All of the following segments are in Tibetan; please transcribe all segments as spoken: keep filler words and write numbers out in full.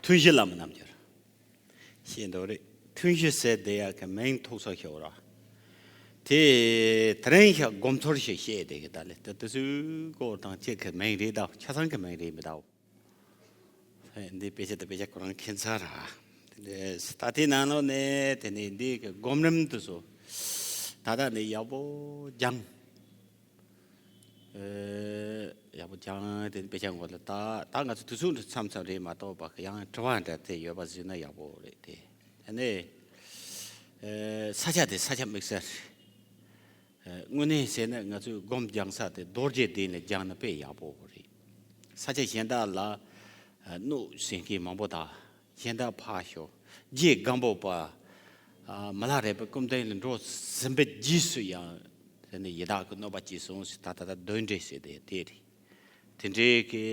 ཐུན་བཞི་བླ་མའི་རྣལ་འབྱོར། ཤེས་འདུག་རེད། ཐུན་བཞི་ཟེར་དེ་ཡག་གི་མིང་ཐོགས་ས་ཤོག་ར། དེ་དེ་རིང་ཤག་སྒོམ་ཚུལ་ཞིག་བཤད་དེ་གི་ད་ལེ་ད་དུ་སུ་གོ་དང་ཅེས་གི་མིང་རེད་ད་ཆ་ཚང་གི་མིང་རེད་མི་ད། འདི་དཔེ་ཆ་དང་དཔེ་ཆ་ཁོ་རང་ཁྱད་མཚར་ར། དེ་ནས་ད་དེ་ནང་ལོགས་ནས་དེ་ནས་འདི་གི་སྒོམ་རིམ་དུ་སོ། ད་ལྟ་ནས་ཡག་པོ་སྦྱངས། ཡག་པོ་སྦྱངས་དེ་དཔེ་ཆ་འགོ་ལ་ད་ད་ང་ཚོ་དུས་ཚོད་འདི་མཚམས་མཚམས་རེད་མ་གཏོགས་པ་གི་ཡང་དྲི་བ་འདྲ་དེ་ཡོད་པ་ཟིན་ན་ཡག་པོ་རེད་དེ། དེ་ནས་ས་ཆ་དེ་ས་ཆ་དམིགས་བསལ་རེད། དངོས་གནས་བྱས་ན་ང་ཚོས་སྒོམ་སྦྱང་ས་དེ་རྡོ་རྗེ་གདན་ལ་སྦྱང་ན་དཔེ་ཡག་པོ་རེད། ས་ཆ་གཞན་དག་ལ་གནོད་བྱེད་མཁན་མང་པོ་དང་གཞན་དག་ཕར་ཞོག་རྗེ་སྒམ་པོ་པ། མི་ལ་རས་པའི་སྐུ་རྟེན་ལ་འགྲོ་ཟིན་པའི་རྗེས་སུ་ཡང་དེ་ནི་ཡི་དྭགས་ཀྱི་གནོད་པ་བྱས་སོང་ཟེར་ད་ད་ལྟ་གདོན་འདྲེ་ཟེར་དེ་དེ་རེད། དེ་འདྲའི་གི་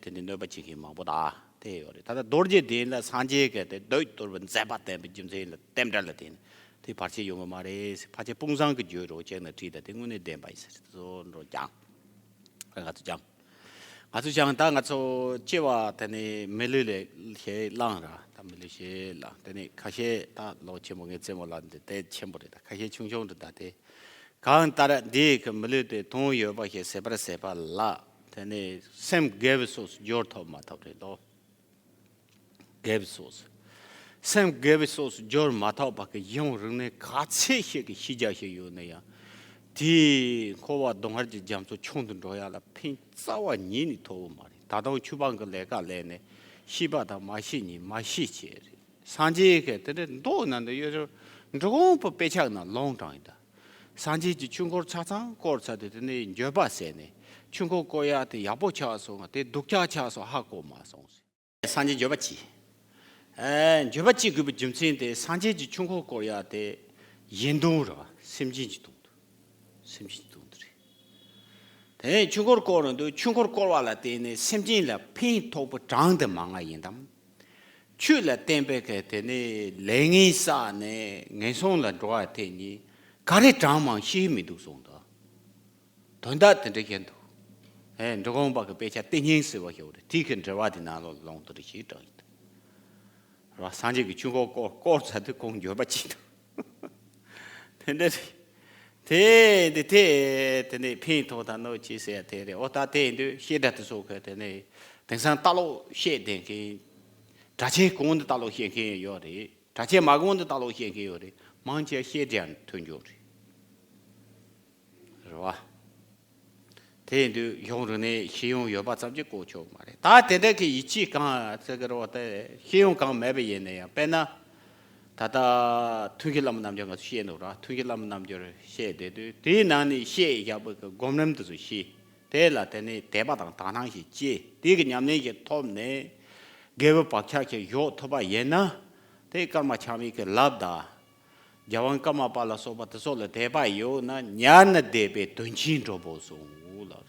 དེ་ནི་གནོད་པ་བྱེད་མཁན་མང་པོ་དང་དེ་ཡོད་རེད། ད་ལྟ་རྡོ་རྗེ་གདན་ལ་སངས་རྒྱས་ཀྱི་དེ་མདོས་གཏོར་བའི་མཛད་པ་བསྟན་པའི་རྒྱུ་མཚན་ལ་རྟེན་འབྲེལ་ལ་བརྟེན་དེ་བར་ཆད་ཡོང་གི་མ་རེད་ཟེར། ཕལ་ཆེར་དཔུང་བཟང་གི་རྒྱུད་རོ་ཅེག་ན་བྲིས་ད་དེ་དངོས་གནས་བདེན་པ་ཡིན་ཟེར་དེ་ཚོ་འགྲོ་ཀྱང་ང་ཚོ་ཀྱང་། ང་ཚོ་ཀྱང་ད་ང་ཚོ་སྐྱེ་བ་དེ་ནས་མི་ལུས་ལས་ཞེས་བླངས་ར་ད་མི་ལུས་ཞེས་བླངས་དེ་ནས་ཁ་ཤས་ད་ལོ་ཆེན་པོ་ངའི་རྩེད་མོ་ལ་འདི་དེ་ཆེན་པོ་རེད། ད་ཁ་ཤས་ཆུང་ཆུང་རེད། ད་དེ་གང་ལྟར་འདི་གི་མི་ལུས་དེ་དོན་ཡོད་པ་ཞིག་ཟད་པར་ཟད་པ་ལ་དེ་ནས་སེམས་དགེ་བའི་ཕྱོགས་སུ་སྦྱོར་ཐུབ་མ་ཐུབ་རེད་དོ། དགེ་བའི་ཕྱོགས་སུ། སེམས་དགེ་བའི་ཕྱོགས་སུ་སྦྱོར་མ་ཐུབ་པ་གི་ཡང་རིང་ནས་ག་ཚད་ཞིག་གི་ཤེས་བྱ་ཞིག་ཡོད་ན་ཡང་། དེའི་འཁོར་བ་སྡུག་བསྔལ་གྱི་རྒྱ་མཚོ་ཆུང་དུ་འགྲོ་ཡ་ལ་ཕན་རྩ་བ་ཉིད་ནས་ཐོགས་པ་མ་རེད། ད་དུང་ཆོས་པ་གི་ལས་ཀ་ལས་ནས་ཤེས་པ་དང་མ་ཤེས་གཉིས་མ་ཤེས་བྱས་རེད། སངས་རྒྱས་ཀྱི་དེ་འདྲའི་མདོ་ནང་དུ་ཡོད་རེད། འབྲི་གུང་པའི་དཔེ་ཆ་ནང་ལུང་དྲངས་ཡིན་ད། སངས་རྒྱས་ཀྱི་ཆོས་འཁོར་ཆ་ཚང་བསྐོར་ཚར་དུས་དེ་ནས་འགྱོད་པ་ཟེར་ནས་ཆོས་འཁོར་བསྐོར་ཡ་དེ་ཡག་པོ་ཆགས་སོང་ང་དེ་སྡུག་ཅག་ཆགས་སོང་ཧ་གོ་མ་སོང་ཟེར། སངས་རྒྱས་འགྱོད་པ་ཅི། ཨེ་འགྱོད་པ་ཅི་དགོས་པའི་རྒྱུ་མཚན་དེ་སངས་རྒྱས་ཀྱི་ཆོས་འཁོར་བསྐོར་ཡ་དེ་གཞན་དོན་རེད་བ། སེམས་ཅན་གྱི་དོན་དུ། སེམས་ཅན་གྱི་དོན་དུ་རེད། དེ་ནས་ཆོས་འཁོར་བསྐོར་རུང་དུ་ཆོས་འཁོར་བསྐོར་བ་ལ་བརྟེན་ནས་སེམས་ཅན་ལ་ཕན་ཐོགས་པའི་གྲངས་དེ་མང་ང་ཡིན་དམ། ཆོས་ལ་བརྟེན་པའི་གི་དེ་ནས་ལས་ངན་བསགས་ནས་ངན་སོང་ལ་འགྲོ་བ་དེ་གཉིས་ག་རེ་གྲངས་མང་ཤེས་མི་འདུག་གསུངས་དོ། དོན་དག་དེ་འདྲ་ཡིན་འདུག་ཨེ་འབྲི་གུང་པ་གི་དཔེ་ཆ་བསྟན་སྙིང་ཟེར་བ་ཞིག་ཡོད་རེད། དེ་གི་འགྲེལ་བ་དེ་ནང་ལོགས་ལུང་དེ་འདྲ་ཞིག་དྲངས་ཡིན་འདུག་རེད་བ། སངས་རྒྱས་ཀྱི་ཆོས་འཁོར་བསྐོར་བསྐོར་ཚར་དུས་ཁོང་འགྱོད་པ་ཅི་འདུག་དེ་འདྲ་རེད། དེ་འདི་དེ་དེ་ནས་ཕན་ཐོགས་དང་གནོད་ཅི་ཟེར་ཡ་དེ་རེད། ཨོ་ད་དེ་ཡིན་དུས་བཤད་སྒྲ་དེ་ཚོ་གི་དེ་ནས་དེང་སང་ལྟ་ལོག་བཤད་བསྡད་མཁན། གྲྭ་ཆས་གོང་དུ་ལྟ་ལོག་བཤད་མཁན་ཡོད་རེད། གྲྭ་ཆས་མ་གོང་དུ་ལྟ་ལོག་བཤད་མཁན་ཡོད་རེད། མང་ཆེ་བཤད་སྒྲ་ཐོན་འགྱོ་རེད། རེད་བ། དེ་ཡིན་དུས་གཞུང་རིག་གནས་ཤེས་ཡོན་ཡོད་པ་ཙམ་གྱིས་གོ་ཆོག་མ་རེད། ད་དེ་འདྲ་གི་ཡིད་ཆེས་གང་ཟེར་གི་རེད་བ། དེ་ཤེས་ཡོན་གང་མེད་པ་ཡིན་ན་ཡང་དཔེར་ན། ད་ལྟ་ཐུན་བཞི་བླ་མའི་རྣལ་འབྱོར་ང་ཚོ་བཤད་འདུག་ར། ཐུན་བཞི་བླ་མའི་རྣལ་འབྱོར་བཤད་བསྡད་དུས་དེའི་ནང་ནས་བཤད་བཞག་པའི་གི་སྒོམ་རིམ་དེ་ཚོ་ཤེས། དེ་ལ་དེ་ནས་དད་པ་དང་དག་སྣང་ཞིག་སྐྱེས། དེ་གི་ཉམས་ལེན་ཞིག་ཐོབ་ནས་དགེ་བའི་བག་ཆགས་ཤིག་གཞོག་ཐུབ་པ་ཡིན་ན། དེ་ཀརྨ་ཆགས་མེད་ཀྱི་ལབ་དང་། རྒྱལ་དབང་ཀརྨ་པ་ལ་སོགས་པ་དེ་ཚོ་ལ་དད་པ་ཡོད་ན་མྱ་ངན་འདས་པའི་དོན་ཆེན་འགྲུབ་པོ་གསུངས་ལབ་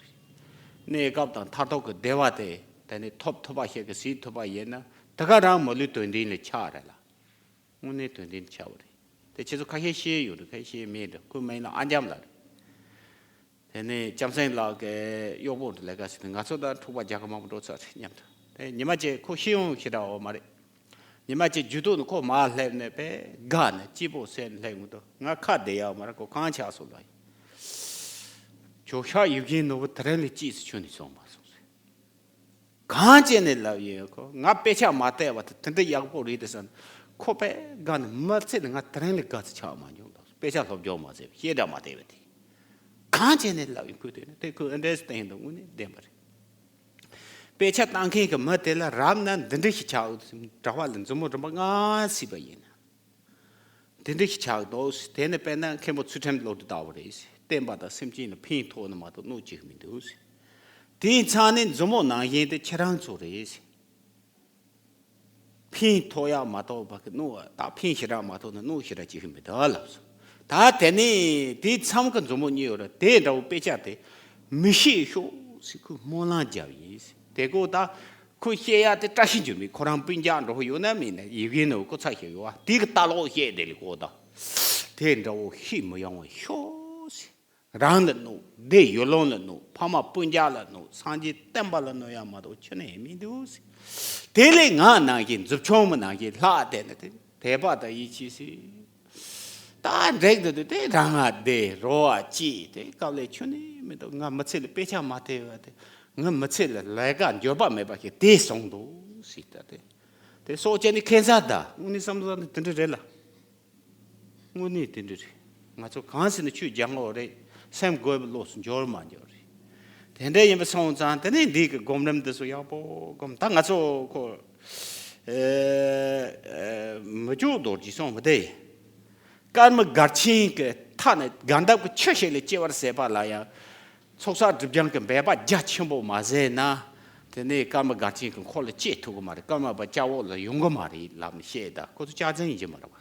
རེད། གནས་སྐབས་དང་མཐར་ཐུག་གི་བདེ་བ་དེ་དེ་ནས་ཐོབ་ཐུབ་པ་ཞིག་གི་གཟིགས་ཐུབ་པ་ཡིན་ན་དེ་ག་རང་མི་ལུས་དོན་ལྡན་ལ་ཆགས་རེད་ལ། དངོས་གནས་དོན་ལྡན་ཆགས་པ་རེད། དེ་ཁྱེད་ཚོ་ཁ་ཤས་ཤེས་ཡོད་རེད། ཁ་ཤས་མེད་འགྲོ། ཁོའི་མིང་ལ་ཨ་འཇམ་ལགས་རེད། དེ་ནས་ལྕམ་སྲིང་ལགས་ཀྱི་གཡོག་པོ་འདྲ་ལས་ཀ་བྱེད་དུས་ང་ཚོ་དང་འཁྲུག་པ་རྒྱག་གི་མང་པོ་འགྲོ་ཚར་རེད་སྙམ་དུ། དེ་ཉི་མ་གཅིག་ཁོ་ཤེས་ཡོན་ཞེ་དྲག་ཡོད་མ་རེད། ཉི་མ་གཅིག་རྒྱུ་དུ་ནས་ཁོ་མར་སླེབས་ནས་དཔེ་དགའ་ནས་སྐྱིད་པོ་བྱས་ནས་སླེབས་ཡོང་དུས་ང་ཁ་བདེ་ཡག་མ་རེད། ཁོ་གང་ཆགས་སོང་ལབ་ཡིན། ཇོ་ཤཱཀ་ཡིད་བཞིན་ནོར་བུ་དེ་རིང་ལས་སྐྱིད་སུ་ཆུང་ནས་སོང་མ་སོང་ཟེར། གང་བྱས་ནས་ལབ་ཡིན། ཁོ་ང་དཔེ་ཆ་མ་བལྟས་པ་དེ་དེ་འདྲ་ཡག་པོ་རེད་དེ་བསམ། ཁོ་དཔེ་དགའ་ནས་མི་ཚེ་ནི་ང་དེ་རིང་ལས་དགའ་ཚོད་ཆགས་མ་མྱོང་ལབ། དཔེ་ཆ་སློབ་སྦྱོང་མ་བྱས་པ་བཤད་གྲྭ་མ་བལྟས་པ་དེ། གང་བྱས་ནས་ལབ་ཡིན། ཁོས་དེ་ནི་དེ་ཁོས་ཨེ་འདྲས་བསྟན་འདུག་དངོས་གནས་བདེན་པ་རེད། དཔེ་ཆ་ལྟ་མཁན་གྱི་མི་དེ་ལ་རབ་ན་འདི་འདྲ་ཞིག་ཆགས་འོང་། གྲྭ་པ་ལ་མཛུབ་མོ་རིམ་པ་ལྔ་བྱས་པ་ཡིན་ན། འདི་འདྲ་ཞིག་ཆགས་འདུག་དེ་ནི་དཔེར་ན་མཁན་པོ་ཚུལ་ཁྲིམས་བློ་གྲོས་ལྟ་བུ་རེད། བསྟན་པ་དང་སེམས་ཅན་ལ་ཕན་ཐོགས་ནི་མ་གཏོགས་གནོད་བྱེད་ཀྱི་མི་འདུག་དེའི་མཚན་ནི་མཛུབ་མོ་ནང་བཞིན་དེ་ཁྱེད་རང་ཚོ་རེད། ཕན་ཐོགས་ཡག་མ་གཏོགས་པ་གི་གནོད་ད་ཕན་ཞེ་དྲག་མ་གཏོགས་ན་གནོད་ཞེ་དྲག་བྱེད་ཀྱི་མི་འདུག་ལབ་སོང་། ད་དེ་ནས་དེའི་མཚམས་ཀྱི་མཛུབ་མོ་གཉིས་ཡོད་རེད། དེ་འདྲ་བོ་དཔེ་ཆ་དེ་མི་ཤེས་ཤོག་ཟེར་ཁོས་སྨོན་ལམ་བརྒྱབ་ཡིན་ཟེར། དེ་ཀོ་ད་ཁོས་བཤད་ཡག་དེ་བཀྲ་ཤིས་འགྱུར་མེད་ཁོ་རང་སྤུན་ཀྱག་འགྲོ་ཡོད་ན་མེད་ན་ཡིད་བཞིན་ནོར་བུ་ཚ་ཞིག་ཡོད་བ། དེ་གི་ལྟ་ལོག་བཤད་དེ་ལས་ཀོ་ད་དེ་འདྲ་བོ་ཤེས་མི་ཡོང་བ་ཤོག་ཟེར། རང་ལ་གནོད། སྡེ་ཡུལ་ལུང་ལ་གནོད། ཕ་མ་སྤུན་ཀྱག་ལ་གནོད། སངས་རྒྱས་བསྟན་པ་ལ་གནོད་ཡ་མ་གཏོགས་ཁྱོན་ནས་མི་འདུག་ཟེར། དེ་ལས་ང་ནང་བཞིན་མཛུབ་ཆུང་མ་ནང་བཞིན་ལྷག་བསྡད་ནས་དེ་དད་པ་དང་ཡིད་ཆེས་སྲིད། ད་འགྲིག་འདུག་དེ་རང་ང་བདེ་རོགས་ཅི་དེ་སྐབས་ལས་ཁྱོན་ནས་མི་འདུག་ང་མི་ཚེ་ལ་དཔེ་ཆ་མ་བལྟས་པ་དེ། ང་མི་ཚེ་ལ་ལས་ཀ་འབྱོར་པ་མེད་པ་ཞིག་དེ་སོང་འདུག་ཟེར། ད་དེ་དེ་སོགས་བྱས་ནས་ཁེ་ས་ད་དངོས་གནས་བསམ་བློ་ནི་དེ་འདྲ་རེད་ལ། དངོས་གནས་དེ་འདྲ་རེད། ང་ཚོ་གང་ཟེར་ན་ཆོས་སྦྱང་དགོས་རེད། སེམས་དགོས་པའི་ལོགས་སུ་འབྱོར་མ་འབྱོར་རེད། དེ་འདྲ་ཡིན་པ་སོང་ཙང་དེ་ནས་འདི་གི་སྒོམ་རིམ་འདི་ཚོ་ཡག་པོ་སྒོམ། ད་ང་ཚོ་ཁོ་ཨེ་ཨེ་མི་བཅུ་རྡོ་རྗེ་གསུངས་པ་དེ། ཀརྨ་སྒར་ཆེན་གྱི་མཐའ་ནས་སྒར་འདབས་ཀྱི་ཆུ་ཞིག་ལ་སྐྱེ་བར་ཟད་པ་ལ་ཡང་། ཚོགས་བསགས་སྒྲིབ་སྦྱང་གི་འབད་པ་རྒྱ་ཆེན་པོ་མ་ཟད་ན། དེ་ནས་ཀརྨ་སྒར་ཆེན་གྱི་འཁོར་ལ་སྐྱེ་ཐུབ་ཀྱི་མ་རེད། ཀརྨ་པ་སྐྱབས་འོག་ལ་ཡོང་གི་མ་རེད་ལབ་ནས་བཤད། ད་ཁོ་ཚོ་སྐྱག་རྫུན་ཡིན་གྱི་མ་རེད་བ།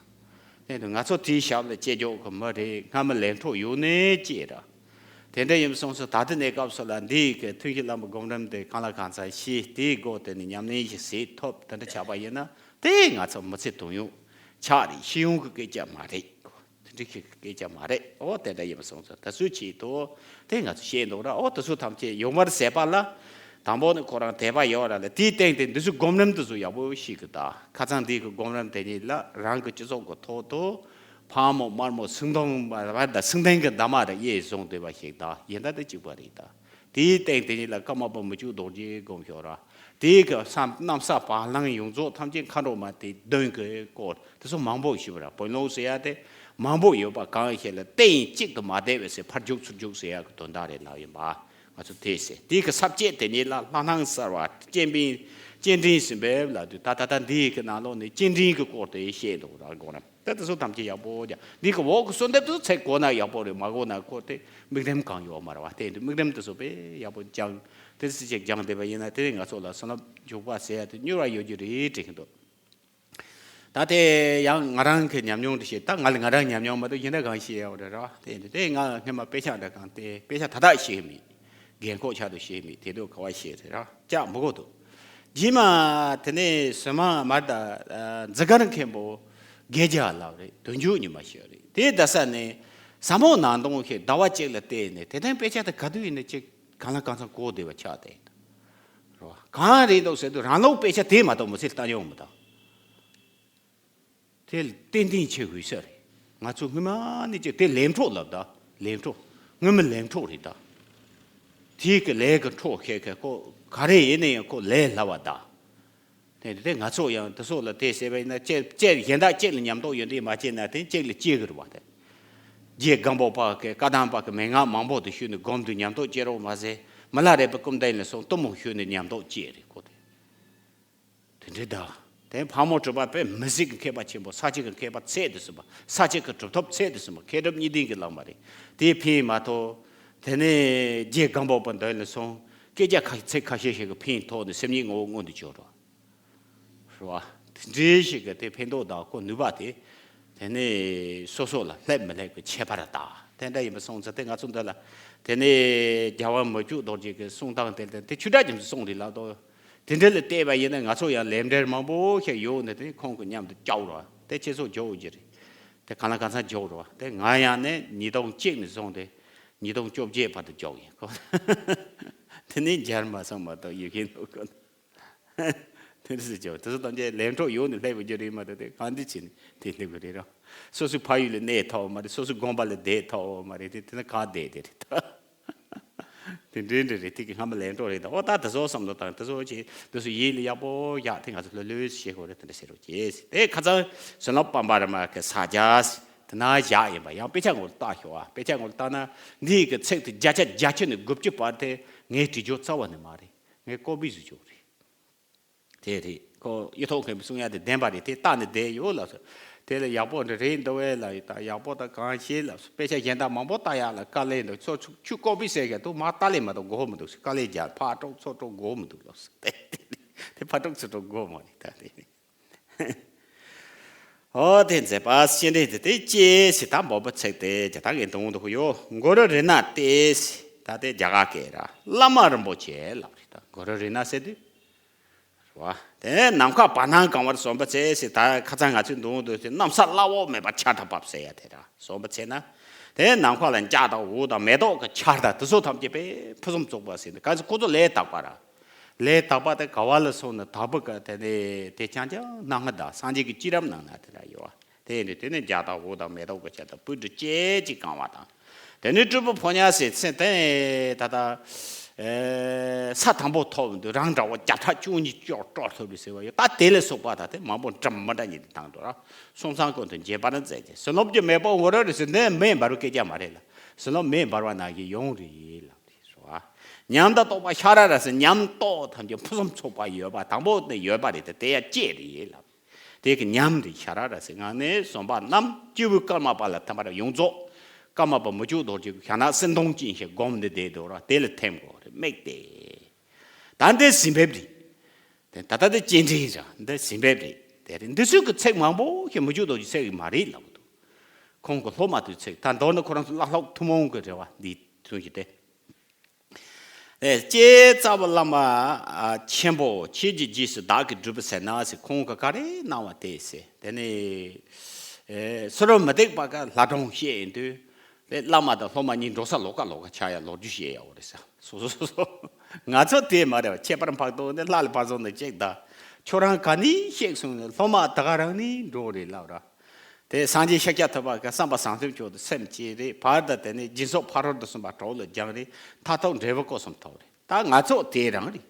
དེ་ནས་ང་ཚོ་དེའི་ཞབས་ལ་སྐྱེ་འཇོག་གི་མི་རེད། སྔ་མ་ལས་འཕྲོ་ཡོད་ནས་སྐྱེས་ར། དེ་འདྲ་ཡིན་སོང་ཙང་ད་ལྟ་གནས་སྐབས་སུ་ལ་འདི་ཡི་གི་ཐུན་བཞི་བླ་མའི་སྒོམ་རིམ་དེ་གང་ལ་གང་འཚམ་ཤེས། དེའི་སྒོ་དེ་ནས་ཉམས་ལེན་ཞིག་བྱེད་ཐུབ། དེ་འདྲ་བྱས་པ་ཡིན་ན་དེ་ང་ཚོ་མི་ཚེ་དོན་ཡོད་ཆགས་རེད། ཤི་ཡོང་གི་སྐད་ཆ་མ་རེད། དེ་འདྲ་གི་སྐད་ཆ་མ་རེད། ཨོ་དེ་འདྲ་ཡིན་སོང་ཙང་ད་ཚོད་ཆེད་དུ་དེ་ང་ཚོ་ཤེས་འདུག་ར། ཨོ་དེ་ཚོ་ཐམས་ཅད་ཡོང་བར་ཟད་པ་ལ། དང་པོ་ནི་ཁོ་རང་དད་པ་ཡོད་ར་ལ། དེའི་སྟེང་དེ་འདི་ཚོ་སྒོམ་རིམ་དེ་ཚོ་ཡག་པོ་ཤེས་གི། ད་ཁ་སང་འདི་གི་སྒོམ་རིམ་དེ་ཉིད་ལ་རང་གི་སྤྱི་ཚོགས་ཀྱི་ཐོག་ཏུ་ཕག་མོ་དམར་མོ་སེང་གདོང་མ་བར་དང་སེང་ལྡེང་གི་འདབ་མ་རེ་གཡས་བཟུང་བསྡད་པ་ཞིག་ད་ཡིན་ད་དེ་གཅིག་པ་རེད། ད་དེའི་སྟེང་དེ་ཉིད་ལ་ཀརྨ་པ་མི་བཅུ་རྡོ་རྗེ་སྒོམ་ཤོག་ར། དེའི་གི་བསམ་གནམ་ས་བ་ལང་ཡོངས་རྫོགས་ཐམས་ཅད་མཁའ་འགྲོ་མ་དེ་གདོན་གི་སྐོར་དེ་ཚོ་མང་པོ་ཞིག་ར། བོན་ལུང་ཟེར་ཡ་དེ་མང་པོ་ཡོད་པ་གང་ཞིག་ལ་སྟེང་གཅིག་ཏུ་མ་བསྡད་པའི་ཚེ་ཕར་རྒྱུག་ཚུར་རྒྱུག་ཟེར་ཡ་གི་དོན་དག་རེད་ལབ་ཡིན་པ། ང་ཚོ་དེ་ཟེར། དེའི་གི་ས་བཅད་དེ་ཉིད་ལ་ལྷ་སྣང་གསལ་བ་སྤྱན་འབིན་སྤྱན་འདྲེན་ཟིན་པས་ལབ་དུས། ད་ད་ལྟ་འདིའི་གི་ནང་ལོགས་ནས་སྤྱན་འདྲེན་གི་སྐོར་དེ་བཤད་འདུག་ར། སྒོམ་རིམ་ད་དེ་ཚོ་ཐམས་ཅད་ཡག་པོ་རྒྱག་འདི་གི་འོག་གི་གསོལ་འདེབས་དེ་ཚོ་ཚིག་གོ་ན་ཡག་པོ་རེད། མ་གོ་ན་ཁོ་དེ་དམིགས་རིམ་གང་ཡོད་མ་རེད་བ། དེ་དུས་དམིགས་རིམ་དེ་ཚོ་དཔེ་ཡག་པོ་སྦྱང་། དེ་ཚོ་ཅིག་སྦྱང་བསྡད་པ་ཡིན་ན་དེ་ང་ཚོ་ལ་བསོད་ནམས་འཇུག་པ་ཟེར་ཡ་དེ་མྱུར་བ་ཡོད་རྒྱུ་རེད་དྲན་གྱི་འདུག་ད་དེ་ཡང་ང་རང་གི་ཉམས་མྱོང་དུ་བཤད། ད་ང་ལ་ང་རང་ཉམས་མྱོང་མ་གཏོགས་གཞན་དག་གང་ཤེས་ཡོད་རེད་ར། དེ་དེ་ང་སྔོན་མ་དཔེ་ཆ་འདྲ་གང་དེ་དཔེ་ཆ་ད་ལྟ་ཤེས་མེད། རྒན་ཁོག་ཆགས་དུ་ཤེས་མེད། དེ་དུས་ག་བ་ཤེས་རེད་ར། ལྕགས་མི་གོ་འདུག་རྗེས་མ་དེ་ནས་སོ་མ་མར་ད་འཛི་སྒར་མཁན་པོ་དགེ་རྒྱ་ལབ་རེད། དོན་འཇུག་ཉི་མ་ཤོད་རེད། དེ་ད་ས་ནས་ཟབ་མོ་ནང་དོན་ཞིག་ཟླ་བ་གཅིག་ལ་བལྟས་ནས་དེ་ཐེངས་དཔེ་ཆ་དེ་ག་དུས་ཡིན་ན་ཅིག་གང་ལ་གང་འཚམ་གོ་བདེ་བ་ཆགས་བསྡད་འདུག་རེད་བ། གང་རེད་འདུག་ཟེར་དུས་རང་ལུགས་དཔེ་ཆ་དེ་མ་གཏོགས་མི་ཚེ་ལྟ་མྱོང་མི་འདུག་དེ་ཏན་ཏན་ཆེ་འོས་ས་རེད། ང་ཚོ་སྔོན་མ་ནས་ཅིག་དེ་ལས་འཕྲོ་ལབ་ད། ལས་འཕྲོ། སྔོན་མ་ལས་འཕྲོ་རེད་ད། དེའི་གི་ལས་ཀྱི་འཕྲོ་ཤེས་མཁན་ཁོ་ག་རེ་ཡིན་ན་ཡང་ཁོ་ལས་སླ་བ་ད། དེ་དེ་ང་ཚོ་ཡང་དེ་ཚོ་ལ་དེ་བྱས་པ་ཡིན་ན་ཅེ་ཅེ་གཞན་དག་ཅིག་ལ་ཉམས་རྟོགས་ཡོད་དེ་མ་བྱས་ན་དེ་ཅིག་ལ་སྐྱེ་གི་རེད་བ། དེ་རྗེ་སྒམ་པོ་པ་གི་བཀའ་གདམས་པ་གི་མན་ངག་མང་པོ་དེ་ཞུས་ནས་སྒོམ་དུས་ཉམས་རྟོགས་སྐྱེ་རོགས་མ་ཟད། མི་ལ་རས་པའི་སྐུ་མདུན་ལ་སོང་གཏུམ་མོ་ཞུས་ནས་ཉམས་རྟོགས་སྐྱེ་རེད་ཁོ་དེ། དེ་འདྲའི་ད། དེ་ཕག་མོ་གྲུ་པ་དཔེ་མི་གཟིགས་ཀྱི་མཁས་པ་ཆེན་པོ། ས་སྐྱ་གི་མཁས་པ་ཚད་དུ་ཟིན་པ། ས་སྐྱ་གི་གྲུབ་ཐོབ་ཚད་དུ་ཟིན་པ། མཁས་གྲུབ་གཉིས་ལྡན་གྱི་བླ་མ་རེད། དེས་ཕན་མ་ཐོགས། དེ་ནས་རྗེ་སྒམ་པོ་པ་མདུན་ལ་སོང་། སྐད་ཆ་ཁ་ཚིག་ཁ་ཤས་ཤིག་གི་ཕན་ཐོགས་ནས་སེམས་ཉིད་ངོ་བོ་མངོན་དུ་གྱུར་རོ། རེད་བ། དེ་འདྲའི་ཞིག་གི་དེ་ཕན་ཐོགས་དང་ཁོ་ནུས་པ་དེ། དེ་ནས་སོ་སོ་ལ་སླེབས་མི་སླེབས་ཀྱི་ཁྱད་པར་དང་དེ་འདྲ་ཡིན་པ་སོང་ཙང་དེ་ང་ཚོ་འདི་ལ། དེ་ནས་རྒྱལ་བ་མི་བསྐྱོད་རྡོ་རྗེ་གི་གསུང་སྟངས་དེ་དེ་ཆོས་གྲགས་རྒྱ་མཚོའི་གསུང་རེད་ལབ་དོ། དེ་འདྲ་ལ་བལྟས་པ་ཡིན་ན་ང་ཚོ་ཡང་ལས་འབྲེལ་མང་པོ་ཞིག་ཡོད་ནི་དེ་ཁོང་གི་མཉམ་དུ་སྐྱོར་རོགས། དེ་ཁྱེད་ཚོ་འཇོག་རྒྱུ་རེད། དེ་གང་ལ་གང་འཚམ་འཇོག་རོགས། དེ་ང་ཡང་ནས་ཉིས་སྟོང་གཅིག་ནས་བཟུང་སྟེ་ཉིས་སྟོང་བཅོ་བརྒྱད་བར་དུ་འཇོག་ཡིན་ཁོ། དེ་ནས་འཇར་མ་སོང་མ་གཏོགས་ཡོད་མཁན་འདུག་ཁོ། དེ་འདྲ་ཟེར་ཅོག་དེ་ཚོ་ཐམས་ཅད་ལས་འཕྲོ་ཡོད་ནས་སླེབས་པ་རྒྱུ་རེད་མ་གཏོགས་དེ་གང་འདི་བྱས་ནས་དེ་སླེབས་པ་རེད་རོ། སོ་སོའི་ཕ་ཡུལ་ལ་གནས་ཐོབ་མ་རེད། སོ་སོའི་དགོན་པ་ལ་བསྡད་ཐོབ་མ་རེད། དེ་དེ་ན་ག་བསྡད་དེ་རེད་ད། དེ་འདྲའི་འདྲ་རེད། དེ་གི་སྔ་མ་ལས་འཕྲོ་རེད་ད། ཨོ་ད་དེ་ཚོ་བསམ་བློ་བཏང་དེ་ཚོ་བྱས་དེ་ཚོ་ཡིད་ལ་ཡག་པོ་བཞག་དེ་ང་ཚོ་ལྷོད་ལྷོད་བྱེད་དགོས་རེད། དེ་འདྲ་ཟེར་རོ་ཅེས་དེ་ཁ་སང་བསོད་ནམས་དཔལ་འབར་མ་གི་ས་རྒྱ་དེ་ན་བཞག་ཡིན་པ་ཡང་དཔེ་ཆ་ངོ་ལ་བལྟ་ཤོག་ཨ། དཔེ་ཆ་ངོ་ལ་བལྟ་ན་འདི་གི་ཚིག་དེ་བརྒྱ་ཆ་བརྒྱད་ཅུ་ནས་དགུ་བཅུ་བར་དེ་ངས་བྲིས་ཆོག་རྩ་བ་ནས་མ་རེད། ངས་ཀོ་པི་བཟོས་ཆོག་རེད། དེ་རེད། ཁོ་གཡུ་ཐོག་མཁན་པོ་གསུང་ཡ་དེ་བདེན་པ་རེད། དེ་བལྟས་ནས་བསྡད་ཡོད་ལབ་སོང་། དེ་ལ་ཡག་པོ་འདྲ་རེད་འདུག་བས་ལབ་ཡོད། ད་ཡག་པོ་ད་གང་ཤེས་ལབ་སོང་། དཔེ་ཆ་གཞན་དག་མང་པོ་ལྟ་ཡག་ལ་དཀའ་ལས་འདུག་ཚོ་ཆུ་ཆུ་ཀོ་པི་ཟེར་ག་དུ་མ་ལྟ་ལས་མ་གཏོགས་དགོས་མི་འདུག་ཟེར། དཀའ་ལས་རྒྱག་ཕར་དཀྲོག་ཚུར་དཀྲོག་དགོས་མི་འདུག་ལབ་སོང་། དེ་ཕར་དཀྲོག་ཚུར་དཀྲོག་དགོས་མ་རེད་ད་དེ། ཨོ་དེ་མཛད་པ་སྤྱན་འདྲེན་དེ་དེ་ཅེས་ཟེར། ད་འབོད་པ་ཚིག་དེ་རྒྱ་སྟག་གི་དུང་དུ་ཡོད། གུ་རུ་རཏྣ་སྟེ། ད་དེ་རྒྱ་གར་སྐད་ར་བླ་མ་རིན་པོ་ཆེ་ལབ་རེད། ད་གུ་རུ་རཏྣ་ཟེར་དུས། རེད་བ། དེ་ནས་ནམ་མཁའ་བར་སྣང་གང་བར་བཟོད་པ་ཚེ་ཟེར། ད་ཁ་སང་ང་ཚོའི་མདུན་དུ་ཟེར་གནམ་ས་བླ་འོག་མེད་པར་ཆར་དང་བབས་ཟེར་ཡ་དེ་ར་བཟོད་པ་ཚེ་ན། དེ་ནམ་མཁའ་ལ་འཇའ་དང་འོད་དང་མེ་ཏོག་གི་ཆར་དང་དེ་ཚོ་ཐམས་ཅད་པས་ཕུན་སུམ་ཚོགས་པ་ཟེར་ནས་ག་ཚོད་ཁོ་ཚོ་ལས་དག་པ་ར། ལས་དག་པ་དེ་ག་བ་ལ་སོང་ན་དག་པ་ག་དེ་ནས་དེ་རྐྱང་རྐྱང་སྣང་ང་དང་སངས་རྒྱས་ཀྱི་བསྐྱེད་རིམ་ནང་ན་དེ་འདྲ་ཡོད་བ། དེ་ནས་དེ་ནས་འཇའ་དང་འོད་དང་མེ་ཏོག་གི་ཆར་དང་སྤོས་དྲི་ཅན་གྱིས་གང་བ་དང་། དེ་ནས་སྤྲུལ་པ་ཕོ་ཉ་ཟེར་ཚེ་དེ་ད་ལྟ་ས་དང་པོ་ཐོབ་འདུག་རང་འདྲ་བོ་བརྒྱ་ཕྲག་བཅུ་གཉིས་ཅོག་ཀྲོག་ཐོབ་རེད་ཟེར་བ་ཡོད། ད་དེ་ལས་སོགས་པ་ད་དེ་མང་པོ་འདྲ་མི་འདྲ་ཉིད་དུ་བཏང་འགྲོ་ར། སོང་ཙང་ཀུན་ཏུ་འགྱེད་པར་མཛད་ཅིང་ཟིལ་གནོན་གྱི་མེ་དཔུང་འོད་རབ་རིས་སུ་ནི་མེ་འབར་བའི་སྐད་ཆ་མ་རེད་ལ། ཟིལ་གནོན་མེ་འབར་བ་ནང་བཞིན་ཡོང་རེད་ལབ་རེད་སོ། ཉམས་དང་རྟོགས་པ་ཤ་ར་ར་ཟེར་ཉམས་རྟོགས་ཐམས་ཅད་ཕུན་སུམ་ཚོགས་པ་ཡོད་པ་དང་པོ་ནས་ཡོད་པ་རེད་དེ་དེ་ཡང་བསྐྱེད་རེད་ལབ། དེ་གི་ཉམས་དེ་ཤ་ར་ར་ཟེར་ངང་ནས་གསུམ་པ་རྣམས་སྐྱེས་བུ་ཀརྨ་པ་ལ་ཐིམ་པར་ཡོངས་རྫོགས་ཀརྨ་པ་མི་བསྐྱོད་རྡོ་རྗེ་གི་ཞྭ་ནག་སེང་གདོང་ཅན་ཞིག་བསྒོམས་ནས་བསྡད་འདུག་ར། དེ་ལ་ཐིམ་དགོས་རེད་དམིགས་ཏེ། ད་འདི་ཟིན་འབེབས་རེད། དེ་ད་ལྟ་དེ་སྤྱན་འདྲེན་ར་འདི་ཟིན་འབེབས་རེད། དེ་རེད་འདི་ཚོས་ཀྱི་ཚིག་མང་པོ་ཞིག་མི་བསྐྱོད་རྡོ་རྗེ་ཚིག་གི་མ་རེད་ལབ་འདུག་ཁོང་གི་སློབ་མ་དེའི་ཚིག་ད་མདོར་ན་ཁོ་རང་ཚོ་བླ་སློབ་ཐུན་མོང་གི་རེད་བ་འདི་ཚུན་གྱི་དེ། ཨེ་སྐྱེས་རྩ་བའི་བླ་མ་ཆེན་པོ་ཁྱེད་ཀྱི་རྗེས་སུ་བདག་གིས་སྒྲུབ་པར་ཟད་ན་ཟེར་ཁོང་གིས་ག་རེ་གནང་བ་དེ་ཟེར། དེ་ནས་ཨེ་སུ་རུ་མི་སྡིག་པ་ག་ལྷ་སྒྲུང་བཤད་ཡིན་དུས་དེ་བླ་མ་དང་སློབ་མ་གཉིས་འགྲོ་ས་ལོགས་ཀ་ལོགས་ཀ་ཆགས་ཡ་ལོ་རྒྱུས་བཤད་ཡ་འོ་རེད་ས། སོ་སོ་སོ་སོ་ང་ཚོ་དེ་མ་རེད་བ། ཁྱད་པར་འཕགས་ཐོག་ནས་ལྷ་ལ་ཕར་སོང་ནས་གཅིག་དང་ཁྱོད་རང་ག་ནས་གཤེགས་སོང་ནས་སློབ་མ་ད་ག་རང་ནས་འགྲོ་རེད་ལབ་ར། དེ་སངས་རྒྱས་ཤཱཀྱ་ཐུབ་པ་གི་བསམ་པ་བཟང་སེམས་མཆོག་ཏུ་སེམས་བསྐྱེད་རེད། བར་དུ་དེ་ནས་སྦྱིན་སོགས་ཕ་རོལ་ཏུ་སོན་པ་གྲོགས་ལ་སྦྱངས་རེད། མཐར་ཐུག་འབྲས་བུ་སྐུ་གསུམ་ཐོབ་རེད། ད་ང་ཚོ་དེ་རང་རེད།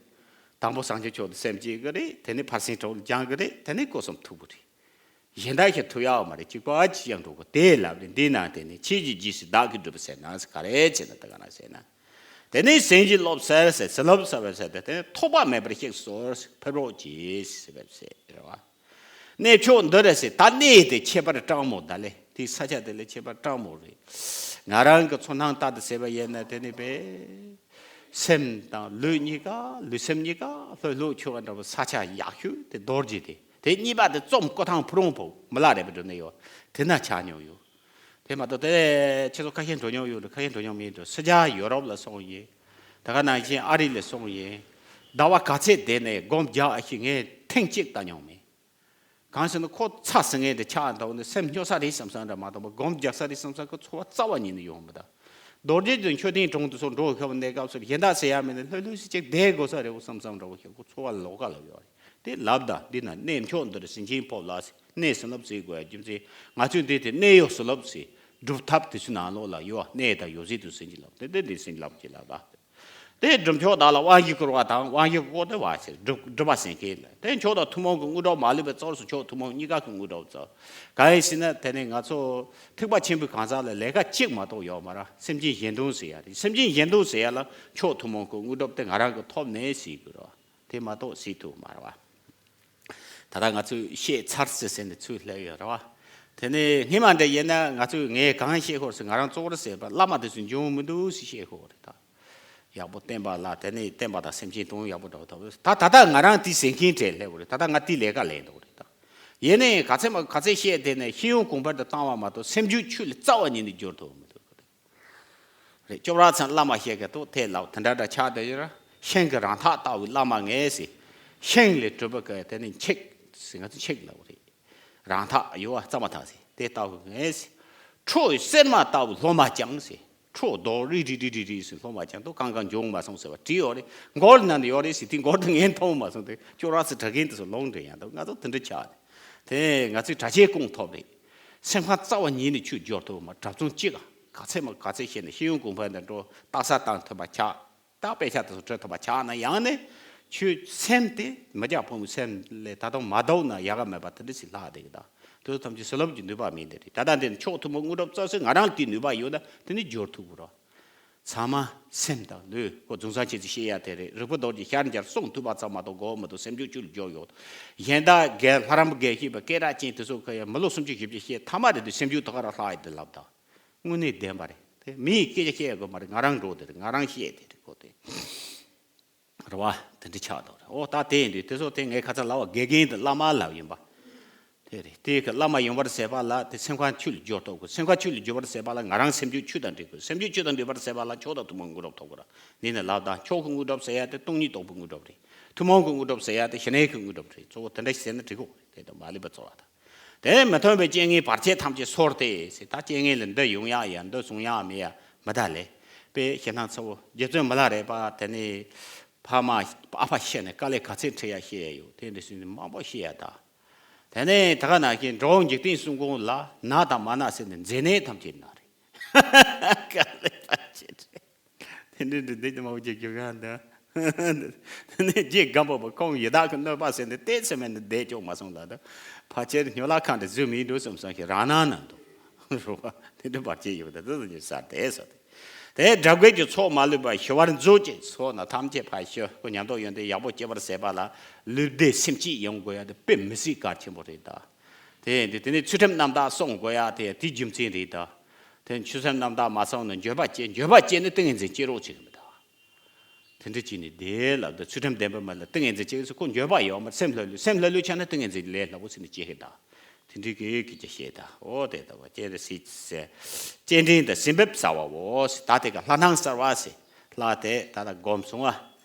དང་པོ་སངས་རྒྱས་མཆོག་ཏུ་སེམས་བསྐྱེད་གི་རེད། དེ་ནས་ཕར་ཕྱིན་གྲོགས་ལ་སྦྱང་གི་རེད། དེ་ནས་སྐུ་གསུམ་ཐུག་གི་རེད། གཞན་དག་གིས་ཐུབ་ཡག་མ་རེད། གཅིག་པ་ཅི་ཡང་འགྲོ་གི་དེ་ལབ་རེད། འདི་ནང་དེ་ནས་ཁྱེད་ཀྱི་རྗེས་སུ་བདག་གིས་སྒྲུབ་པར་ཟད་ན་ཟེར་ག་རེ་བྱས་ན་དེ་ག་ན་ཟེར་ན། དེ་ནས་ཟིན་བྲིས་སློབ་ཟེར་ཟེར་ཟིན་སློབ་ཟེར་བས་ཟེར་དེ་དེ་ཐོགས་པ་མེད་པར་གཤེགས་སུ་གསོལ་ཕེབས་རོགས་གྱིས་ཟེར་བས་ཟེར་རེད་བ། གནས་མཆོག་འདི་རེད་ཟེར། ད་གནས་དེ་ཁྱད་པར་སྤྲང་མོ་ད་ལེ་དེ་ས་ཆ་དེ་ལས་ཁྱད་པར་སྤྲང་མོ་རེད། ང་རང་གི་ཚོར་སྣང་ལྟར་དུ་ཟེར་བ་ཡིན་ན་དེ་ནི་པས་སེམས་དང་ལུས་གཉིས་ཀ་ལུས་སེམས་གཉིས་ཀ་ལྷོད་ལྷོད་ཆུ་བ་འདྲ་བོ་ས་ཆ་ཡག་ཤོས་དེ་རྡོ་རྗེ་དེ་དེ་གཉིས་པ་དེ་རྩོམ་སྐུ་ཐང་ཕུ་རོང་བོ་མི་ལ་རས་པ་འགྲོ་ནས་ཡོད་དེ་ན་ཆགས་མྱོང་ཡོད། དེ་མ་གཏོགས་དེ་ཁྱེད་ཚོ་ཁ་ཤས་འགྲོ་མྱོང་ཡོད་འགྲོ། ཁ་ཤས་འགྲོ་མྱོང་མེད་འགྲོ། སི་ཇཱ་ཡོ་རོབ་ལ་སོང་ཡིན། ད་ག་ནང་བཞིན་ཨ་རི་ལ་སོང་ཡིན། ཟླ་བ་ག་ཚད་བསྡད་ནས་སྒོམ་རྒྱག་ཨ་ཤི་ངས་ཐེངས་གཅིག་བལྟ་མྱོང་མེད། གང་ཟེར་ན་ཁོ་ཚ་ཟེར་མཁན་དེ་ཆགས་འདུག་ནས་སེམས་སྨྱོ་ས་རེད་བསམ་བསམ་འདྲ་མ་གཏོགས་པ་སྒོམ་རྒྱག་ས་རེད་བསམ་བསམ་གི་ཚོར་བ་རྩ་བ་ཉིད་ནས་ཡོང་མི་གདའ། རྡོ་རྗེ་གདན་མཆོད་རྟེན་དྲུང་དུ་སོང་འགྲོ་ཁ་བ་གནས་སྐབས་སུ་གཞན་དག་ཟེར་ཡ་མེད་ནས་ལྷོད་ལྷོད་སེ་གཅིག་བསྡད་དགོས་ས་རེད་བསམ་བསམ་འདྲ་བོ་ཞིག་ཁོ་ཚོར་བ་ལོགས་ཀ་ལ་ཡོད་རེད། དེ་ལབ་ད་འདི་ན་གནས་མཆོག་འདི་རུ་ཟིན་ཆེན་ཕོབ་ལ་ཟེར་གནས་ཟིན་རླབས་ཟེར་དགོས་ཡ་རྒྱུ་མཚན་ང་ཚོས་འདི་དེ་གནས་ཡོད་ཟིན་རླབས་ཟེར་སྒྲུབ་ཐབས་དེ་ཚོའི་ནང་ལོགས་ལ་ཡོད་གནས་དང་ཡོད་ཟིན་དུ་ཟིན་གྱི་ལབ་དེ་འདི་འདི་ཟིན་ལབ་ཀྱི་ལབ་ད། དེ་སྒྲུབ་མཆོག་བདག་ལ་དབང་བཞི་བསྐུར་བ་དང་དབང་བཞི་བསྐུར་ཏེ་བ་ཞེས་སྒྲུབ་སྒྲུབ་པ་ཟེར་མཁན་ལ་དེ་མཆོག་དང་ཐུན་མོང་གི་དངོས་གྲུབ་མ་ལུས་པའི་གཙོ་བོར་མཆོག་ཐུན་མོང་གཉིས་ཀ་གི་དངོས་གྲུབ་གཙོ། གང་ཡིན་ཟེར་ན་དེ་ནི་ང་ཚོ་ཐེག་པ་ཆེན་པོའི་གང་ཟག་ལ་ལས་ཀ་གཅིག་མ་གཏོགས་ཡོད་མ་རེད། སེམས་ཅན་གཞན་དོན་ཟེར་ཡ་རེད། སེམས་ཅན་གཞན་དོན་ཟེར་ཡ་ལ་མཆོག་ཐུན་མོང་གི་དངོས་གྲུབ་དེ་ང་རང་གི་ཐོབ་ནས་ཟེར་དགོས་རེད། དེ་མ་གཏོགས་ཟེར་ཐུབ་མ་རེད་བ། ད་ལྟ་ང་ཚོས་བཤད་ཚར་ཟེར་ཟེར་ནས་ཚུར་སླེབས་ཡོད་རེད་བ། དེ་ནས་སྔས་མ་འདྲ་ཡིན་ན་ང་ཚོས་ངས་གང་བཤད་ཤོར་ཟེར་ང་རང་གཙོ་བོར་ཟེར་བ་བླ་མ་དེ་ཚོས་འཇོན་མི་འདུག་ཟེར་བཤད་ཤོར་རེད་ད། ཡག་པོ་བསྟན་པ་ལ་དེ་ནས་བསྟན་པ་དང་སེམས་ཅན་དོན་ཡག་པོ་འདྲ་བོ་ཐོབ་ད། ད་ལྟ་ང་རང་དེ་ཟེར་མཁན་གྲས་སླེབས་པ་རེད། ད་ལྟ་ང་དེ་ལས་ཀ་ལས་འདུག་རེད་ད། ཡིན་ནའི་ག་ཚད་མ་ག་ཚད་བཤད་དེ་ནས་ཤེས་ཡོན་གོང་འཕེལ་དུ་བཏང་བ་མ་གཏོགས་སེམས་རྒྱུད་ཆོས་ལ་རྩ་བ་ཉིད་ནས་འགྱུར་ཐུབ་མི་འདུག་རེད། ཅོག་ར་ཚང་བླ་མ་བཤད་གི་འདུག་དེ་ལབ་དེ་འདྲ་འདྲ་ཆགས་བསྡད་ཡོད་ར། ཤིང་གི་རང་རྟགས་ལྟ་བུའི་བླ་མ་ངས་ཟེར། ཤིང་ལས་གྲུབ་པ་གི་དེ་ནི་འཆིག་ཟེར་ང་ཚོ་འཆིག་ལབ་རེད། རང་རྟགས་ཡོད་བ་རྩ་མ་ཐག་ཟེར་དེ་ལྟ་བུ་ངས་ཟེར། ཁྲོ་བོའི་གསེར་མ་ལྟ་བུ་སློབ་མ་ཀྱང་ཟེར། ཁྲོ་རྡོ་རི་རི་རི་རི་རི་ཟེར་སློབ་མ་ཀྱང་དུ་གང་གང་འབྱུང་མ་སོང་ཟེར་བ་བྲིས་ཡོད་རེད། མགོར་ནང་ནས་ཡོད་རེད་ཟེར་དེ་མགོར་དུ་ངས་མཐོང་མ་སོང་དེ་ཅོག་ར་ཚི་དྲ་མཁན་དུ་སུ་ལོང་འདྲེ་ཡང་དུ་ང་ཚོ་དེ་འདྲ་ཆགས་རེད། དེ་ང་ཚོས་གྲྭ་ཆས་སྐོང་ཐོབ་རེད། སེམས་ཁམས་རྩ་བ་ཉིད་ནས་ཆོས་སྦྱོར་ཐུབ་མ་གྲྭ་བཙུན་གཅིག་ག་ག་ཚད་མ་ག་ཚད་བཤད་ནས་ཤེས་ཡོན་གོང་འཕེལ་འདི་འགྲོ་རྟགས་གསལ་བཏང་ཐུབ་པ་ཆགས། ད་དཔེ་ཆ་དེ་ཚོ་འབྲི་ཐུབ་པ་ཆགས་ན་ཡང་ནས་ཆོས་སེམས་དེ་མི་རྒྱག་ཕོ་མོའི་སེམས་ལས་ད་དུང་མ་ལྡོག་ན་ཡག་ག་མེད་པ་དེ་འདྲ་ཞིག་ལྷག་བསྡད་ཀྱི་ད། དེ་ཚོ་ཐམས་ཅད་ཟིལ་རླབས་ཀྱི་ནུས་པ་མིན་དེ་རེད། ད་ལྟ་འདི་ནི་མཆོག་ཐུན་མོང་དངོས་གྲུབ་རྩ་ཟེར་ང་རང་ལ་དེའི་ནུས་པ་ཡོད་ན་དེ་ནི་སྦྱོར་ཐུབ་ཀྱི་རེད། ཚང་མ་སེམས་དང་ལུས་ཁོ་རྫོང་སངས་ཆེན་ཚོས་བཤད་ཡ་དེ་རེད། རིག་པ་རྡོ་རྗེ་ཤར་འབྱར་གསུང་ཐུབ་པ་ཙམ་མ་གཏོགས་གོ་མི་ཐུབ། སེམས་རྒྱུད་ཆོས་ལ་སྦྱོར་ཡོད། གཞན་དག་རྒན་ལྷ་རམས་པ་རྒན་ཤེས་པ་སྐད་གྲགས་ཅན་དེ་ཚོ་ཁ་ཡ་མི་ལོ་སུམ་ཅུ་བཞི་བཅུ་བཤད་ཐ་མ་རེད་དུས་སེམས་རྒྱུད་ད་ག་རང་ལྷག་ཡོད་དེ་ལབ་ད། དངོས་གནས་བདེན་པ་རེད། དེ་མི་ཡི་སྐད་ཆ་བཤད་ཡ་དགོས་མ་རེད། ང་རང་འགྲོ་དེ་རེད། ང་རང་བཤད་དེ་རེད་ཁོ་དེ། རེད་བ། དེ་འདྲ་ཆགས་འདུག་རེད། ཨོ་ད་དེ་ཡིན་དུས་དེ་ཚོ་དེ་ངས་ཁ་ཚ་ལབ་པ་དགེ་རྒན་དེ་བླ་མ་ལབ་ཡིན་པ། དེ་རེད། དེ་གི་བླ་མ་ཡོང་བར་ཟད་པ་ལ་དེ་སེམས་ཁམས་ཆོས་ལ་སྦྱོར་ཐུབ་དགོས། སེམས་ཁམས་ཆོས་ལ་སྦྱོར་བར་ཟད་པ་ལ་ང་རང་སེམས་རྒྱུད་ཆོས་དང་འདྲེས་དགོས། སེམས་རྒྱུད་ཆོས་དང་འདྲེས་པར་ཟད་པ་ལ་མཆོག་དང་ཐུན་མོང་དངོས་གྲུབ་ཐོབ་དགོས་ར། འདི་ནི་ལབ་དང་མཆོག་གི་དངོས་གྲུབ་ཟེར་ཡ་དེ་སྟོང་ཉིད་རྟོགས་པའི་དངོས་གྲུབ་རེད། ཐུན་མོང་གི་དངོས་གྲུབ་ཟེར་ཡ་དེ་ཞི་གནས་ཀྱི་དངོས་གྲུབ་རེད། གཙོ་བོ་དེ་འདྲ་ཞིག་ཟེར་ན་འགྲིག་གོ་རེད། དེ་དང་མ་ལུས་པ་གཙོ་བ་དང་། དེ་མི་མཐུན་པའི་རྐྱེན་ངན་བར་ཆད་ཐམས་ཅད་སོལ་ཏེ་ཟེར། ད་རྐྱེན་ངན་ལ་འདི་ཡོང་ཡག་ཡ་འདི་སོང་ཡག་མེད་ཡ་མི་ད་ལེ། དཔེ་ཞེ་སྡང་ཚ་བོ་རྗེ་བཙུན་མི་ལ་རས་པ་དེ་ནས་ཕ་མ་ཨ་ཕ་ཤི་ནས་དཀའ་ལས་ག་ཚད་འཕྲད་ཡ་ཤེས་ཡ་ཡོད། དེ་འདྲ་ཟེར་ནས་མང་པོ་ཤེས་ཡ་ད། དེ་ནས་ད་ག་ནང་བཞིན་འགྲོ་བ་འཇིག་རྟེན་གསུམ་མགོན་ལ་ན་དང་མ་ན་ཟེར་ནས་མཛེ་ནད་ཐམས་ཅད་ན་རེད། དཀའ་ལས་ཐམས་ཅད་འཕྲད། དེ་འདྲའི་འདྲ་འདི་དེ་མ་བོ་ཅིག་རྒྱུག་ཡང་འདི། ནས་རྗེ་སྒམ་པོ་པ་ཁོང་ཡི་དྭགས་ཀྱི་གནོད་པ་ཟེར་ནས་བལྟས་ཚེ་མེད་ནས་བསྡད་ཆོག་མ་སོང་ལ་ད། ཕལ་ཆེར་སྨྱོ་ལགས་ཁ་འདྲ་བཟོས་མི་འགྲོ་བསམ་བསམ་ཞིག་རང་སྣང་ན་འདུག་རུ་བ་དེ་འདྲ་བར་ཆད་ཡོད་པ་ད་དུ་ཉེ་སར་བསྡད་སོ། དེ་དགྲ་བགེགས་ཀྱི་ཚོགས་མ་ལུས་པ་ཞི་བར་མཛོད་ཅིག་ཚོགས་རྣམས་ཐམས་ཅད་ཕར་ཞི། ཁོ་ཉམས་རྟོགས་ཡོན་ཏན་ཡག་པོ་སྐྱེ་བར་ཟད་པ་ལ་ལུས་བདེ་སེམས་སྐྱིད་ཡོང་དགོས་ཡ་དེ་དཔེ་མི་སྲིད་གལ་ཆེན་པོ་རེད་ད། དེ་ཡིན་དུས་དེ་ནས་ཚུལ་ཁྲིམས་རྣམ་དག་སྲུང་དགོས་ཡ་དེ་དེའི་རྒྱུ་མཚན་རེད་ད། དེ་ཚུལ་ཁྲིམས་རྣམ་དག་མ་སྲུང་ན་འགྱོད་པ་སྐྱེ། འགྱོད་པ་སྐྱེ་ན་ཏིང་ངེ་འཛིན་སྐྱེ་རོགས་བྱེད་གི་མི་ད། དེ་འདྲ་བྱས་ནས་བསྡད་ལབ་ད། ཚུལ་ཁྲིམས་ལྡན་པ་མ་ལ་ཏིང་ངེ་འཛིན་སྐྱེ་གི་ཚེ་ཁོ་འགྱོད་པ་ཡོད་མ་རེད། སེམས་ལྷོད་ལྷོད། སེམས་ལྷོད་ལྷོད་ཆགས་ན་ཏིང་ངེ་འཛིན་ལས་སླ་པོ་ཟེར་ནས་སྐྱེ་གི་ད། དེ་འདྲའི་གི་གི་ཅི་བཤད་ད། འོ་དེ་ལྟ་བུ་སྤྱན་རས་གཟིགས་ཟེར། སྤྱན་འདྲེན་དང་སྲིད་འབེབས་ཟ་བའོ་ཟེར། ད་དེ་ག་ལྷ་སྣང་གསལ་བ་ཟེར། ལྷ་དེ་ད་ལྟ་སྒོམ་སོང་བ།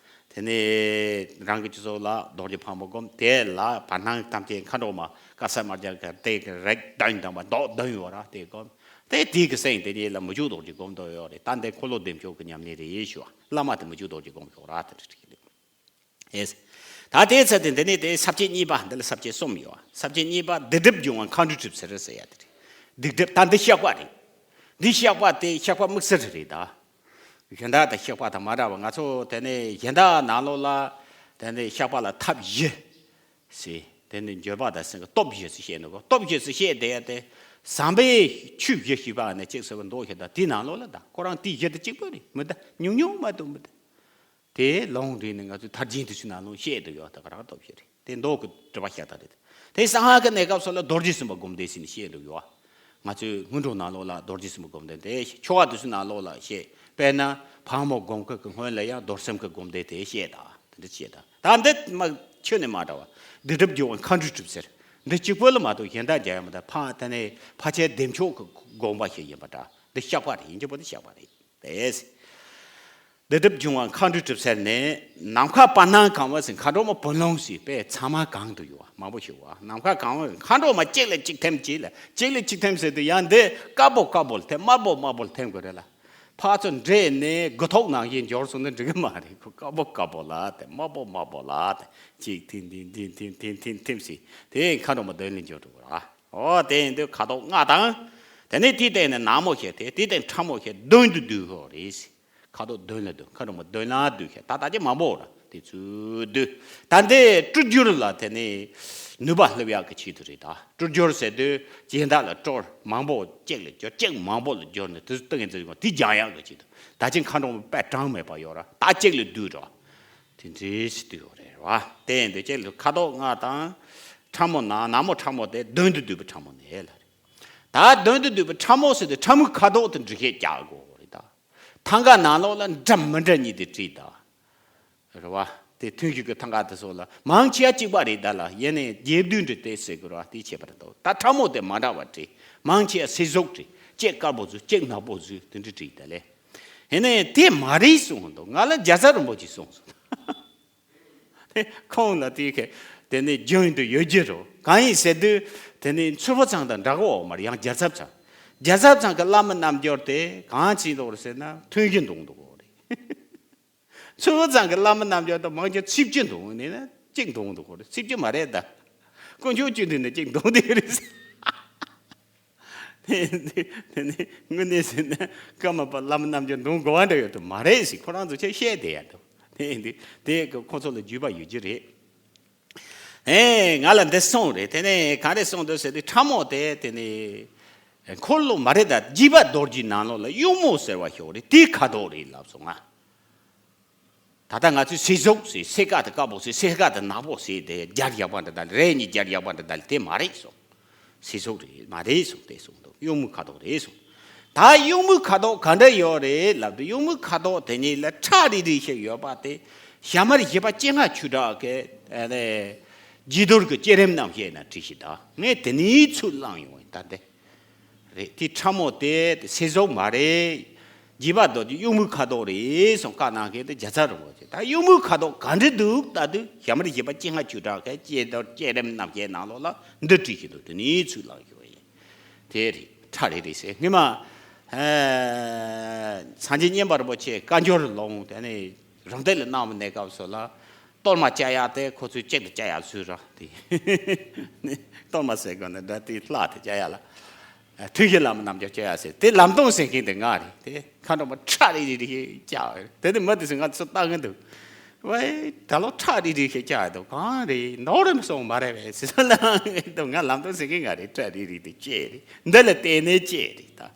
དེ་ནས་རང་གི་སྤྱི་ཚོགས་ལ་རྡོ་རྗེ་ཕག་མོ་སྒོམ། དེ་ལ་བར་སྣང་ཐམས་ཅད་མཁའ་འགྲོ་མ་དཀར་གསལ་དམར་ལྗང་གི་དེ་གི་རིགས་བདུན་དང་བ་མདོག་བདུན་ཡོད་ར་དེ་སྒོམ། དེ་དེ་གི་སེང་དེ་ཉིད་ལ་མི་བསྐྱོད་རྡོ་རྗེ་སྒོམ་དོ་ཡོད་རེད། ད་འདི་འཁོར་ལོ་བདེ་མཆོག་གི་ཉམས་ལེན་རེད་ཞུ་བ། བླ་མ་དེ་མི་བསྐྱོད་རྡོ་རྗེ་སྒོམ་ཤོག་ར་དེ་རེད། ཨེས། ད་དེའི་ཚེ་དེ་འདི་ནས་དེ་ས་བཅད་གཉིས་པ་འདི་ལ་ས་བཅད་གསུམ་ཡོད། ས་བཅད་གཉིས་པ་སྡིག་སྒྲིབ་སྦྱོང་བ་མཁའ་འགྲོའི་གྲིབ་བསིལ་ཟེར་ཡ་དེ་རེད། སྡིག་སྒྲིབ་ད་འདི་བཤགས་པ་རེད། འདི་བཤགས་པ་དེ་བཤགས་པ་དམིགས་བསལ་རེད་ད། གཞན་དག་དང་བཤགས་པ་དང་མ་འདྲ་བ། ང་ཚོ་དེ་ནས་གཞན་དག་ནང་ལོགས་ལ་དེ་ནས་བཤགས་པ་ལ་ཐབས་བཞི་ཟེར། དེ་ནས་འགྱོད་པ་དང་སེམས་ཀྱི་སྟོབས་བཞི་ཟེར་བཤད་འདུག་གོ། སྟོབས་བཞི་ཟེར་བཤད་བསྡད་ཡ་དེ་བསམ་པའི་ཆོས་བཞི་ཞེས་པ་ནས་གཅིག་ཟེར་བ་འདུག་ཞེ་ད། དེའི་ནང་ལོགས་ལ་ད་ཁོ་རང་དེ་བཞི་དེ་གཅིག་པོ་རེད་མི་ད། ཉུང་ཉུང་མ་གཏོགས་མི་ད། དེ་ལུང་འདྲེན་ནི་ང་ཚོའི་ཐར་རྒྱན་དེ་ཚོའི་ནང་ལོགས་བཤད་དུ་ཡོད། ད་ག་རང་སྟོབས་ཤིག་རེད། དེ་མདོ་གི་སྒྲུབ་པ་ཤ་སྟག་རེད། དེ་གསང་སྔགས་ཀྱི་གནས་སྐབས་སུ་ལ་རྡོ་རྗེ་སེམས་དཔའ་སྒོམ་བཟླས་ཟེར་ནས་བཤད་དུ་ཡོད། ང་ཚོའི་སྔོན་འགྲོ་ནང་ལོགས་ལ་རྡོ་རྗེ་སེམས་དཔའ་སྒོམ་བཟླས་དེ་ཆོ་ག་དེ་ཚོའི་ནང་ལོགས་ལ་བཤད། དཔེར་ན་ཕག་མོ་སྒོམ་སྐབས་ཀྱི་སྔོན་ལ་ཡང་རྡོར་སེམས་ཀྱི་སྒོམ་བཟླས་དེ་བཤད་ད། དེ་འདྲ་བཤད་ད། ད་འདི་མ་ཁྱོན་ནས་མ་འདྲ་བ། སྡིག་སྒྲིབ་སྦྱོང་བ་མཁའ་འགྲོའི་གྲིབ་བསིལ། འདི་གཅིག་པོ་ལ་མ་གཏོགས་གཞན་དག་རྒྱག་ཡ་མི་འདུག་ཕ་དེ་ནས་ཕལ་ཆེར་བདེ་མཆོག་གི་དགོངས་པ་ཞིག་ཡིན་པ་འདྲ། འདི་བཤགས་པ་རེད། ཡིན་གྱི་པོ་འདི་བཤགས་པ་རེད། དེས། སྡིག་སྒྲིབ་སྦྱོང་བ་མཁའ་འགྲོའི་གྲིབ་བསིལ་ནས། ནམ་མཁའ་བར་སྣང་གང་བ་ཟེར། མཁའ་འགྲོ་མ་བུ་ལོན་ཟེར་དཔེ་ཚང་མ་གང་དུ་ཡོད་པ་མང་པོ་ཞིག་བ། ནམ་མཁའ་གང་བ་མཁའ་འགྲོ་མ་གཅིག་ལ་གཅིག་ཐིམ་གཅིག་ལ་གཅིག་ལ་གཅིག་ཐིམ་ཟེར་དུས་ཡང་འདི་དཀར་པོ་དཀར་པོ་ལ་ཐིམ། དམར་པོ་དམར་པོ་ལ་ཐིམ་དགོས་རེད་ལ། ཕར་ཚུར་འདྲེས་ནས་དགུ་ཐོག་ནང་བཞིན་འབྱོར་སོང་ན་འགྲིག་གི་མ་རེད། ཁོ་དཀར་པོ་དཀར་པོ་ལ་ཐིམ། དམར་པོ་དམར་པོ་ལ་ཐིམ། གཅིག་ཐིམ་ཐིམ་ཐིམ་ཐིམ་ཐིམ་ཐིམ་ཟེར། དེ་མཁའ་འགྲོ་མ་བདུན་ལ་འབྱོར་འགྲོ་གི་རེད། འོ་དེ་ཡིན་དུས་ཁ་དོག་ལྔ་དང་། དེ་ནས་དེའི་སྟེང་ནས་ནག་མོ་ཞེས་ཏེ། དེའི་སྟེང་ཁྲ་མོ་ཞེས་བདུན་དུ་བསྡུས་ཤོག་རེད། ཁ་དོག་བདུན་ལ་བསྡུ། མཁའ་འགྲོ་མ་བདུན་ལ་བསྡུ་ཞེས། ད་ད་ཅི་མང་པོ་ར་དེ་ཚུལ་བསྡུ། ད་འདི་སྤྲུལ་བསྒྱུར་ལ་དེ་ནས་ནུས་པ་སླེབས་ཡག་གི་ཆེད་དུ་རེད་ད། སྤྲུལ་བསྒྱུར་ཟེར་དུས་གཞན་དག་ལ་སྤྲུལ་མང་པོ་གཅིག་ལ་བསྒྱུར། གཅིག་མང་པོ་ལ་བསྒྱུར་ནས་དེ་ཚོ་ཏིང་ངེ་འཛིན་དེ་སྦྱང་ཡག་གི་ཆེད་དུ། ད་ཅི་མཁའ་འགྲོ་མ་དཔེ་གྲངས་མེད་པ་ཡོད་ར། ད་གཅིག་ལ་བསྡུས་ར། དེ་འདྲའི་ཞིག་ཏུ་ཡོད་རེད་བ། དེ་ཡིན་དུས་ཁྱེད་ལ་ཁ་དོག་ལྔ་དང་། ཁྲ་མོ་ནག་ནག་མོ་ཁྲ་མོ་དེ་བདུན་དུ་བསྡུས་པའི་ཁྲ་མོ་ནས་ལ་རེད། ད་བདུན་དུ་བསྡུས་པའི་ཁྲ་མོ་ཟེར་དུས་ཁྲ་མོའི་ཁ་དོག་དེ་འབྲི་ཤེས་རྒྱག་དགོས་རེད་ད། ཐང་ག་ནང་ལོགས་ལ་འདྲ་མི་འདྲ་གཉིས་དེ་བྲིས་ད། རེད་བ། དེ་ཐུན་བཞི་གི་ཐང་ག་དེ་ཚོ་ལ་མང་ཆེ་བ་གཅིག་པ་རེད་ད་ལ། ཡིན་ནའི་རྒྱས་བསྡུས་འབྲི་དེ་ཟེར་དགོས་རེད་བ། དེ་ཁྱད་པར་འདུག་ད་ཁྲ་མོ་དེ་མ་འདྲ་བ་བྲིས། མང་ཆེ་བ་སེར་གཟུགས་བྲིས། གཅིག་དཀར་པོ་བཟོས། གཅིག་ནག་པོ་བཟོས། དེ་འདྲ་བྲིས་ད་ལེ། ཡིན་ནའི་དེ་མ་རེད་གསུངས་འདུག་ང་ལ་རྒྱལ་ཚབ་རིན་པོ་ཆེས་གསུངས་སོང་། ཁོང་ལ་དེ་ག་དེ་ནས་རྒྱུན་དུ་ཡོད་རྒྱུ་རོ། གང་ཡིན་ཟེར་དུས་དེ་ནས་ཚུལ་ཁྲིམས་ཚང་དང་འདྲ་གི་འོག་མར་ཡང་རྒྱལ་ཚབ་ཚང་། རྒྱལ་ཚབ་ཚང་གི་བླ་མ་རྣལ་འབྱོར་དེ་གང་བྱེད་འདུག་རེད་ཟེར་ན་ཐུན་བཞི་འདོན་འདུག་གོ་རེད། ཚུལ་ཁྲིམས་ཚང་གི་བླ་མ་རྣལ་འབྱོར་དེ་མང་ཆེ་ཚེས་བཅུ་འདོན་ནས་ན་གཅིག་འདོན་འདུག་གོ་རེད། ཚེས་བཅུ་མ་རེད་ད། དཀོན་མཆོག་བཅུ་འདོན་ནས་གཅིག་འདོན་དེ་རེད་ཟེར། དེ་ནི་དངོས་གནས་ཟེར་ན་ཀརྨ་པ་བླ་མ་རྣལ་འབྱོར་འདོན་དགོས་པ་འདྲ་ཡོད་དོ། མ་རེད་ཟེར། ཁོ་རང་ཚོ་ཆ་བཤད་བསྡད་ཡ་འདུག་དེ་འདི་དེ་ཁོ་ཚོ་ལ་བརྒྱུད་པ་ཡོད་ཀྱི་རེད། ཨེ་ང་ལ་འདི་གསུངས་རེད། དེ་ནས་ག་རེ་གསུངས་འདུག་ཟེར་དུས་ཁྲ་མོ་དེ་དེ་ནས་འཁོར་ལོ་མ་རེད་ད། རྒྱས་པ་རྡོ་རྗེའི་ནང་ལོགས་ལ་གཡུང་མོ་ཟེར་བ་ཞིག་རེད། དེའི་ཁ་དོག་རེད་ལབ་སོང་ང་། ད་ལྟ་ང་ཚོས་སེར་གཟུགས་ཟེར། སེར་ཀ་དང་དཀར་པོ་ཟེར། སེར་ཀ་དང་ནག་པོ་ཟེར། དེ་རྒྱ་རྒྱག་པ་འདྲ་འདྲ་རེད། གཉིས་རྒྱ་རྒྱག་པ་འདྲ་འདྲ་དེ་མ་རེད་གསུངས། སེར་གཟུགས་རེད་མ་རེད་གསུངས། དེ་གསུངས་འདུག་གཡུང་མོའི་ཁ་དོག་རེད་གསུངས། ད་གཡུང་མོའི་ཁ་དོག་ག་འདྲ་ཡོད་རེད་ལབ་དུས་གཡུང་མོའི་ཁ་དོག་དེ་ཉིད་ལ་ཁྲ་རིལ་རིལ་ཞིག་ཡོད་པ་དེ་ཞྭ་དམར་བཞི་པ་སྤྱན་སྔ་ཆོས་གྲགས་ཀྱི་ཨ་ནི་རྗེས་ཟློས་ཀྱི་བསྐྱེད་རིམ་རྣམས་བཤད་ན་བྲིས་ཤིག་ད་ངས་དེ་ནས་ཚུར་བླངས་ཡོང་བ་ཡིན། ད་འདི་རེད། དེ་ཁྲ་མོ་དེ་སེར་གཟུགས་མ་རེད། རྗེ་འབའ་རྡོ་རྗེ་གཡུང་མོའི་ཁ་དོག་རེད་གསུངས། བཀའ་གནང་མཁན་དེ་རྒྱལ་ཚབ་རིན་པོ་ཆེ། ད་གཡུང་མོའི་ཁ་དོག་ག་འདྲ་འདུག་ལྟ་དུས་ཞྭ་དམར་བཞི་པ་སྤྱན་སྔ་ཆོས་གྲགས་ཀྱི་བསྐྱེད་རིམ་རྣམ་བསྐྱེད་ནང་ལོགས་ལ་འདི་བྲིས་ཤིག་འདུག་དེ་ནས་ཚུར་བླངས་ཡོད་ཡིན། དེ་རེད། ཁྲ་རི་རི་ཟེར། སྔོན་མ་ཨ་སངས་རྒྱས་མཉན་པ་རིན་པོ་ཆེ་བཀའ་འགྱུར་ལུང་དེ་ནས་རང་བསྟན་ལ་གནང་བའི་གནས་སྐབས་སུ་ལ། གཏོར་མ་བཅའ་ཡག་དེ་ཁོ་ཚོས་གཅིག་ཏུ་བཅའ་ཡག་ཚུལ་ར་དེ། གཏོར་མ་ཟེར་དགོས་ན་འདྲ་དེ་ལྷ་དེ་བཅའ་ཡག་ལ། ཐུན་བཞིའི་ལམ་རྣམས་ཀྱང་བཅའ་ཡག་ཟེར། དེ་ལམ་སྟོན་ཟེར་མཁན་དེ་ང་རེད། དེ་མཁའ་འགྲོ་མ་ཁྲ་རི་རི་རི་བཅའ་ཡོད། དེ་ནི་མི་དེ་ཚོས་ང་ཚོ་ལྟ་གི་འདུག་ཝེ། ད་ལོ་ཁྲ་རི་རི་ཞིག་བཅའ་འདུག་གང་རེད། མདོག་རིས་མ་སོང་མ་རེད་པས་ཟེར་ལབ་འདུག་ང་ལམ་སྟོན་ཟེར་མཁན་ང་རེད། ཁྲ་རི་རི་དེ་བཅས་རེད། འདི་ལ་བརྟེན་ནས་བཅས་རེད་ད།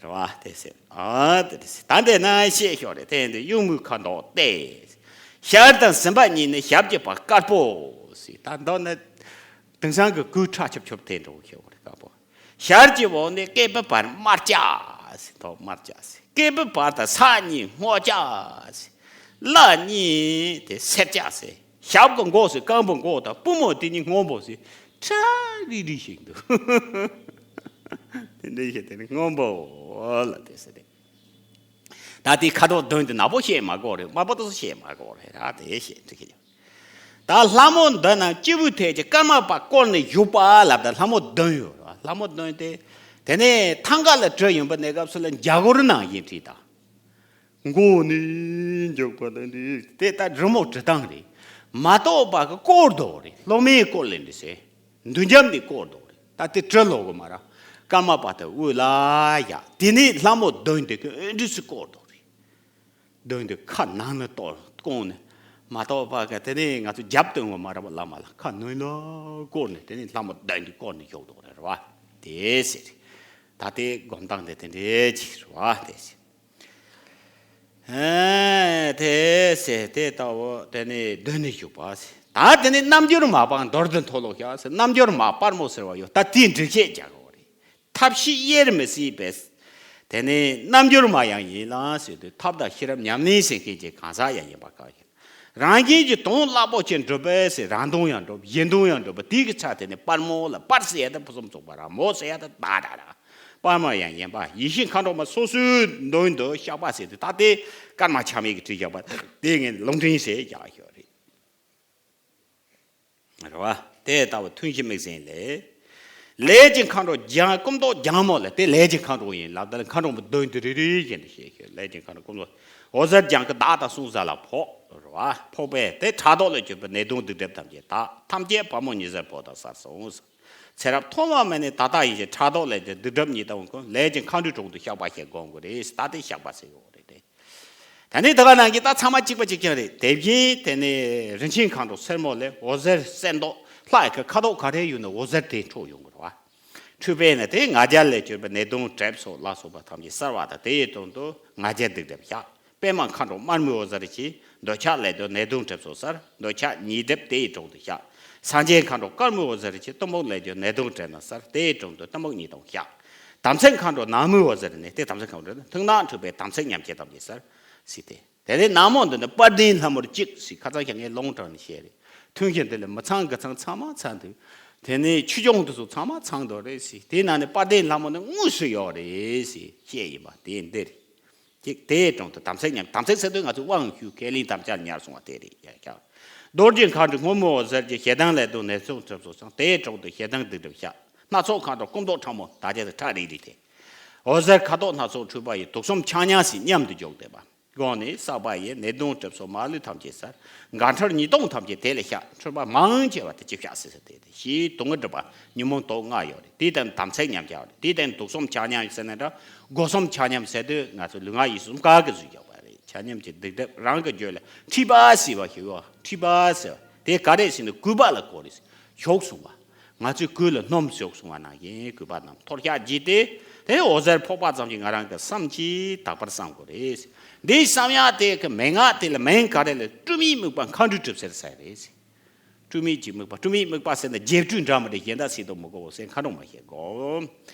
རེད་བ། དེ་ཟེར། ཨ་དེ་རེད་ཟེར། ད་འདི་ན་བཤད་ཤོག་རེད། དེ་འདི་གཡུང་མོའི་ཁ་དོག་སྟེ། ཞལ་དང་ཟིན་པ་གཉིས་ནི་ཞབས་ཀྱི་བར་དཀར་པོ་ཟེར། ད་མདོར་ན་དེང་སང་གི་གོས་ཁྲ་ཆུབ་ཆུབ་དེ་འདྲ་བོ་ཞིག་རེད། དཀར་པོ། ཞལ་གྱི་འོག་ནས་སྐེད་པའི་བར་དམར་སྐྱ་ཟེར། མདོག་དམར་སྐྱ་ཟེར། སྐེད་པའི་བར་དང་ས་གཉིས་སྔོ་སྐྱ་ཟེར། བརླ་གཉིས་དེ་སེར་སྐྱ་ཟེར། ཞབས་ཀྱི་མགོ་ཟེར། རྐན་པའི་མགོ་དང་པུས་མོ་དེ་གཉིས་སྔོན་པོ་ཟེར། ཁྲ་རི་རི་ཞིག་འདུག་དེ་འདྲ་ཞིག་དེ་ནི་སྔོན་པོ་ལ་དེ་ཟེར་རེད། ད་དེ་ཁ་དོག་བདུན་དེ་ནག་པོ་བཤད་མ་དགོས་རེད། དམར་པོ་དེ་ཚོ་བཤད་མ་དགོས་རེད། ད་དེ་བཤད་འགྲིག་གི་ཡོད། ད་ལྷ་མོ་འདི་རྣམས་སྤྱི་བོའི་ཐད་ཀྱི་ཀརྨ་པ་བསྐོར་ནས་བཞུགས་པ་ལབ། ད་ལྷ་མོ་བདུན་ཡོད་རེད་བ། ལྷ་མོ་བདུན་དེ། དེ་ནས་ཐང་ག་ལ་བྲོས་ཡོང་བའི་གནས་སྐབས་སུ་ལ་འཇའ་གུར་ནང་བཞིན་བྲིས་དང་། མགོ་ནས་མཇུག་བར་དུ་འདི་དེ་ལྟར་རི་མོ་འབྲི་སྟངས་རེད། མ་གཏོགས་པ་གི་བསྐོར་འདུག་རེད། སློབ་མའི་སྐོར་ལས་འདི་ཟེར། མདུན་རྒྱབ་ནས་བསྐོར་འདུག་རེད། ད་དེ་བྲི་ལོག་གི་མ་ར། ཀརྨ་པ་དེ་དབུ་ལ་ཡ། དེ་ནས་ལྷ་མོ་བདུན་དེ་གི་འདི་ཟེར་བསྐོར་འདུག་རེད། མདུན་དེ་ཁ་ནང་ནས་གཏོར་བསྐོར་ནས། མ་གཏོགས་པ་གི་དེ་ནས་ང་ཚོ་རྒྱབ་སྟོན་གི་མ་ར་བ་བླ་མ་ལ་ཁ་ནང་ལ་བསྐོར་ནས། དེ་ནས་ལྷ་མོ་བདུན་དེ་བསྐོར་ནས་བཞུགས་འདུག་རེད་བ། དེ་ཟེར། ད་དེ་སྒོམ་སྟངས་དེ་དེ་འདྲའི་ཅིག་རེད་བ། དེ་ཟེར། ཨེ། དེ་ཟེར། དེ་ལྟ་བུ་དེ་ནས་མདུན་ནས་བཞུགས་པ་ཟེར། ད་དེ་ནས་རྣམ་འགྱུར་མ་སྤར་མདོར་བསྡུས་མཐོལ་ལོ་བཤད་ཟེར། རྣམ་འགྱུར་མ་སྤར་མོ་ཟེར་བ་ཡོད། ད་དེའི་འགྲེལ་བཤད་རྒྱག་དགོས་རེད། ཐབས་ཤེས་དབྱེར་མི་སྲིད་པས། དེ་ནས་རྣམ་འགྱུར་མ་ཡང་ཡིན་ལ་ཟེར་དུས། ཐབས་དང་ཤེས་རབ་ཉམས་ལེན་ཟེར་མཁན་གྱི་གང་ཟག་ཡང་ཡིན་པ་གང་ཡིན། རང་བཞིན་གྱིས་དོན་རླབས་པོ་ཆེ་འགྲུབ་པས་ཟེར། རང་དོན་ཡང་འགྲུབ། གཞན་དོན་ཡང་འགྲུབ། དེའི་གི་ཆ་དེ་ནས་སྤར་མོ་ལ། སྤར་ཟེར་ཡ་དེ་ཕུན་སུམ་ཚོགས་པ་ར། མོ་ཟེར་ཡ་དེ་བདག་སྒྲ་ར། སྤར་མོ་ཡང་ཡིན་པ། ཡེ་ཤེས་མཁའ་འགྲོ་མ་སོ་སོའི་མདུན་དུ་བཤགས་པ་ཟེར་དུས། ད་དེ་ཀརྨ་ཆགས་མེད་ཀྱིས་བྲིས་བཞག་པ་དེ་ངས་ལུང་འདྲེན་ཟེར་བཞག་ཡོད་རེད། རེད་བ། དེ་ལྟ་བུ་ཐུན་བཞི་དམིགས་ཟིན་ལས། ལས་ཀྱི་མཁའ་འགྲོ་ལྗང་། སྐུ་མདོག་ལྗང་མོ་ལ་དེ་ལས་ཀྱི་མཁའ་འགྲོ་ཡིན་ལབ། ད་ལ་མཁའ་འགྲོ་མ་བདུན་དེ་རེ་རེ་བཞིན་དུ་བཤད་ཤོག་ལས་ཀྱི་མཁའ་འགྲོ་སྐུ་མདོག་འོད་ཟེར་ལྗང་གུ་བདག་དང་གསུང་ས་ལ་ཕོག་རེད་བ། ཕོག་པས་དེ་ཕྲག་དོག་ལས་གྱུར་པའི་ནད་གདོན་སྡིག་སྒྲིབ་ཐམས་ཅད་དག་ཐམས་ཅད་དཔའ་མོ་ཉི་ཟེར་པོ་དང་སར་སོང་། ཚེ་རབས་ཐོག་མ་མེད་ནས་ད་ལྟ་ཡིན་ཞེས་ཕྲག་དོག་ལས་ཀྱི་སྡིག་སྒྲིབ་ཉེས་དང་ཀུན་ལས་ཀྱི་མཁའ་འགྲོའི་དྲུང་དུ་བཤགས་པ་ཞེས་སྒོམ་དགོས་རེད། ད་དེ་བཤགས་པ་ཟེར་ཡོད་རེད་དེ། ད་ནི་ད་ག་ནང་གི་ད་ཚང་མ་གཅིག་པ་གཅིག་རྐྱང་རེད། དེ་བཞིན་དེ་ནས་རིན་ཆེན་མཁའ་འགྲོ་སེར་མོ་ལས་འོད་ཟེར་གསེར་མདོག་ལྷ་ཡི་གི་ཁ་དོག་ག་རེ་ཡོད་ན་འོད་ཟེར་དེ་འཕྲོ་ཡོང་གི་རེད་བ། འཕྲོས་པས་ན་དེ་ང་རྒྱལ་ལས་གྱུར་པའི་ནད་གདོན་གྲིབ་སོགས་ལ་སོགས་པ་ཐམས་ཅད་སར་བ་དང་། དེ་ཡི་དོན་དུ་ང་རྒྱལ་སྡིག་སྒྲིབ་བཤགས། པདྨ་མཁའ་འགྲོ་དམར་མོའི་འོད་ཟེར་གྱིས་འདོད་ཆགས་ལས་གྱུར་ནད་གདོན་གྲིབ་སོགས་སར། འདོད་ཆགས་ཉེས་སྒྲིབ་དེ་ཡི་དྲུང་དུ་བཤགས། སངས་རྒྱས་མཁའ་འགྲོ་དཀར་མོའི་འོད་ཟེར་གྱིས་གཏི་མུག་ལས་གྱུར་ནད་གདོན་གྲིབ་རྣམས་སར། དེ་ཡི་དྲུང་དུ་གཏི་མུག་ཉེས་དང་བཤགས། དམ་ཚིག་མཁའ་འགྲོ་ནག་མོའི་འོད་ཟེར་ནས་དེ་དམ་ཚིག་མཁའ་འགྲོ་ཐུགས་ནང་འཁྲུགས་པའི་དམ་ཚིག་ཉམས་བྱེད་ཐམས་ཅད་སར། ཟེར་ཏེ། དེ་ནས་ནག་མོ་འདི་ནི་དཔལ་ལྡན་ལྷ་མོར་གཅིག་ཟེར། ཁ་སང་ཞག་ངས་ལུང་དྲངས་ནས་བཤད་རེད། ཐུན་བཞི་འདི་ལ་མི་ཚང་དགུ་ཚང་ཚང་མ་ཚང་དུས། དེ་ནས་ཆོས་སྐྱོང་འདི་ཚོ་ཚང་མ་ཚང་འདུག་རེད་ཟེར། དེའི་ནང་ནས་དཔལ་ལྡན་ལྷ་མོ་ནི་དངོས་སུ་ཡོད་རེད་ཟེར་བཤད་ཡིན་པ་དེ་འདི་རེད། གཅིག་དེའི་དྲུང་དུ་དམ་ཚིག་ཉམས། དམ་ཚིག་ཟེར་དུས་ང་ཚོས་དབང་ཞུ་ཁས་ལེན་དམ་བཅའ་ཉར་སོང་བ་དེ་རེད་ཡ་ཀྱང་། རྡོ་རྗེ་མཁའ་འགྲོ་སྔོན་མོའི་འོད་ཟེར་གྱིས་ཞེ་སྡང་ལས་གྱུར་ནད་གདོན་གྲིབ་སོགས་སང་། དེའི་དྲུང་དུ་ཞེ་སྡང་སྡིག་སྒྲིབ་བཤགས། སྣ་ཚོགས་མཁའ་འགྲོ་སྐུ་མདོག་ཁྲ་མོ་ད་ཆ་དེ་ཁྲ་རིལ་རིལ་དེ། འོད་ཟེར་ཁ་དོག་སྣ་ཚོགས་འཕྲོས་པ་ཡིས་དུག་གསུམ་ཆ་མཉམ་ཟེར་མཉམ་དུ་འཇོག་བསྡད་པ། དགོངས་ནས་བསགས་པ་ཡིས་ནད་གདོན་གྲིབ་སོགས་མ་ལུས་ཐམས་ཅད་སར། འགལ་འཕྲུལ་ཉེས་ལྟུང་ཐམས་ཅད་དེ་ལས་བཤགས། འཁྲུལ་པ་མང་ཆེ་བ་དེ་ཅི་བཤགས་ཟེར་ཟེར་ཏེ། ཞེས་དོན་དངོས་སྒྲུབ་པ་ཉོན་མོངས་དུག་ལྔ་ཡོད་རེད། དེའི་སྟེང་དམ་ཚིག་ཉམས་བྱ་བ་རེད། དེའི་སྟེང་དུག་གསུམ་ཆ་མཉམ་ཟེར་ནས་འདྲ། སྒོ་གསུམ་ཆ་མཉམ་ཟེར་དུས་ང་ཚོ་ལུས་ངག་ཡིད་གསུམ་ག་གི་བཟོས་ཡོད་པ་རེད། ཆ་མཉམ་གྱི་སྡིག་སྒྲིབ་རང་གི་རྒྱུད་ལ་མཁྲིས་པ་ཟེར་བ་ཞིག་ཡོད། མཁྲིས་པ་ཟེར་བ་དེ་ག་རེ་ཟེར་ན་གུས་པ་ལ་གོ་རེད། ཞོག་གསུངས་པ། ང་ཚོས་གོས་ལ་སྣུམ་ཞོག་གསུངས་པ་ནང་བཞིན་གུས་པ་རྣམས་འཐོར་བཤགས་བགྱིས་ཏེ། དེ་འོད་ཟེར་ཕོག་པ་ཙམ་གྱིས་ང་རང་གི་བསམ་གྱིས་དག་པར་བསམ་དགོས་རེད། འདིའི་བསམ་ཡག་དེ་གི་མན་ངག་དེ་ལ་མིང་ག་རེ་ལབ། སྤྲོས་མེད་དམིགས་པ་མཁའ་འགྲོའི་གྲིབ་སེལ་ཟེར་རེད། སྤྲོས་མེད་ཀྱི་དམིགས་པ། སྤྲོས་མེད་དམིགས་པ་ཟེར་ན་རྗེས་སྤྲོས་འདྲ་མི་འདྲ་གཞན་དག་སེལ་དུ་མི་དགོས་ཟེར་མཁའ་འགྲོ་མ་བཤད་དགོས།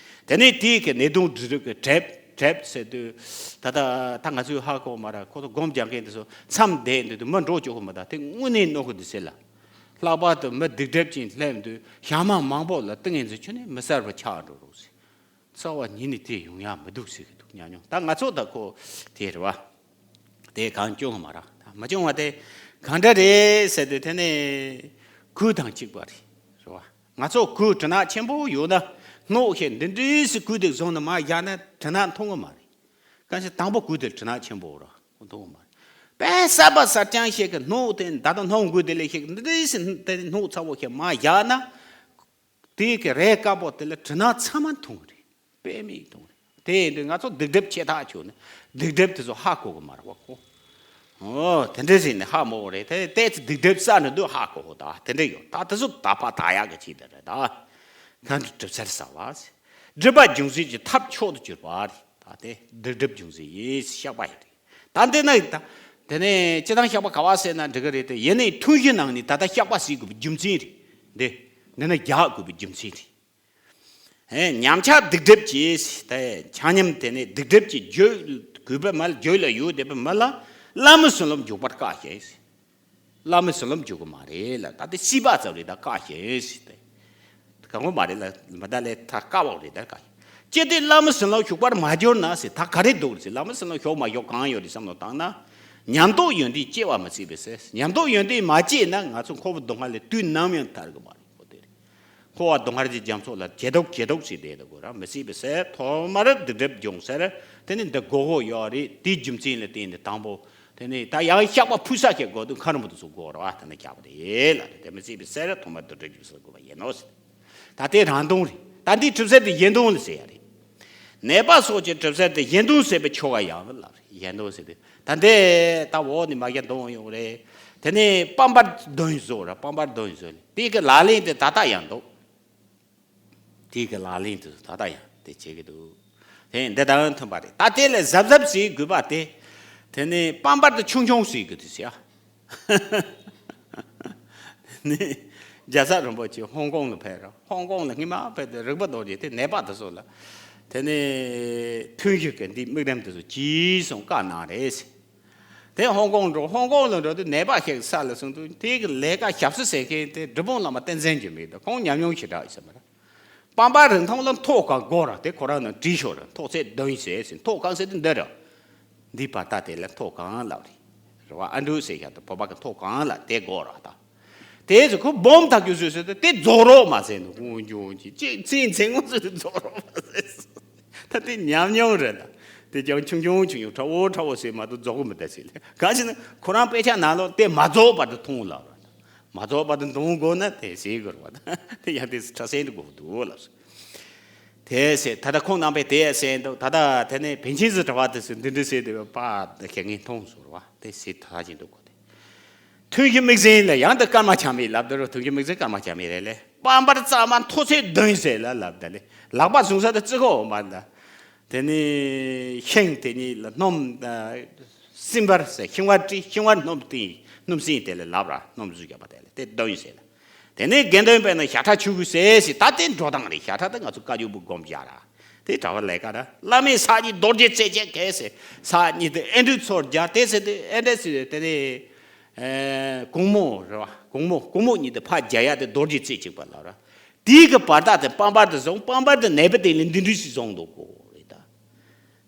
དེ་ནས་དེའི་གི་ནད་གདོན་སྡིག་སྒྲིབ་ཀྱི་གྲིབ་གྲིབ་ཟེར་དུས། ད་ལྟ་ད་ང་ཚོས་ཧ་གོ་མ་ར། ཁོ་ཚོ་སྒོམ་རྒྱག་མཁན་དེ་ཚོ་མཚམས་བསྡད་འདུག་དུས་མི་འགྲོ་ཆོག་གི་མི་འདུག་དེ་དངོས་གནས་གནོད་གི་འདུག་ཟེར་ལ། ལྷག་པར་དུ་མི་སྡིག་སྒྲིབ་ཅན་སླེབས་དུས་ཞག་མ་མང་པོ་ལ་ཏིང་ངེ་འཛིན་ཁྱོན་ནས་མི་གསལ་བར་ཆགས་འགྲོ་རོགས་ཟེར། རྩ་བ་ཉིད་ནས་དེ་ཡོང་ཡ་མི་འདུག་ཟེར་གི་འདུག་ཉམས་མྱོང་། ད་ང་ཚོ་ད་ཁོ་དེ་རེད་བ། དེ་གང་སྐྱོང་མ་ར་ད་མ་སྐྱོང་བ་དེ་གང་འདྲ་རེད་ཟེར་དུས་དེ་ནས་གོས་དང་གཅིག་པ་རེད། རེད་བ། ང་ཚོ་གོས་གྲི་ནག་ཆེན་པོ་ཡོད་ན་སྣོག་ཤེས་འདི་འདྲས་སི་གོས་དེ་བཟུང་ནས་མར་བཞག་ན་གྲི་ནག་མཐོང་གི་མ་རེད། གང་ཞིག་དང་པོ་གོས་དེ་གྲི་ནག་ཆེན་པོ་ར་མཐོང་གི་མ་རེད། དཔེ་གསར་པ་གསར་རྐྱང་ཞིག་གི་སྣོག་དེ་ད་དུང་སྣོག་གོས་དེ་ལས་ཤིག་འདི་འདྲས་སི་དེ་སྣོག་ཚ་བོ་ཤིག་མར་བཞག་ན། དེའི་གི་རས་དཀར་པོ་དེ་ལ་གྲི་ནག་ཚང་མ་མཐོང་གི་རེད། དཔེ་མི་མཐོང་རེད། དེ་ཡིན་དུས་ང་ཚོ་སྡིག་སྒྲིབ་ཆེ་ཐག་ཆོད་ནས་སྡིག་སྒྲིབ་དེ་ཚོ་ཧ་གོ་གི་མ་རེད་བ་ཁོ། ཨོ་དེ་འདྲ་ཟིན་ནས་ཧ་མ་གོ་རེད། དེ་དེ་ཚོ་སྡིག་སྒྲིབ་བསགས་ནས་འདུག་ཧ་གོ་གོ་ད་དེ་འདྲ་ཡོད། ད་དེ་ཚོ་ད་ཕ་ད་ཡག་གི་ཆེད་དུ་རེད། ད་གང་དུ་གྲུབ་ཚར་ས་བ་སྒྲིབ་པ་ལྗོན་ཤིང་གི་ཐབས་མཆོག་ཏུ་གྱུར་པ་རེད། ད་དེ་སྡིག་སྒྲིབ་ལྗོན་ཤིང་ཡིན་བཤགས་པ་ཡིན་རེད། ད་འདི་ན་ཡིན་ད། དེ་ནས་སྤྱི་དང་བཤགས་པ་ག་བ་ཟེར་ན་འགྲིག་གི་རེད་དེ། ཡེ་ནས་ཐུན་བཞི་ནང་ནས་ད་ལྟ་བཤགས་པ་ཟེར་དགོས་པའི་རྒྱུ་མཚན་རེད། འདི་འདི་ན་རྒྱག་དགོས་པའི་རྒྱུ་མཚན་རེད། ཨེ་ཉམས་ཆག་སྡིག་སྒྲིབ་ཀྱིས་དེ་ཆ་མཉམ་དེ་ནས་སྡིག་སྒྲིབ་ཀྱི་རྒྱུད་དགོས་པའི་མ་ལ་རྒྱུད་ལ་ཡོད་བསྡད་པའི་མ་ལ་བླ་མའི་བསོད་ནམས་འཇུག་པར་དཀའ་ཞིང་། བླ་མའི་བསོད་ནམས་འཇུག་གི་མ་རེད་ལ། ད་དེ་སྲིད་པ་ཙམ་རེད་ད་དཀའ་ཞིང་ཟེར་ཏེ། གང་གོ་མ་རེད་ལ་མ་ད་ལས་ད་དཀའ་བ་རེད་ད་དཀའ་ཞིང་། ཅི་སྟེ་བླ་མའི་བསོད་ནམས་ཞུགས་པར་མ་གྱུར་ན་ཟེར། ད་ག་རེ་འདུག་ཟེར། བླ་མའི་བསོད་ནམས་ཞུགས་མ་ཞུགས་གང་ཡོད་རེད་བསམ་བློ་བཏང་ན། ཉམས་རྟོགས་ཡོན་ཏན་སྐྱེ་བ་མི་སྲིད་པས་ཟེར། ཉམས་རྟོགས་ཡོན་ཏན་མ་སྐྱེས་ན་ང་ཚོ་འཁོར་བའི་སྡུག་བསྔལ་ལས་དུས་ནམ་ཡང་ཐར་གི་མ་རེད། འཁོར་བ་སྡུག་བསྔལ་གྱི་རྒྱ་མཚོ་ལ་ཇེ་སྡུག་ཇེ་སྡུག་ཟེར་བསྡད་དགོས་ར་མི་སྲིད་པས་ཟེར། ཐོག་མར་སྡིག་སྒྲིབ་སྦྱོང་ཟེར། དེ་ནི་འདི་དགོས་མཁོ་ཡོད་རེད། དེའི་རྒྱུ་མཚན་ལ་བརྟེན་ནས་དང་པོ། དེ་ནས་ད་ཡང་བཤགས་པ་ཕུལ་ས་ཞིག་དགོས་འདུག་མཁའ་རིན་པོ་ཆེ་ཚོ་དགོས་རེད་བ། དེ་ནས་བཤགས་པ་དེ་ལ་དེ་མི་སྲིད་པའི་སེལ་ཐོག་མར་འདི་འདྲ་རྒྱུ་སེལ་དགོས་པ་ཡིན་ནོ་ཟེར། ད་དེ་རང་སྟོང་རེད། ད་འདི་གྲུབ་ཚུལ་དེ་གཞན་སྟོང་ལ་ཟེར་ཡ་རེད། ནད་པ་སོགས་ཀྱི་གྲུབ་ཚུལ་དེ་གཞན་སྟོང་ཟེར་བའི་ཆོ་ག་ཡང་ལབ་རེད། གཞན་སྟོང་ཟེར་དུས་ད་འདི་ད་འོག་ནས་མ་གཞན་སྟོང་ཡོང་རེད། དེ་ནས་པང་པར་འདོན་བཟོ་ར་པང་པར་འདོན་བཟོ་ནས་དེ་གི་ལག་ལེན་དེ་ད་ལྟ་ཡང་འདུག་དེའི་གི་ལག་ལེན་དུ་ད་ལྟ་ཡང་དེ་བྱེད་ཀྱི་འདུག་དེ་འདི་དང་མཐུན་པ་རེད། ད་དེ་ལས་གཟབ་གཟབ་བྱེད་དགོས་པ་དེ། དེ་ནི་པང་པར་དུ་ཆུང་ཆུང་བྱེད་དགོས་དུས་ཡ། ནི་རྒྱལ་ཚབ་རིན་པོ་ཆེ་ཧོང་ཀོང་ལ་ཕེབས་ར། ཧོང་ཀོང་ལ་སྔོན་མ་ཕེབས་ཏེ་རིག་པ་རྡོ་རྗེ་དེ་ནད་པ་དེ་ཚོ་ལ། དེ་ནི་ཐུན་བཞི་གི་འདི་དམིགས་རིམ་དེ་ཚོ་ཇི་བཟུང་བཀའ་གནང་རེད། དེ་ཧོང་ཀོང་འགྲོ། ཧོང་ཀོང་ལ་འགྲོ་དུས་ནད་པ་ཞིག་ས་ལ་སོང་དུས་དེ་གི་ལས་ཀ་ཞབས་ཕྱི་ཟེར་མཁན་དེ་འབྲི་སྤུངས་བླ་མ་བསྟན་འཛིན་འགྱུར་མེད་དང་ཁོང་ཉམས་མྱོང་ཞེ་དྲག་ཡོད་ས་མ་རེད། པང་པར་རིན་ཐང་ལ་མཐོ་གང་དགོས་ར་དེ་ཁོ་རང་ནང་བྲིས་ཤོག་ར། མཐོ་ཚད་བདུན་ཟེར་ཟིན། མཐོ་གང་ཟེར་དུས་འདི་ར། འདི་བར་ཐག་དེ་ལ་མཐོ་གང་ལབ་རེད། རེད་བ། ཨ་འབྲུག་ཟེར་ཡ་དང་བོད་པ་གི་མཐོ་གང་ལ་དེ་དགོས་ར་ད། དེ་ཚོ་ཁོ་སྦོམ་ཐག་རྒྱུ་བཟོས་ཟེར་ཏེ་དེ་རྫོགས་རོགས་མ་ཟེར་ནས་དབང་སྒྱུར་གྱི་ཅིག་ཚིག་མཚན་ངོ་ཚོས་རྫོགས་རོགས་མ་ཟེར། ད་དེ་ཉམས་མྱོང་རེད་ལ། དེ་ཀྱང་ཆུང་ཆུང་ཆུང་ཆུང་ཁྲ་བོ་ཁྲ་བོ་ཟེར་མ་གཏོགས་རྫོགས་གི་མི་འདུག་ཟེར་ལ། གང་ཞིག་ན་ཁོ་རང་དཔེ་ཆ་ནང་ལོགས་དེ་མ་རྫོགས་བར་དུ་མཐོང་ལབ་ར། མ་རྫོགས་བར་དུ་མཐོང་དགོས་ན་དེ་ཟེར་དགོས་རེད་བ། དེ་ཡང་དེ་ཁྲ་སེང་དུ་དགོས་འདུག་ལབ་སོང་། དེ་ཟེར་ད་ལྟ་ཁོང་རྣམ་པས་དེ་ཟེར་འདུག་ད་ལྟ་དེ་ནས་བན་ཆེན་ཟེར་གྲྭ་བ་དེ་ཚོས་འདི་འདྲ་ཟེར་དེ་པ་དེ་ཁྱེད་ངས་མཐོང་སོང་རེད་བ། དེ་ཟེར་ད་བཞིན་འདུག་གོ་དེ། ཐུན་བཞི་དམིགས་བརྩེ་ལ་ཡང་དུ་ཀརྨ་ཆགས་མེད་ལབ་དེ་རུ་ཐུན་བཞི་དམིགས་བརྩེ་ཀརྨ་ཆགས་མེད་རེད་ལེ། པང་པར་གཙང་མ་མཐོ་ཚད་བདུན་ཟེར་ལ་ལབ་ད་ལེ། ལག་པ་བཟུང་ས་དེ་བརྩི་གོ་འོང་པ་འདྲ། དེ་ནས་ཤིང་དེ་གཉིས་ལ་སྣུམ། སྲིན་བར་ཟེར། ཤིང་བར་བྲིས། ཤིང་བར་སྣུམ་བཏིང་། སྣུམ་སྲིན་དེ་ལ་ལབ་ར། སྣུམ་བཟོས་བརྒྱབ་པ་དེ་ལ་དེ་བདུན་ཟེར་ལ། དེ་ནས་དགེ་འདུན་པས་ན་ཞག་ཁྲག་ཆུ་བོ་ཟེར་ཟེར། ད་དེ་འགྲོ་སྟངས་རེད། ཞག་ཁྲག་དེ་ང་ཚོ་བཀའ་བརྒྱུད་པོ་སྒོམ་རྒྱག་ར། དེ་གྲྭ་བ་ལས་ཀ་ར། བླ་མས་ས་གཉིས་རྡོ་རྗེ་རྩེ་གཅིག་གེ་ཟེར། ས་གཉིས་དེ་ཨེ་འབྲུ་ཚོར་རྒྱག་དེ་ཟེར་དེ་ཨེ་འདྲ་ཟེར་དེ་ནས། གུང་མོ་རེད་བ། གུང་མོ་གུང་མོ་གཉིས་དེ་ཕར་རྒྱག་ཡ་དེ་རྡོ་རྗེ་རྩེ་གཅིག་པ་ལབ་ར། དེའི་གི་བར་ཐག་དེ་པང་པར་དེ་བཟུང་། པང་པར་དེ་ནད་པ་དེ་ལ་འདི་འདྲ་ཞིག་བཟུང་འདུག་གོ་རེད་ད།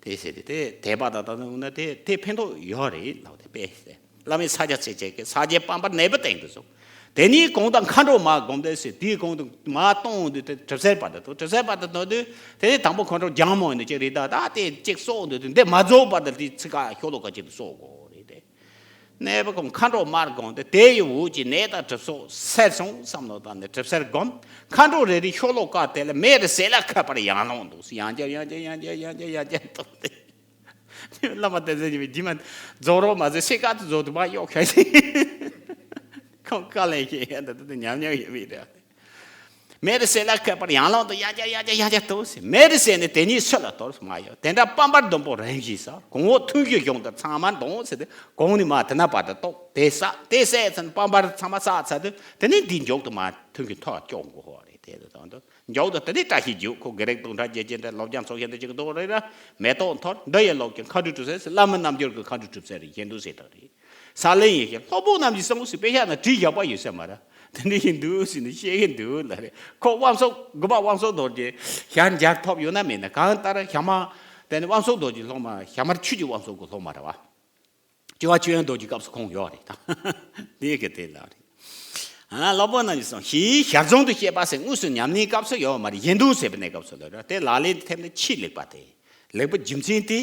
དེ་ཟེར་ཏེ་དེ་དད་པ་དང་དང་དུ་ན་དེ་དེ་ཕན་ཐོགས་ཡོད་རེད་ལབ་དེ་དཔེ་ཟེར། བླ་མས་ས་བརྒྱ་རྩེ་གཅིག་གི་ས་བརྒྱའི་པང་པར་ནད་པ་སྟེང་དུ་བཟུང་། དེ་ནས་གུང་དང་མཁའ་འགྲོ་མར་སྒོམ་དེ་ཟེར། དེའི་གུང་དུ་མར་གཏོང་དུས་དེ་གྲུབ་ཚེར་བར་དུ་འདུག་གྲུབ་ཚེར་བར་དུ་འདུག་དུས་དེ་ནས་དང་པོ་མཁའ་འགྲོ་རྒྱང་མོ་ཡིན་ནི་ཅིག་རེད་ད། ད་དེ་གཅིག་སོགས་འདུག་དུས་འདི་མ་རྫོགས་བར་དུ་དེ་ཚིག་ཁ་ཤོ་ལོ་ཀ་གཅིག་ཏུ་སོགས་དགོས་རེད་དེ། ནད་པ་ཁོང་མཁའ་འགྲོ་མར་དགོངས་ཏེ་དེ་ཡི་འོག་གི་ནད་དང་གྲིབ་སོགས་སེལ་སོང་བསམ་བློ་བཏང་ནས་གྲིབ་སེལ་བསྒོམ། མཁའ་འགྲོ་རེ་རེ་ཤོ་ལོ་ཀ་དེ་ལ་མེ་རུ་ཟེ་ལ་ཁད་པར་ཡང་ལོང་འདུག་ཡང་བསྐྱར་ཡང་བསྐྱར་ཡང་བསྐྱར་ཡང་བསྐྱར་ཡང་བསྐྱར་གཏོང་སྟེ། བླ་མ་བསྟན་འཛིན་གྱི་རྗེས་མ་རྫོགས་རོགས་མ་ཟེར་སེ་ཀ་ཏུ་རྫོགས་དུ་མ་གཡོག་ཁྱེར་ཏེ། ཁོང་བཀའ་ལན་ཞིག་ཡང་ད་ད་ཉམས་མྱོང་ཡོད་མི་རེད། མེ་རུ་ཟེ་ལ་ཁད་པར་ཡང་ལོང་དུ་ཡང་བསྐྱར་ཡང་བསྐྱར་ཡང་བསྐྱར་གཏོང་ཟེར། མེ་རུ་ཟེ་ནི་དེ་ཉིད་སུ་ལ་གཏོར་མ་ཡོད། དེ་འདྲ་པང་པར་བདུན་པོ་རིམ་བཞིན་བསགས། གོང་འོག་ཐུན་བཞི་གཞུང་དུ་ཚང་མ་འདོང་ཟེར་ཏེ་གོང་ནས་མར་དེ་ན་བར་དུ་གཏོགས་དེ་བསགས། དེ་བསགས་ཚར་ནས་པང་པར་ཚང་མ་བསགས་ཚར་དུས་དེ་ནས་འདི་མཇུག་ཏུ་མར་ཐུན་གྱི་ཐོག་སྐྱོང་དགོས་ཧོ་རེད། དེ་དུ་དང་དུ་མཇུག་ཏུ་དེ་ནས་བཀྲ་ཤིས་རྒྱུད་ཁོ་དགེ་ལེགས་སྟོང་ཕྲག་བརྒྱད་ཅན་འདྲ་ལོ་རྒྱང་ཚོགས་ཤིང་དུ་ཅིག་འདུག་རེད་ར། མེ་ཏོག་འཐོར། འདི་ཡི་ལོག་ཀྱང་མཁའ་འགྲོའི་གྲུབ་སེལ་ཟེར། བླ་མ་རྣལ་འབྱོར་གྱི་མཁའ་འགྲོའི་གྲུབ་སེལ་རེད། གཞན་དུ་ཟེར་དག་རེད། ས་ལེ་ཡིན་ཞིང་སློབ་དཔོན་རྣམས་ཀྱིས་གསུངས་སུ་དཔེ་ཤ་ན་བྲིས་བཞག་པ་ཡོད་ས་མ་ར། དེ་འདྲ་ཡིན་འདུག་ཟེར་ནས་བཤད་ཀྱི་འདུག་ལ་རེད། ཁོ་དབང་སོགས་དགོན་པ་དབང་སོགས་རྡོ་རྗེ་ཞལ་མཇལ་ཐོབ་ཡོད་ན་མེད་ན། གང་ལྟར་ཞྭ་དམར་དེ་ནི་དབང་སོགས་རྡོ་རྗེ་སློབ་མ། ཞྭ་དམར་ཆོས་ཀྱི་དབང་སོགས་ཀྱི་སློབ་མ་རེད་བ། སྐྱེ་བ་ཆོས་དབྱིངས་རྡོ་རྗེ་སྐབས་སུ་ཁོང་ཡོད་རེད་ད། དེ་གི་དེ་ལ་རེད། ཨ་ལོ་པོ་ན་ཡི་སོང་ཞེས་ཞལ་རྫོང་དུ་བཤད་པ་ཟེར་དངོས་སུ་ཉམས་ལེན་སྐབས་སུ་ཡོད་མ་རེད། གཞན་དོན་ཟེར་བའི་གནས་སྐབས་སུ་ལ་རེད། དེ་ལག་ལེན་དུ་ཐེབས་ན་ཆེས་ལེགས་པ་དེ། ལེགས་པ་རྒྱུ་མཚན་དེ།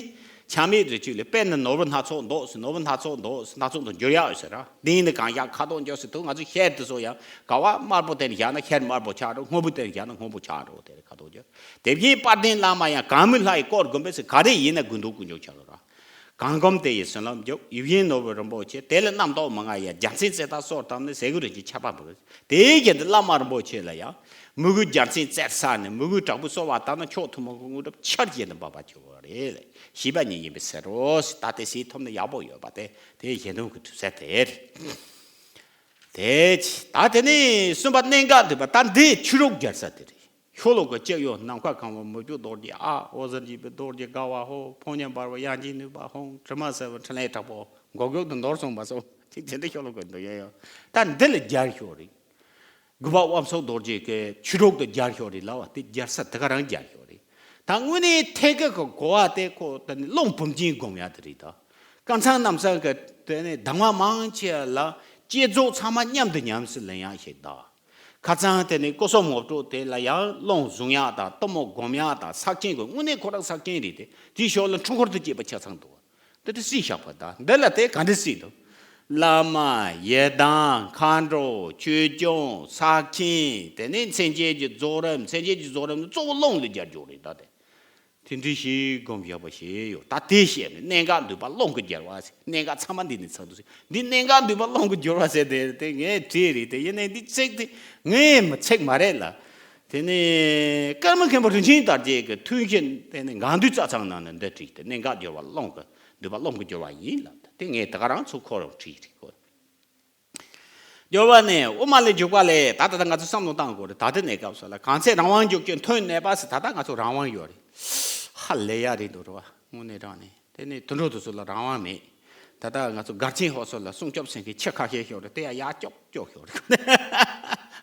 ཆ་མེད་རེ་བཅུག་ལས་དཔེར་ན་ནོར་བུ་སྣ་ཚོགས་འདོགས་ཟེར། ནོར་བུ་སྣ་ཚོགས་འདོགས་ཟེར། སྣ་ཚོགས་དང་འགྱུར་ཡག་ཡོད་ཟེར་ར། དེ་ཡིན་ན་གང་ཡག་ཁ་དོག་འགྱུར་ཟེར་དུས། ང་ཚོ་ཤེལ་དེ་ཚོ་ཡང་ག་བ་དམར་པོ་དེ་ནས་བཞག་ན་ཤེལ་དམར་པོ་ཆགས་འགྲོ། སྔོན་པོ་དེ་ནས་བཞག་ན་སྔོན་པོ་ཆགས་འགྲོ། དེ་རེད་ཁ་དོག་འགྱུར། དེ་བཞིན་དཔལ་ལྡན་བླ་མ་ཡང་གང་མོས་ལྷ་ཡི་སྐུར་བསྒོམས་པས་ཟེར། ག་རེ་ཡིན་ན་དགོས་འདུག་ཀུན་འབྱུང་ཆགས་འགྲོ་ར། གང་བསྒོམས་དེ་ཡི་བྱིན་རླབས་འཇུག་ཡིད་བཞིན་ནོར་བུ་རིན་པོ་ཆེ། དེ་ལ་རྣམ་རྟོག་མི་མངའ་ཡང་། རྒྱལ་མཚན་རྩེ་ལྟར་གསོལ་བཏབ་ནས། ཟས་གོས་རིན་ཆེན་ཆར་པ་འབུལ། དེའི་རྒྱན་དུ་བླ་མ་རིན་པོ་ཆེ་ལ་ཡང་མོས་གུས་རྒྱལ་མཚན་རྩེར་གསོལ་ནས། མོས་གུས་དྲག་པོས་གསོལ་བ་བཏབ་ན། མཆོག་ཐུན་མོང་གི་དངོས་གྲུབ་ཆར་བཞིན་དུ་འབབ་པར་འགྱུར་བ་རེད། ཞེས་པ་ཉིད་ཡིན་པས་ཟེར་རོ། ད་དེ་ཟས་ཐོབ་ན་ཡག་པོ་ཡོད་པ་དེ། དེ་གཞན་དོན་གྱི་གྲུབ་ཚུལ་དེ་རེད། དེ་ད་དེ་ནས་གསུམ་པ་གནད་འགག་འདུས་པ། ད་འདི་ཆོས་གྲོགས་སྦྱར་ས་དེ་རེད། ཤོ་ལོ་ཀ་གཅིག་ཡོད། ནམ་མཁའ་གང་བ་མོས་སྤྱོད་རྡོ་རྗེ་ཨ། འོད་ཟེར་འཇིགས་པའི་རྡོ་རྗེ་དགའ་བ་ཧོ། ཕོ་ཉ་འབར་བ་དབྱངས་ཅན་ནུས་པ་ཧོ། དྲི་མ་སེར་བ་འཕྲིན་ལས་དྲག་པོ། མགོ་སྐོར་དུ་འདོར་སོང་བ་སོགས་ཅིག་དེ་འདྲ་ཤོ་ལོ་ཀ་འདུག་ཡོད་ཡོད། ད་འདི་ལ་སྦྱར་ཤོག་རེད། དགོན་པ་དབང་སོགས་རྡོ་རྗེ་གི་ཆོས་གྲོགས་དུ་སྦྱར་ཤོག་རེད་ལབ་པ་དེ་སྦྱར་ས་དེ་ག་རང་སྦྱར་ཤོག་རེད། ད་དངོས་གནས་ཐད་ཀ་གི་གོ་བ་དེ་ཁོ་དེ་ནི་ཀློང་བུམ་ཅན་སྒོམ་ཡ་དེ་རེད་ད། སྐལ་བཟང་རྣམ་གསུམ་གི་དེ་ནི་གདམས་ངག་མང་ཆེ་ལ་བསྐྱེད་རྫོགས་ཚང་མ་མཉམ་དུ་ཉམས་སུ་ལེན་ཡག་ཞིག་དང་། ཁ་སང་དེ་ནི་སྐུ་གསུམ་ངོ་སྤྲོད་དེ་ལ་ཡང་ཀློང་བཟུང་ཡག་དང་གཏུམ་མོ་སྒོམ་ཡག་དང་ས་ཆེན་གྱི་དངོས་གནས་ཁོ་རང་ས་ཆེན་རེད་དེ། དེའི་ཞོར་ལ་འཁྲུལ་འཁོར་དུ་སྐྱེས་པ་ཆ་ཚང་འདུག་བ། དེ་དེ་སྲིད་བཞག་པ་དང་། འདི་ལ་དེ་ག་འདྲ་སྲིད་འདུག་བླ་མ་ཡི་དམ་མཁའ་འགྲོ་ཆོས་སྐྱོང་ས་ཆེན། དེ་ནི་མཚན་བཅས་ཀྱི་རྫོགས་རིམ། མཚན་བཅས་ཀྱི་རྫོགས་རིམ་ནི་གཙོ་བོ་ཀློང་ལ་སྦྱར་རྒྱུ་རེད་ད་དེ། དེ་འདྲ་ཞིག་སྒོམ་བཞག་པ་ཞིག་ཡོད། ད་དེ་བཤད་ནས་གནད་འགག་འདུས་པ་ཀློང་གི་སྦྱོར་བ་ཟེར། གནད་འགག་ཚང་མ་འདི་ནས་ཚར་འདུག་ཟེར། འདི་གནད་འགག་འདུས་པ་ཀློང་གི་སྦྱོར་བ་ཟེར་དེ་དེ་ངས་བྲིས་རེད་དེ། ཡིན་ནའི་འདི་ཚིག་དེ་ངས་མི་ཚིག་མ་རེད་ལ། དེ་ནས་ཀརྨ་མཁན་པོ་རིན་ཆེན་དར་རྒྱས་ཀྱི་ཐུན་བཞི་དེ་ནས་འགལ་འདུའི་རྩ་ཚང་ནང་ནས་འདི་བྲིས་ཏེ། གནད་འགག་སྦྱོར་བ་ཀློང་གི་འདུས་པ་ཀློང་གི་སྦྱོར་བ་ཡིན་ལབ། དེ་ངས་དེ་ག་རང་ཚུར་ཁོ་རང་བྲིས་རེད་གོ། སྦྱོར་བ་ནི་དབུ་མ་ལས་འཇུག་པ་ལས། ད་ལྟ་ང་ཚོ་བསམ་བློ་བཏང་དགོས་རེད། ད་ལྟ་གནས་སྐབས་སུ་ལ་གང་ཚེ་རང་དབང་འཇུག་ཅིང་མཐུན་གནས་པ་ཟེར། ད་ལྟ་ང་ཚོ་རང་དབང་ཡོད་རེད། ཧ་ལས་ཡ་རེད་འདུག་རེད་བ། དངོས་གནས་དྲང་གནས་དེ་ནས་དུད་འགྲོ་དེ་ཚོ་ལ་རང་དབང་མེད། ད་ལྟ་ང་ཚོ་མགར་ཆེན་ཧོར་སོག་ལ་སྲུང་སྐྱོབ་ཟེར་མཁན་ཁྱི་ཁ་ཤས་ཤོར་རེད། དེ་ཡང་ཡར་ཀྱོག་ཀྱོག་ཤོར་རེད།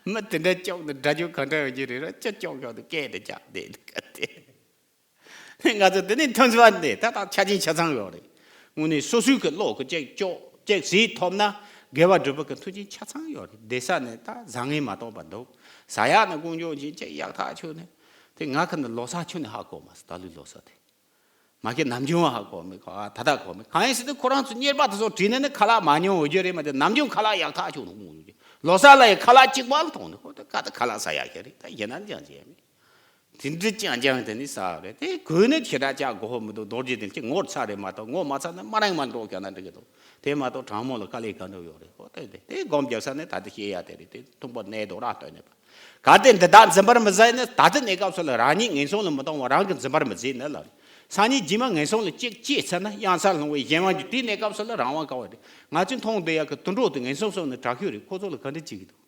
མི་དེ་འདྲ་ཀྱོག་ནས་དགྲ་རྒྱུ་ག་འདྲ་ཡོད་ཀྱི་རེད་ར། ཁྱི་ཀྱོག་ཀྱོག་ཏུ་སྐད་དེ་ཀྱག་བསྡད་འདུག་ག་དེ། ང་ཚོ་དེ་ནས་ཐོན་ཚུལ་བ་འདི་ད་ལྟ་ཆ་ཆེན་ཆ་ཚང་ཡོད་རེད། དངོས་གནས་སོ་སོའི་གི་བློ་གི་ཅིག་ལྕོགས་ཅིག་ཟིག་ཐོབ་ན་དགེ་བ་སྒྲུབ་པ་གི་མཐུན་རྐྱེན་ཆ་ཚང་ཡོད་རེད། བསྡད་ས་ནས་ད་བཟང་ངན་མ་གཏོགས་པ་འདུག་ཟ་ཡག་ནི་ཀུན་སྤྱོད་ཅིག་ཅིག་ཡག་ཐག་ཆོད་ནས། དེ་ང་ཁ་ནས་ལོ་གསར་ཆོད་ནས་ཧ་གོ་མ་སོང་། ད་ལོའི་ལོ་གསར་དེ། མ་གི་ནམ་རྒྱུན་ཧ་གོ་མེད་ག་ད་ད་གོ་མེད། གང་ཡིན་ཟེར་དུས་ཁོ་རང་ཚོ་གཉེར་པ་དེ་ཚོ་བྲིས་ནས་ནི་ཁ་ལག་མ་ཉོ་འོས་རྒྱུ་རེད་མ་གཏོགས། ནམ་རྒྱུན་ཁ་ལག་ཡག་ཐག་ཆོད་ནས་འོང་། ལོ་གསར་ལ་ཡི་ཁ་ལག་གཅིག་པ་ལ་མཐོང་ནས་ཁོ་ད་ག་ད་ཁ་ལག་ཟ་ཡག་ཞིག་རེད། ད་ཡིན་ན་ཅང་ཅང་མེད། དེ་འདྲ་རྐྱང་རྐྱང་དེ་ནི་ཟ་རེད། དེ་གོས་ནི་ཁྱེད་རང་ཅག་དགོས་མི་འདུག་རྡོ་རྗེ་དེ་ཁྱེད་ངོ་ཚ་རེད་མ་གཏོགས། ངོ་མ་ཚ་ན་མ་རང་མ་འགྲོ་ཀྱང་ན་འགྲིག་གི་འདུག་དེ་མ་གཏོགས་གྲང་མོ་ལ་དཀའ་ལས་ག་འདྲ་ཡོད་རེད། ཨོ་དེ་དེ་དེ་སྒོམ་རྒྱག་ས་ནི་ད་དེ་ཤེས་ཡ་དེ་རེད། དེ་ཐུང་པོ་གནས་དོ་ར་སྟོན་ནས་པ། གལ་ཏེ་འདི་དག་འཛིན་པར་མི་མཛད་ནི། ད་ལྟ་གནས་སྐབས་སུ་ལ་རང་ཉིད་ངན་སོང་ལ་མི་གཏོང་བ། རང་གིས་འཛིན་པར་མི་མཛད་ནི་ལ། སང་ཉིན་རྗེས་མ་ངན་སོང་ལ་གཅིག་སྐྱེས་ཚར་ན་གཡང་སར་ལྷུང་བའི་གཞན་དབང་གྱུར། དེའི་གནས་སྐབས་སུ་ལ་རང་དབང་དཀའ་བ་རེད། ང་ཚོས་མཐོང་བསྡད་ཡ་གི་དུད་འགྲོ་དེ་ངན་སོང་སོང་ནས་དྲག་ཤོས་རེད། ཁོ་ཚོ་ལ་ག་འདྲ་བྱེད་ཀྱི་འདུག་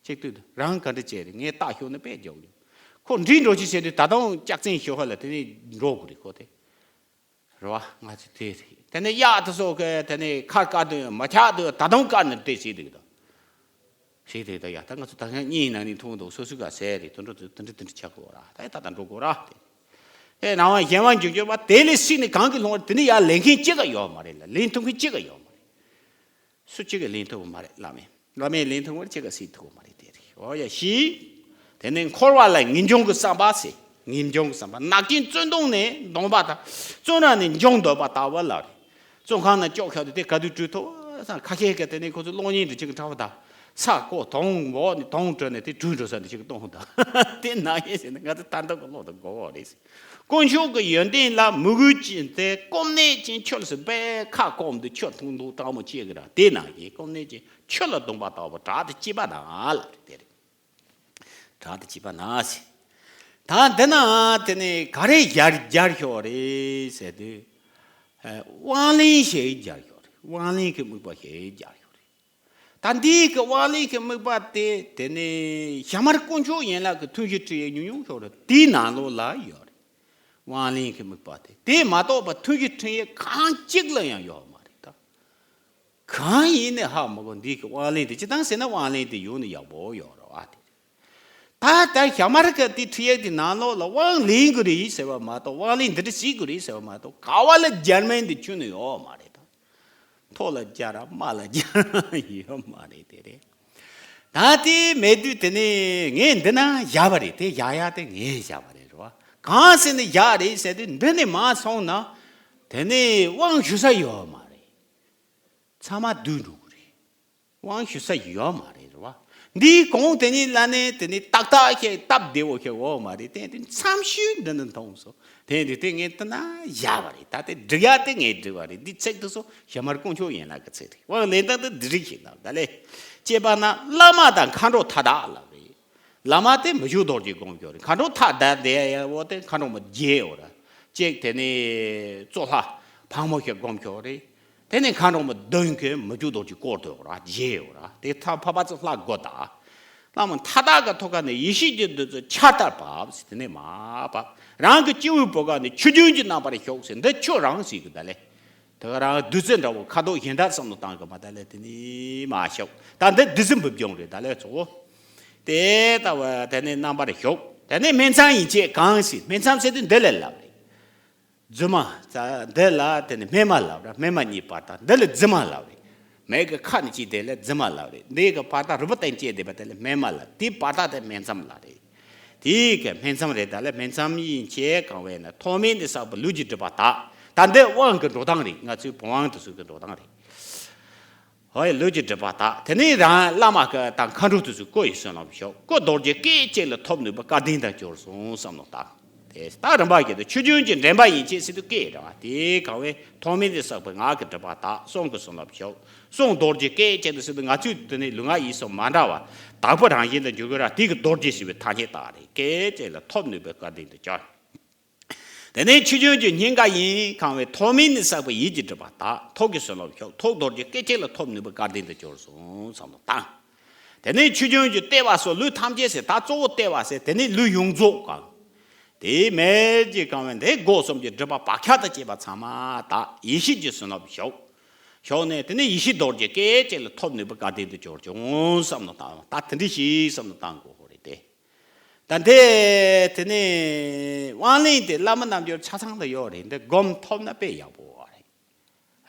ཅིག་ལྟོས་དང་། རང་ག་འདྲ་བྱས་རེད། ངས་ལྟ་ཤོར་ན་དཔེ་རྒྱག་ཡོང་། ཁོ་འདྲིས་འགྲོ་ཅི་བྱེད་དུས་ད་དུང་ལྕག་ཚན་ཞོ་ཧ་ལ་དེ་ནས་འགྲོ་དགོས་རེད་ཁོ་དེ། རེད་བ། ང་ཚོས་དེ་རེད། དེ་ནས་གཡག་དེ་ཚོ་གི་དེ་ནས་ཁར་བཀར་དུས་མ་ཆག་དུས་ད་དུང་བཀར་ནས་བསྡད་བྱེད་དུས་དང་། བྱེད་དུས་ད་ཡ་ད་ང་ཚོ་ད་ལྟ་གཉིས་ནང་ནས་མཐོང་འདུག་སོ་སོ་ག་ཟེར་རེད། དུད་འགྲོ་དེ་དེ་འདྲ་དེ་འདྲ་ཆགས་དགོས་ར། ད་ཡ་ད་ད་འགྲོ་དགོས་ར་དེ། དེ་རང་དབང་གཞན་དབང་འཇུག་འགྱུར་བ་དེ་ལས་སྲིད་ནས་གང་གི་ལྷུང་བ་དེ་ནི་ཡ་ལེན་མཁན་གཅིག་ག་ཡོད་མ་རེད་ལ། ལེན་ཐུབ་མཁན་གཅིག་ག་ཡོད་མ་རེད། སུ་གཅིག་གིས་ལེན་ཐུབ་པ་མ་རེད། བླ་མས་བླ་མས་ལེན་ཐུབ་པར་གཅིག་གིས་སྲིད་ཐུབ་པ་མ་རེད། དེ་རེད། འོ་ཡ་ཞི། དེ་ནས་འཁོར་བ་ལ་ངེས་འབྱུང་གི་བསམ་པ་ཟེར། ངེས་འབྱུང་གི་བསམ་པ། ནག་ཅན་བཙོན་དོང་ནས་འདོང་པ་དང་། བཙོན་ར་ནས་འབྱུང་འདོད་པ་ལྟ་བུ་ལ་རེད། བཙོན་ཁང་ནང་ཀྱོག་ཤོར་དུས་དེ་ག་དུས་བྲོས་ཐུབ་བསམ། ཁ་ཤས་ཀྱིས་དེ་ནས་ཁོ་ཚོ་གློག་བརྙན་འདྲ་ཅིག་གི་འཁྲབ་པ་དང་། ས་ཁོ་དོང་འོག་ནས་དོང་བྲོས་ནས་དེ་བྲོས་འགྲོ་ས་འདྲ་ཅིག་གི་གཏོང་དང་། དེ་ནང་བཞིན་ཟེར་ན་ང་ཚོ་ད་ལྟ་གི་བློ་དང་མགོ་བོ་རེད་ཟེར། དཀོན་མཆོག་གི་ཡོན་ཏན་ལ་མོས་གུས་ཅན་དེ་སྐོམ་ནད་ཅན་ཆུ་ལ་ཟེར་བས་ཁ་སྐོམ་དུས་ཆུ་འཐུང་འདུག་སྤྲང་མོ་ཅིག་གི་ར། དེ་ནང་བཞིན་སྐོམ་ནད་ཅན་ཆུ་ལ་འདོང་པ་ལྟ་བུ་བྲག་ཏུ་སྐྱེས་པ་ན་ལ་དེ་རེད། བྲག་ཏུ་སྐྱེས་པ་ན་ཟེར། ད་འདི་ན་དེ་ནས་ག་རེ་སྦྱར་སྦྱར་ཤོག་རེད་ཟེར་དུས། ཨ། དབང་ལེན་ཞེས་སྦྱར་ཤོག་རེད། དབང་ལེན་གྱི་དམིགས་པ་ཞེས་སྦྱར་ཤོག་རེད། ད་འདིའི་གི་དབང་ལེན་གྱི་དམིགས་པ་དེ་དེ་ནས་ཞྭ་དམར་དཀོན་མཆོག་ཡན་ལག་གི་ཐུན་བཞི་ཁྲིད་ཡས་ཉུང་ཉུང་ཤོག་རེད། དེའི་ནང་ལོགས་ལ་ཡོད་རེད། དབང་ལེན་གྱི་དམིགས་པ་དེ། དེ་མ་གཏོགས་པ་ཐུན་བཞི་ཁྲིད་ཡས་གང་གཅིག་ལ་ཡང་ཡོད་མ་རེད་ད། གང་ཡིན་ནས་ཧ་མ་གོ། འདི་གི་དབང་ལེན་དེ་ཅི་དང་ཟེར་ན། དབང་ལེན་དེ་ཡོང་ནས་ཡག་པོ་ཡོད་རེད་བ། དེ་ད་ལྟ་ཞྭ་དམར་གི་དེ་ཁྲིད་ཡིག་དེ་ནང་ལོགས་ལ་དབང་ལེན་དགོས་རེད་ཟེར་བ་མ་གཏོགས། དབང་ལེན་འདི་འདྲ་བྱེད་དགོས་རེད་ཟེར་བ་མ་གཏོགས། ག་བ་ལ་སྦྱར་མིན་དེ་ཁྱོན་ནས་ཡོད་མ་རེད་ད། མཐོ་ལ་སྦྱར་ར་དམའ་ལ་སྦྱར་ར་ཡོད་མ་རེད། དེ་རེད། ད་དེ་མེད་དུས་དེ་ནས་ངས་འདི་ན་བཞག་པ་རེད། དེ་བཞག་ཡག་དེ་ངས་བཞག་པ་རེད། རེད་བ། གང་ཟེར་ནས་བཞག་རེད་ཟེར་དུས། འདི་ནས་མར་སོང་ན་དེ་ནས་དབང་ཞུ་ས་ཡོད་མ་རེད། ཚང་མ་བསྡུས་འགྲོ་གི་རེད། དབང་ཞུ་ས་ཡོད་མ་རེད། རེད་བ། འདིའི་གོང་དེ་ཉིད་ལ་ནི་དེ་ནི་ཏག་ཏག་ཞིག་སྟབས་བདེ་བོ་ཞིག་ཡོད་མ་རེད། དེ་དེ་མཚམས་ཤུལ་འདི་ནས་མཐོང་སོང་། དེ་འདི་དེ་ངས་བལྟས་ན་བཞག་པ་རེད། ད་དེ་སྒྲིག་ཡག་དེ་ངས་སྒྲིག་པ་རེད། འདི་ཚིག་དེ་ཚོ་ཞྭ་དམར་དཀོན་མཆོག་ཡན་ལག་གི་ཚིག་རེད། དབང་ལེན་སྟངས་དེ་འདི་རིགས་ཤིག་དང་། ད་ལས་གཅེས་པ་ན་བླ་མ་དང་མཁའ་འགྲོ་མཐའ་དག་ལབ་རེད། བླ་མ་དེ་མི་བཞུགས་རྡོ་རྗེ་སྒོམ་ཤོག་རེད། མཁའ་འགྲོ་མཐའ་དག་དེ་ཡ་བོ་དེ་མཁའ་འགྲོ་མ་བརྒྱད་ཡོད་ར། གཅིག་དེ་ནི་གཙོ་ལྷ་ཕག་མོ་ཞིག་སྒོམ་ཤོག་རེད། དེ་ནས་མཁའ་འགྲོ་མ་བདུན་གྱིས་མི་བསྐྱོད་རྡོ་རྗེ་བསྐོར་དུ་ཡོད་ར། བརྒྱད་ཡོད་ར། དེ་ཐ་ཕ་བ་ཚོ་ལྷ་དགུ་དང་། བླ་མ་མཐའ་དག་གི་ཐོག་ཁ་ནས་ཡེ་ཤེས་ཀྱི་བདུད་རྩི་ཆར་ལྟར་བབས་ཟེར། དེ་ནས་མར་བབས། རང་གི་སྤྱི་བོའི་བུ་ག་ནས་ཆུ་རྒྱུན་གྱི་རྣམ་པར་ཞོག་ཟེར། འདི་ཁྱོད་རང་ཟེར་གི། ད་ལས་དེ་ག་རང་བདུད་རྩི་འདྲ་བོ་ཁ་དོག་གཞན་དག་བསམ་བློ་བཏང་གི་མ། ད་ལས་དེ་ནས་མར་ཞོག། ད་འདི་བདུད་རྩི་འབུབ་སྦྱོང་རེད། ད་ལས་གཙོ་བོ་དེ་ལྟ་བུ། དེ་ནས་རྣམ་པར་ཞོག། དེ་ནས་སྨིན་མཚམས་ཡན་ཆད་གང་ཟེར། སྨིན་མཚམས་ཟེར་དུས་འདི་ལ་ལབ་རེད། རྫུས་མ། ད་འདི་ལ་དེ་ནི་སྨིན་མ་ལབ་ར། སྨིན་མ་གཉིས་བར་དག། འདི་ལ་རྫུས་མ་ལབ་རེད། མིག་གི་ཁ་ནས་ཅིག་དེ་ལ་རྫུས་མ་ལབ་རེད། འདི་གི་བར་དག་རུས་པ་སྟེང་བཅད་བསྡད་པ་དེ་ལ་སྨིན་མ་ལབ། དེའི་བར་དག་དེ་སྨིན་མཚམས་ལབ་རེད། དེའི་གི་སྨིན་མཚམས་རེད། ད་ལ་སྨིན་མཚམས་ཡན་ཆད་གང་བས་ན། ཐོག་མེད་ནས་བསགས་པའི་ལུས་ཀྱི་སྒྲིབ་པ་དག། ད་འདི་དབང་གི་འགྲོ་སྟངས་རེད། ང་ཚོའི་བུམ་དབང་དེ་ཚོ་གི་འགྲོ་སྟངས་རེད། ཧོ་ཡ། ལུས་ཀྱི་སྒྲིབ་པ་དག། དེ་ནས་རང་བླ་མ་གི་དང་མཁའ་འགྲོ་དེ་ཚོའི་སྐུ་ཡི་བསོད་ནམས་ཞོག། སྐུ་རྡོ་རྗེ་སྐད་ཅིག་ལ་ཐོབ་ནུས་པའི་སྐལ་ལྡན་དུ་གྱུར་སོང་བསམ་བློ་བཏང་། དེ་ལྟར་རིམ་པ་བཞིན་དུ་ཆུ་རྒྱུན་གྱི་འདྲེན་པ་ཡན་ཆད་ཟེར་དུས་སྐད་རེད་བ། དེ་གང་བས་ཐོག་མེད་ནས་བསགས་པའི་ངག་གི་སྒྲིབ་པ་དག། གསུང་གི་བསོད་ནམས་ཞོག། གསུང་རྡོ་རྗེ་སྐད་ཅིག་ཏུ་ཟེར་དུས། ང་ཚོས་དེ་ནི་ལུས་ངག་ཡིད་གསུམ་མ་འདྲ་བ་དག་པོ་རང་བཞིན་དུ་འགྱུར་གྱི་ར། དེ་གི་རྡོ་རྗེ་ཟེར་བའི་ཐ་སྙད་བཏགས་རེད། སྐད་ཅིག་ལ་ཐོབ་ནུས་པའི་སྐལ་ལྡན་དུ་གྱུར། དེ་ནས་ཆུ་རྒྱུན་གྱི་སྙིང་ག་ཡིན། གང་བས་ཐོག་མེད་ནས་བསགས་པའི་ཡིད་ཀྱི་སྒྲིབ་པ་དག། ཐུགས་ཀྱི་བསོད་ནམས་ཞོག། ཐུགས་རྡོ་རྗེ་སྐད་ཅིག་ལ་ཐོབ་ནུས་པའི་སྐལ་ལྡན་དུ་གྱུར་སོང་བསམ་བློ་བཏང་། དེ་ནས་ཆུ་རྒྱུན་གྱི་ལྟེ་བ་སོགས་ལུས་ཐམས་ཅད་ཟེར། ད་གཙོ་བོ་ལྟེ་བ་ཟེར། དེ་ནས་ལུས་ཡོངས་རྫོགས་གང་། དེའི་མེད་ཀྱི་གང་བས་འདི་སྒོ་གསུམ་གྱི་སྒྲིབ་པ་བག་ཆགས་དང་བཅས་པ་ཚང་མ་དག། ཡེ་ཤེས་ཀྱི་བསོད་ནམས་ཞོག། ཞོག་ནས་དེ་ནས་ཡེ་ཤེས་རྡོ་རྗེ་སྐད་ཅིག་ལ་ཐོབ་ནུས་པའི་སྐལ་ལྡན་དུ་གྱུར་བྱུང་བསམ་བློ་བཏང་། ད་དེ་འདྲ་ཞིག་བསམ་བློ་བཏང་དགོས་རེད་དེ། ད་འདི་དེ་ནས་དབང་ལེན་དེ་བླ་མ་རྣལ་འབྱོར་ཆ་ཚང་ལ་ཡོད་རེད། འདི་སྒོམ་ཐོབ་ན་དཔེ་ཡག་པོ་རེད།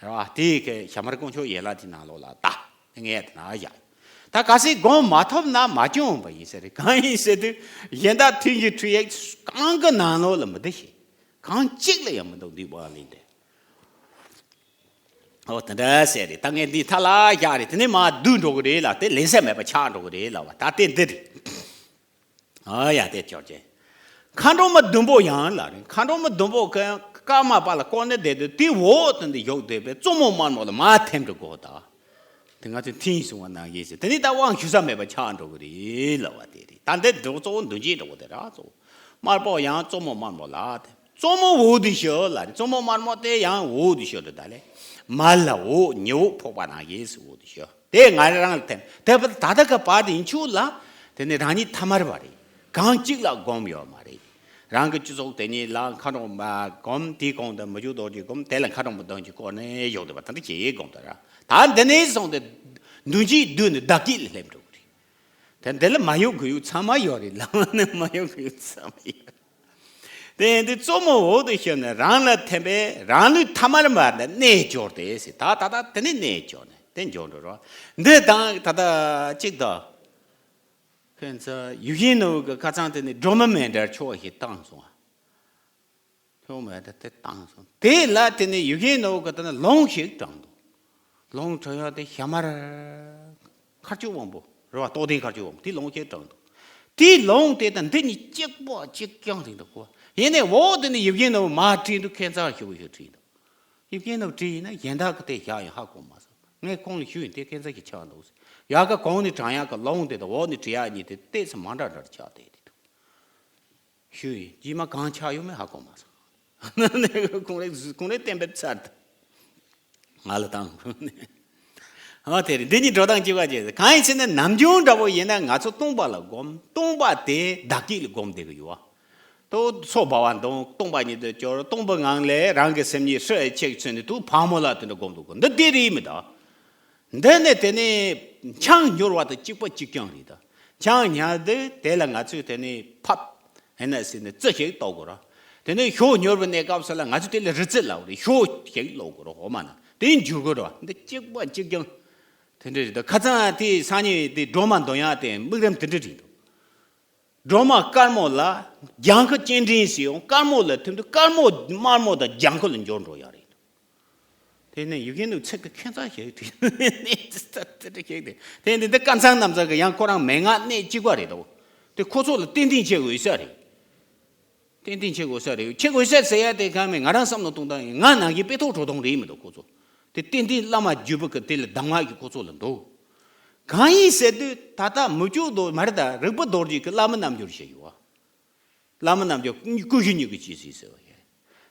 རེད་བ། དེ་གི་ཞྭ་དམར་དཀོན་མཆོག་ཡན་ལག་དེ་ནང་ལོགས་ལ་ད་ངས་དེ་ན་བཞག། ད་གལ་སྲིད་སྒོམ་མ་ཐོབ་ན་མ་བྱུང་བ་ཡིན་ཟེར་རེད། གང་ཡིན་ཟེར་དུས་གཞན་དག་ཐུན་གྱི་ཁྲིད་ཡིག་གང་གི་ནང་ལོགས་ལ་མི་འདུག་ཤེས། གང་གཅིག་ལ་ཡང་མི་འདུག། འདི་དབང་ལེན་དེ། ཨོ་དེ་འདྲ་ཟེར་རེད། ད་ངས་འདི་ཐ་ལ་བཞག་རེད། དེ་ནས་མར་བསྡུས་འགྲོ་གི་རེད་ལ། དེ་ལེན་ས་མེད་པ་ཆགས་འགྲོ་གི་རེད་ལ་བ། ད་དེ་འདི་རེད། ཨ་ཡ། དེ་ཆོག་ཅེ། མཁའ་འགྲོ་མ་བདུན་པོ་ཡང་ལ་རེད། མཁའ་འགྲོ་མ་བདུན་པོ་གི་ཀརྨ་པ་ལ་བསྐོར་ནས་བསྡད་དུས། དེ་འོག་དེ་འདི་བཞུགས་བསྡད་པའི་གཙོ་མོ་དམར་མོ་ལ་མར་ཐིམ་འགྲོ་དགོས་ད། དེ་ང་ཚོས་མཐིང་གསུང་བ་ནང་བཞིན་ཟེར། དེ་ནས་ད་དབང་ཞུ་ས་མེད་པ་ཆགས་འགྲོ་གི་རེད་ལ་བ། དེ་རེད། ད་འདི་འགྲོ་གཙོ་བོ་འདུ་བྱེད་འགྲོ་གི་དེ་ར། གཙོ་བོ་དམར་པོ་ཡང་གཙོ་མོ་དམར་མོ་ལ་དེ། གཙོ་མོ་འོག་ཏུ་ཞུགས་ལ་རེད། གཙོ་མོ་དམར་མོ་དེ་ཡང་འོག་ཏུ་ཞུགས་འགྲོ་ད་ལས། མར་ལ་འོག་ཉི་འོག་ཕོག་པ་ནང་བཞིན་ཟེར། འོག་ཏུ་ཞུགས། དེ་ང་རང་ལ་ཐིམ། དེ་ད་ལྟ་གི་བར་དུ་ཡིན་ཆོག་ལ། དེ་ནི་རང་ཉིད་ཐ་མལ་པ་རེད། གང་གཅིག་ལ་སྒོམ་ཡོད་མ་རེད། རང་གི་སྤྱི་ཚོགས་དེ་ཉིད་ལ་མཁའ་འགྲོ་མ་སྒོམ། དེའི་གོང་དུ་མི་བསྐྱོད་རྡོ་རྗེ་སྒོམ། དེ་ལ་མཁའ་འགྲོ་མ་བདུན་གྱིས་བསྐོར་ནས་བཞུགས་བསྡད་པ་དེ་འདྲ་བྱེད་སྒོམ་དེ་ར། ད་འདི་ནས་བཟུང་སྟེ་འདུ་བྱེད་བསྡུས་ནས་བདག་བསྐྱེད་ལ་སླེབས་འགྲོ་གི་རེད། དེ་འདི་ལ་མ་ཡོང་གི་ཡོད་ཚང་མ་ཡོད་རེད། ལམ་ནས་མ་ཡོང་གི་ཡོད་ཚང་མ་ཡོད། དེ་འདི་གཙོ་མོ་འོག་ཏུ་ཞུགས་ནས་རང་ལ་ཐིམ་པས་རང་ལུས་ཐ་མལ་པ་ལ་གནས་གྱུར་ཏེ་ཟེར། ད་ད་ད་དེ་ནས་གནས་གྱུར་ནས་དེ་འགྱུར་འགྲོ་རོགས། འདི་དང་ད་ལྟ་གཅིག་དང་། ཁྱེད་ཚོ་ཡིད་བཞིན་ནོར་བུ་གི་ཁ་སང་དེ་ནས་སྒྲོལ་མ་མཎྜལ་ཆོག་ཞིག་བཏང་སོང་ཨ། ཆོག་མེད་དེ་དེ་བཏང་སོང་། དེ་ལ་དེ་ནས་ཡིད་བཞིན་ནོར་བུ་གི་དེ་ནས་ལུང་ཞིག་དྲངས་འདུག། ལུང་དྲངས་ཡག་དེ་ཞྭ་དམར་མཁའ་སྤྱོད་དབང་པོ་རེད་བ། རྟོགས་ལྡན་མཁའ་སྤྱོད་དབང་པོ་དེ་ལུང་ཞིག་དྲངས་འདུག། དེའི་ལུང་དེ་དང་འདི་གཉིས་གཅིག་པ་གཅིག་རྐྱང་རེད་འདུག་གོ། ཡིན་ནའི་འོག་དེ་ནས་ཡིད་བཞིན་ནོར་བུ་མར་བྲིས་འདུག། ཁྱད་མཚར་ཞེ་པོ་ཞིག་བྲིས་འདུག། ཡིད་བཞིན་ནོར་བུ་བྲིས་ཡིན་ན་གཞན་དག་གི་དེ་བཞག་ཡང་ཧ་གོ་མ་སོང་། ངས་ཁོང་ལ་ཞུས་ཡིན། དེ་ཁྱད་མཚར་ཞིག་ཆགས་འདུག། ཡག་ག་གོང་ནས་དྲངས་ཡག་གི་ལུང་དེ་དང་འོག་ནས་བྲིས་ཡག་གཉིས་དེ་ཏོག་ཙམ་མ་འདྲ་འདྲ་ཆགས་བསྡད་དེ་འདུག། ཞུས་ཡིན། རྗེས་མ་གང་ཆགས་ཡོད་མེད་ཧ་གོ་མ་སོང་། ཁོང་རེ་ཁོང་རེ་གཏན་འབེབས་ཚར་འདུག། ང་ལ་བཏང་། ཨ་དེ་རེད། འདི་གཉིས་འགྲོ་སྟངས་གཅིག་པ་བྱས། གང་ཡིན་ཟེར་ན་ནམ་རྒྱུན་འདྲ་པོ་ཡིན་ན་ང་ཚོ་སྟོང་པ་ལ་སྒོམ། སྟོང་པ་དེ་བདག་བསྐྱེད་ལ་སྒོམ་བསྡད་ཀྱི་ཡོད་བ། དོ་ཚོགས་བ་བ་འདོང་སྟོང་པ་ཉིད་དུ་གྱུར། སྟོང་པའི་ངང་ལས་རང་གི་སེམས་ཉིད་ཧྲི་ཆེག་ཚུན་ནས་དུ་ཕག་མོ་ལ་དེ་འདྲ་སྒོམ་འདུག་གོ། འདི་དེ་རེད་མི་འདུག། འདི་ནས་དེ་ནས་ཆང་ཉོར་བ་དང་གཅིག་པ་གཅིག་རྐྱང་རེད་ད། ཆང་ཉར་དུས་དེ་ལ་ང་ཚོས་དེ་ནས་ཕབ་ཧེ་ན་ཟེར་ནས་རྩི་ཞིག་གཏོང་དགོས་ར། དེ་ནས་ཞོ་ཉོར་བའི་གནས་སྐབས་སུ་ལ་ང་ཚོས་དེ་ལ་རི་རྩི་ལབ་རེད། ཞོ་ཞིག་སློག་དགོས་ར། འོ་མ་ན་དེ་འཇུ་དགོས་ར། འདི་གཅིག་པ་གཅིག་རྐྱང་དེ་འདྲ་རེད་ད། ཁ་སང་དེ་སང་ཉིན་དེ་སྒྲོལ་མ་འདོན་ཡག་དེ་དམིགས་རིམ་དེ་འདྲ་རེད་འདུག་སྒྲོལ་མ་དཀར་མོ་ལ་ལྗང་ཁུ་སྤྱན་འདྲེན་ཟེར་ཡོང་། དཀར་མོ་ལ་ཐིམ་དུས་དཀར་མོ་དམར་མོ་དང་ལྗང་ཁུ་ལ་འགྱུར་འགྲོ་ཡ་རེད། དེ་ནས་ཡི་གེ་འདུག་ཚིག་གི་ཁྱད་མཚར་ཞིག་དེ་དེ་དེ་དེ་དེ་དེ་དེ་ཀ་ཚང་གནམ་ཚང་གི་ཡང་ཁོ་རང་མན་ངག་གནད་གཅིག་པ་རེད་དོ། དེ་ཁོ་ཚོ་ལ་ཏན་ཏན་བྱེད་དགོས་ས་རེད། ཏན་ཏན་བྱེད་དགོས་ས་རེད། བྱེད་དགོས་ས་ཟེར་ཡ་དེ་གང་མེད། ང་རང་བསམ་བློ་གཏོང་སྟངས་ཡིན། ང་ནང་གི་དཔེ་ཐོག་འགྲོ་སྟངས་རེད་མི་འདུག་ཁོ་ཚོ། དེ་ཏན་ཏན་བླ་མ་བརྒྱུད་པ་གི་དེ་ལ་གདམས་ངག་གི་ཁོ་ཚོ་ལ་འདུག་གང་ཡིན་ཟེར་དུས་ད་ལྟ་མི་བསྐྱོད་རྡོ་མ་རེད་ད། རིག་པ་རྡོ་རྗེ་གི་བླ་མ་རྣལ་འབྱོར་ཞེས་ཡོད་བ། བླ་མ་རྣལ་འབྱོར་ཀུན་གཞི་གཉིས་ཀྱི་སྤྱི་གཟུགས་ཟེར་བ་ཡིན།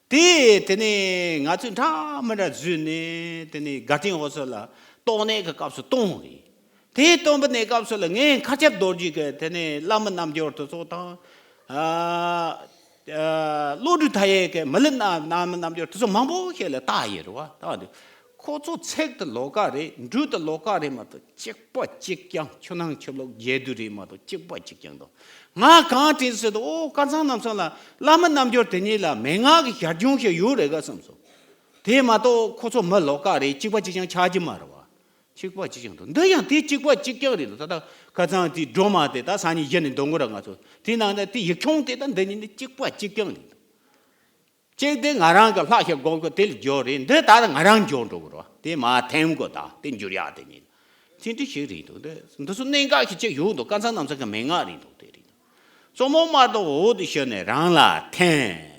དེ་དེ་ནས་ང་ཚོས་འདྲ་མི་འདྲ་བཟོས་ནས་དེ་ནས་དགའ་སྟོན་འོ་ས་ལ་གཏོང་གནས་ཀྱི་སྐབས་སུ་གཏོང་རེད། དེ་གཏོང་བའི་གནས་སྐབས་སུ་ལ་ངས་མཁའ་ཁྱབ་རྡོ་རྗེ་གི་དེ་ནས་བླ་མ་རྣལ་འབྱོར་དེ་ཚོ་དང་། ཨ་ཨ་བློ་གྲོས་མཐའ་ཡས་ཀྱི་མི་ལུས་རྣལ་མ་རྣལ་འབྱོར་དེ་ཚོ་མང་པོ་ཞིག་ལ་བལྟས་ཡོད་རེད་བ། བལྟས་འདུག་ཁོ་ཚོ་ཚིག་དེ་ལོགས་ཀ་རེད། འགྲོས་དེ་ལོགས་ཀ་རེད་མ་གཏོགས་གཅིག་པ་གཅིག་རྐྱང་། ཆུ་ནང་ཆུ་ལོག་རྒྱས་བསྡུས་རེད་མ་གཏོགས་གཅིག་པ་གཅིག་རྐྱང་འདུག་ང་གང་དྲན་ཟེར་དུས། ཨོ་ཀ་ཚང་གནམ་ཚང་ལ་བླ་མ་རྣལ་འབྱོར་དེ་གཉིས་ལ་མན་ངག་གི་ཞར་བྱུང་ཞིག་ཡོད་རེད་ག་བསམ་སོང་། དེ་མ་གཏོགས་ཁོ་ཚོ་མི་ལོགས་ཀ་རེད། གཅིག་པ་གཅིག་རྐྱང་ཆགས་ཀྱི་མ་རེད་བ། གཅིག་པ་གཅིག་རྐྱང་འདུག་འདི་ཡང་དེ་གཅིག་པ་གཅིག་རྐྱང་རེད་འདུག་ད་ལྟ་ཁ་སང་དེ་སྒྲོལ་མ་དེ་ད་སང་ཉིན་གཞི་ནས་འདོན་དགོས་ར་ང་ཚོ། དེ་ནང་ན་དེ་ཡིག་ཆུང་དེ་ད་འདི་གཉིས་ནི་གཅིག་པ་གཅིག་རྐྱང་རེད་འདུག་གཅིག་དེ་ང་རང་གི་ལྷག་བཤད་དགོངས་ཀྱི་དེ་ལ་འཇོག་རེད། འདི་ད་ང་རང་འཇོག་འགྲོ་གི་རེད། དེ་མ་འཐེན་དགོས། ད་དེ་འགྱུར་ཡག་དེ་ཉིད་ཚིག་འདི་ཞིག་རེད་འདུག་འདི་འདི་ཚོ་གནད་འགག་ཞིག་ཅིག་ཡོད་འདུག་ཀ་ཚང་གནམ་ཚང་གི་མན་ངག་རེད་འདུག་དེ་རེད་འདུག་གཙོ་མོ་མ་གཏོགས་འོ་དེ་ཤོད་ནས་རང་ལ་འཐེན།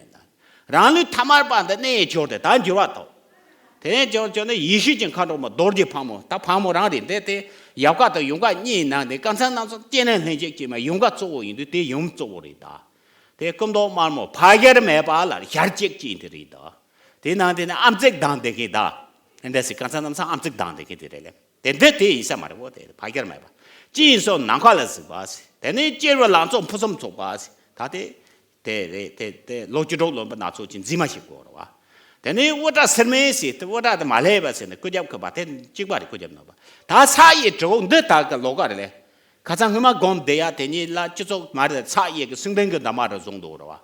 རང་ལུས་ཐ་མལ་པ་འདི་གནས་འགྱུར་ཏེ་ད་འགྱུར་བ་ཐོབ། དེ་ནས་ཀྱང་ཀྱང་ནི་ཡེ་ཤེས་ཀྱི་མཁའ་འགྲོ་མ་རྡོ་རྗེ་ཕག་མོ། ད་ཕག་མོ་རང་རེད། འདི་དེ་ཡབ་ཀ་དང་ཡུམ་ཀ་གཉིས་ནང་ནས་ཀ་ཚང་གནམ་ཚང་སྐྱེ་གནས་ལྷན་སྐྱེས་ཀྱི་མ་ཡུམ་ཀ་གཙོ་བོ་ཡིན་དུས་དེ་ཡུམ་གཙོ་བོ་རེད་ད། དེ་སྐུ་མདོག་དམར་མོ་ཕ་རྒྱལ་མེད་པ་ལ་ཞལ་གཅིག་གཅིག་དེ་རེད་ད། དེ་ནང་དེ་ནི་ཨམ་གཙིགས་གདངས་བསྡད་མཁན་ད། འདི་འདྲ་ཟིག་ཀ་ཚང་གནམ་ཚང་ཨམ་གཙིགས་གདངས་བསྡད་མཁན་དེ་རེད་ལེ། དེ་འདི་དེ་ཡིན་ས་མ་རེད་བོ། དེ་ཕ་རྒྱལ་མེད་པ། སྤྱི་ཡི་སོ་ནམ་མཁའ་ལ་གཟིགས་པ་ཟེར། དེ་ནི་སྐྱེ་བོའི་ལང་ཚོ་ཕུན་སུམ་ཚོགས་པ་ཟེར། ད་དེ་དེ་རེད། དེ་དེ་ལོ་བཅུ་དྲུག་ལོན་པ་སྣ་ཚོགས་ཀྱི་འཛིན་མ་ཞིག་དགོས་རེད་བ། དེ་ནི་དབུ་སྐྲ་སེར་མོ་ཟེར། དེ་དབུ་སྐྲ་དེ་མ་ལྷས་པ་ཟེར་ནས་སྐུ་རྒྱབ་ཁུ་བ་དེ་གཅིག་པ་རེད། སྐུ་རྒྱབ་ནོར་བ། ད་ས་ཡི་གྲི་གུག་འདི་ད་ག་ལོགས་ཀ་རེད་ལེ། ཁ་སང་སྔོན་མ་སྒོམ་བསྡད་ཡ་དེ་གཉིས་ལ་སྤྱི་ཚོགས་མ་རེད། ཚགས་གཡས་ཀྱི་སེང་ལྡེང་གི་འདབ་མ་རུ་བཟུང་འདུག་རེད་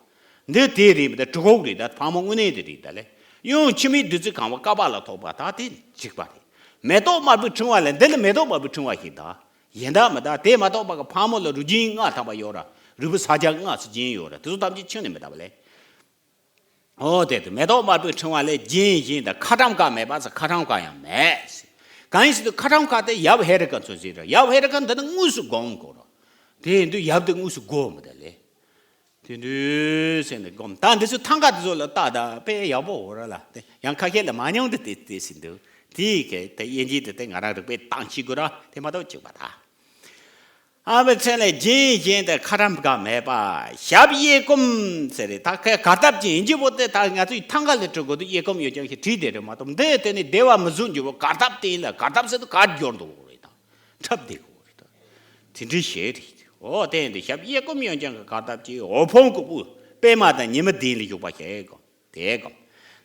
བ། འདི་དེ་རེད་མི་འདུག་གྲི་གུག་རེད། ད་ཕག་མོ་དངོས་གནས་དེ་རེད་ད་ལེ། གཡོན་འཆི་མེད་བདུད་རྩི་གང་བ་བསྐལ་པ་ལ་ཐོགས་པ་ད་དེ་གཅིག་པ་རེད། མེ་ཏོག་དམར་པོའི་ཕྲེང་བ་ལས། འདི་ལ་མེ་ཏོག་དམར་པོའི་ཕྲེང་བ་ཞིག་ད་ཡིན་ད་མི་ད། དེ་མ་གཏོགས་པ་གི་ཕག་མོ་ལ་རུས་རྒྱན་ལྔ་ཐམ་པ་ཡོད་ར། རུས་པ་ས་བརྒྱ་ལྔ་ཚོ་རྒྱན་ཡོད་ར། དེ་ཚོ་ཐམས་ཅད་ཁྱོན་ནས་མི་ད་པ་ལེ། ཨོ་དེ་དེ་མེ་ཏོག་དམར་པོའི་ཕྲེང་བ་ལས། རྒྱན་བཞིན་དུ་ཁ་ཊྭཱཾ་ཀ་མེད་པ་ཟེར། ཁ་ཊྭཱཾ་ཀ་ཡང་མེད་ཟེར། གང་ཡིན་ཟེར་དུས་ཁ་ཊྭཱཾ་ཀ་དེ་ཡབ་ཧེ་རུ་ཀ་ཚོ་ཟེར་ར། ཡབ་ཧེ་རུ་ཀ་འདི་ནི་དངོས་སུ་སྒོམ་དགོས་ར། དེ་ཡིན་དུས་ཡབ་དེ་དངོས་སུ་སྒོམ་མི་ད་ལེ། དེ་འདྲ་ཟེར་ནས་སྒོམ། ད་འདི་ཚོ་ཐང་ག་དེ་ཚོ་ལ་ལྟ། ད་དཔེ་ཡག་པོ་འོ་ར་ལ། དེ་ཡང་ཁ་ཤས་ལ་མ་མྱོང་དེ་དེ་དེ་ཟིན་འདུག་དེའི་གེ་དེ་དབྱེ་འབྱེད་དེ་དེ་ང་རང་རིག་པའི་སྟངས་ཤེས་དགོས་ར། དེ་མ་གཏོགས་གཅིག་པ་ད། ཨ་བའི་ཚེ་ལས་རྒྱན་བཞིན་དུ་ཁ་ཊྭཱཾ་ཀ་མེད་པ། ཞབས་གཡས་བསྐུམ་ཟེར་རེད། ད་ཁའི་གར་སྟབས་ཀྱི་ཡིན་གྱི་བོ་དེ་ད་ང་ཚོའི་ཐང་ག་ལ་འབྲི་དགོས་དུས་གཡས་བསྐུམ་ཡོད་ཀྱང་ཞེས་བྲིས་བསྡད་རེད་མ་གཏོགས། འདི་དེ་ནི་བདེ་བ་མི་བཟུང་རྒྱུ་བོ་གར་སྟབས་དེ་ཡིན་ལ། གར་སྟབས་ཟེར་དུས་གར་སྦྱོར་འདུག་རེད་ད། འཁྲབ་བསྡད་དགོས་རེད་ད། དེ་འདྲའི་ཞེས་རེད། འོ་དེ་ཡིན་དུས་ཞབས་གཡས་བསྐུམ་ཡོད་ཀྱང་གི་གར་སྟབས་ཀྱིས། འོད་ཕུང་ཀུ་པུ་པད་མ་དང་ཉི་མ་ལྡན་ལ་བཞུགས་པ་ཞིག་གོ། དེ་དགོངས།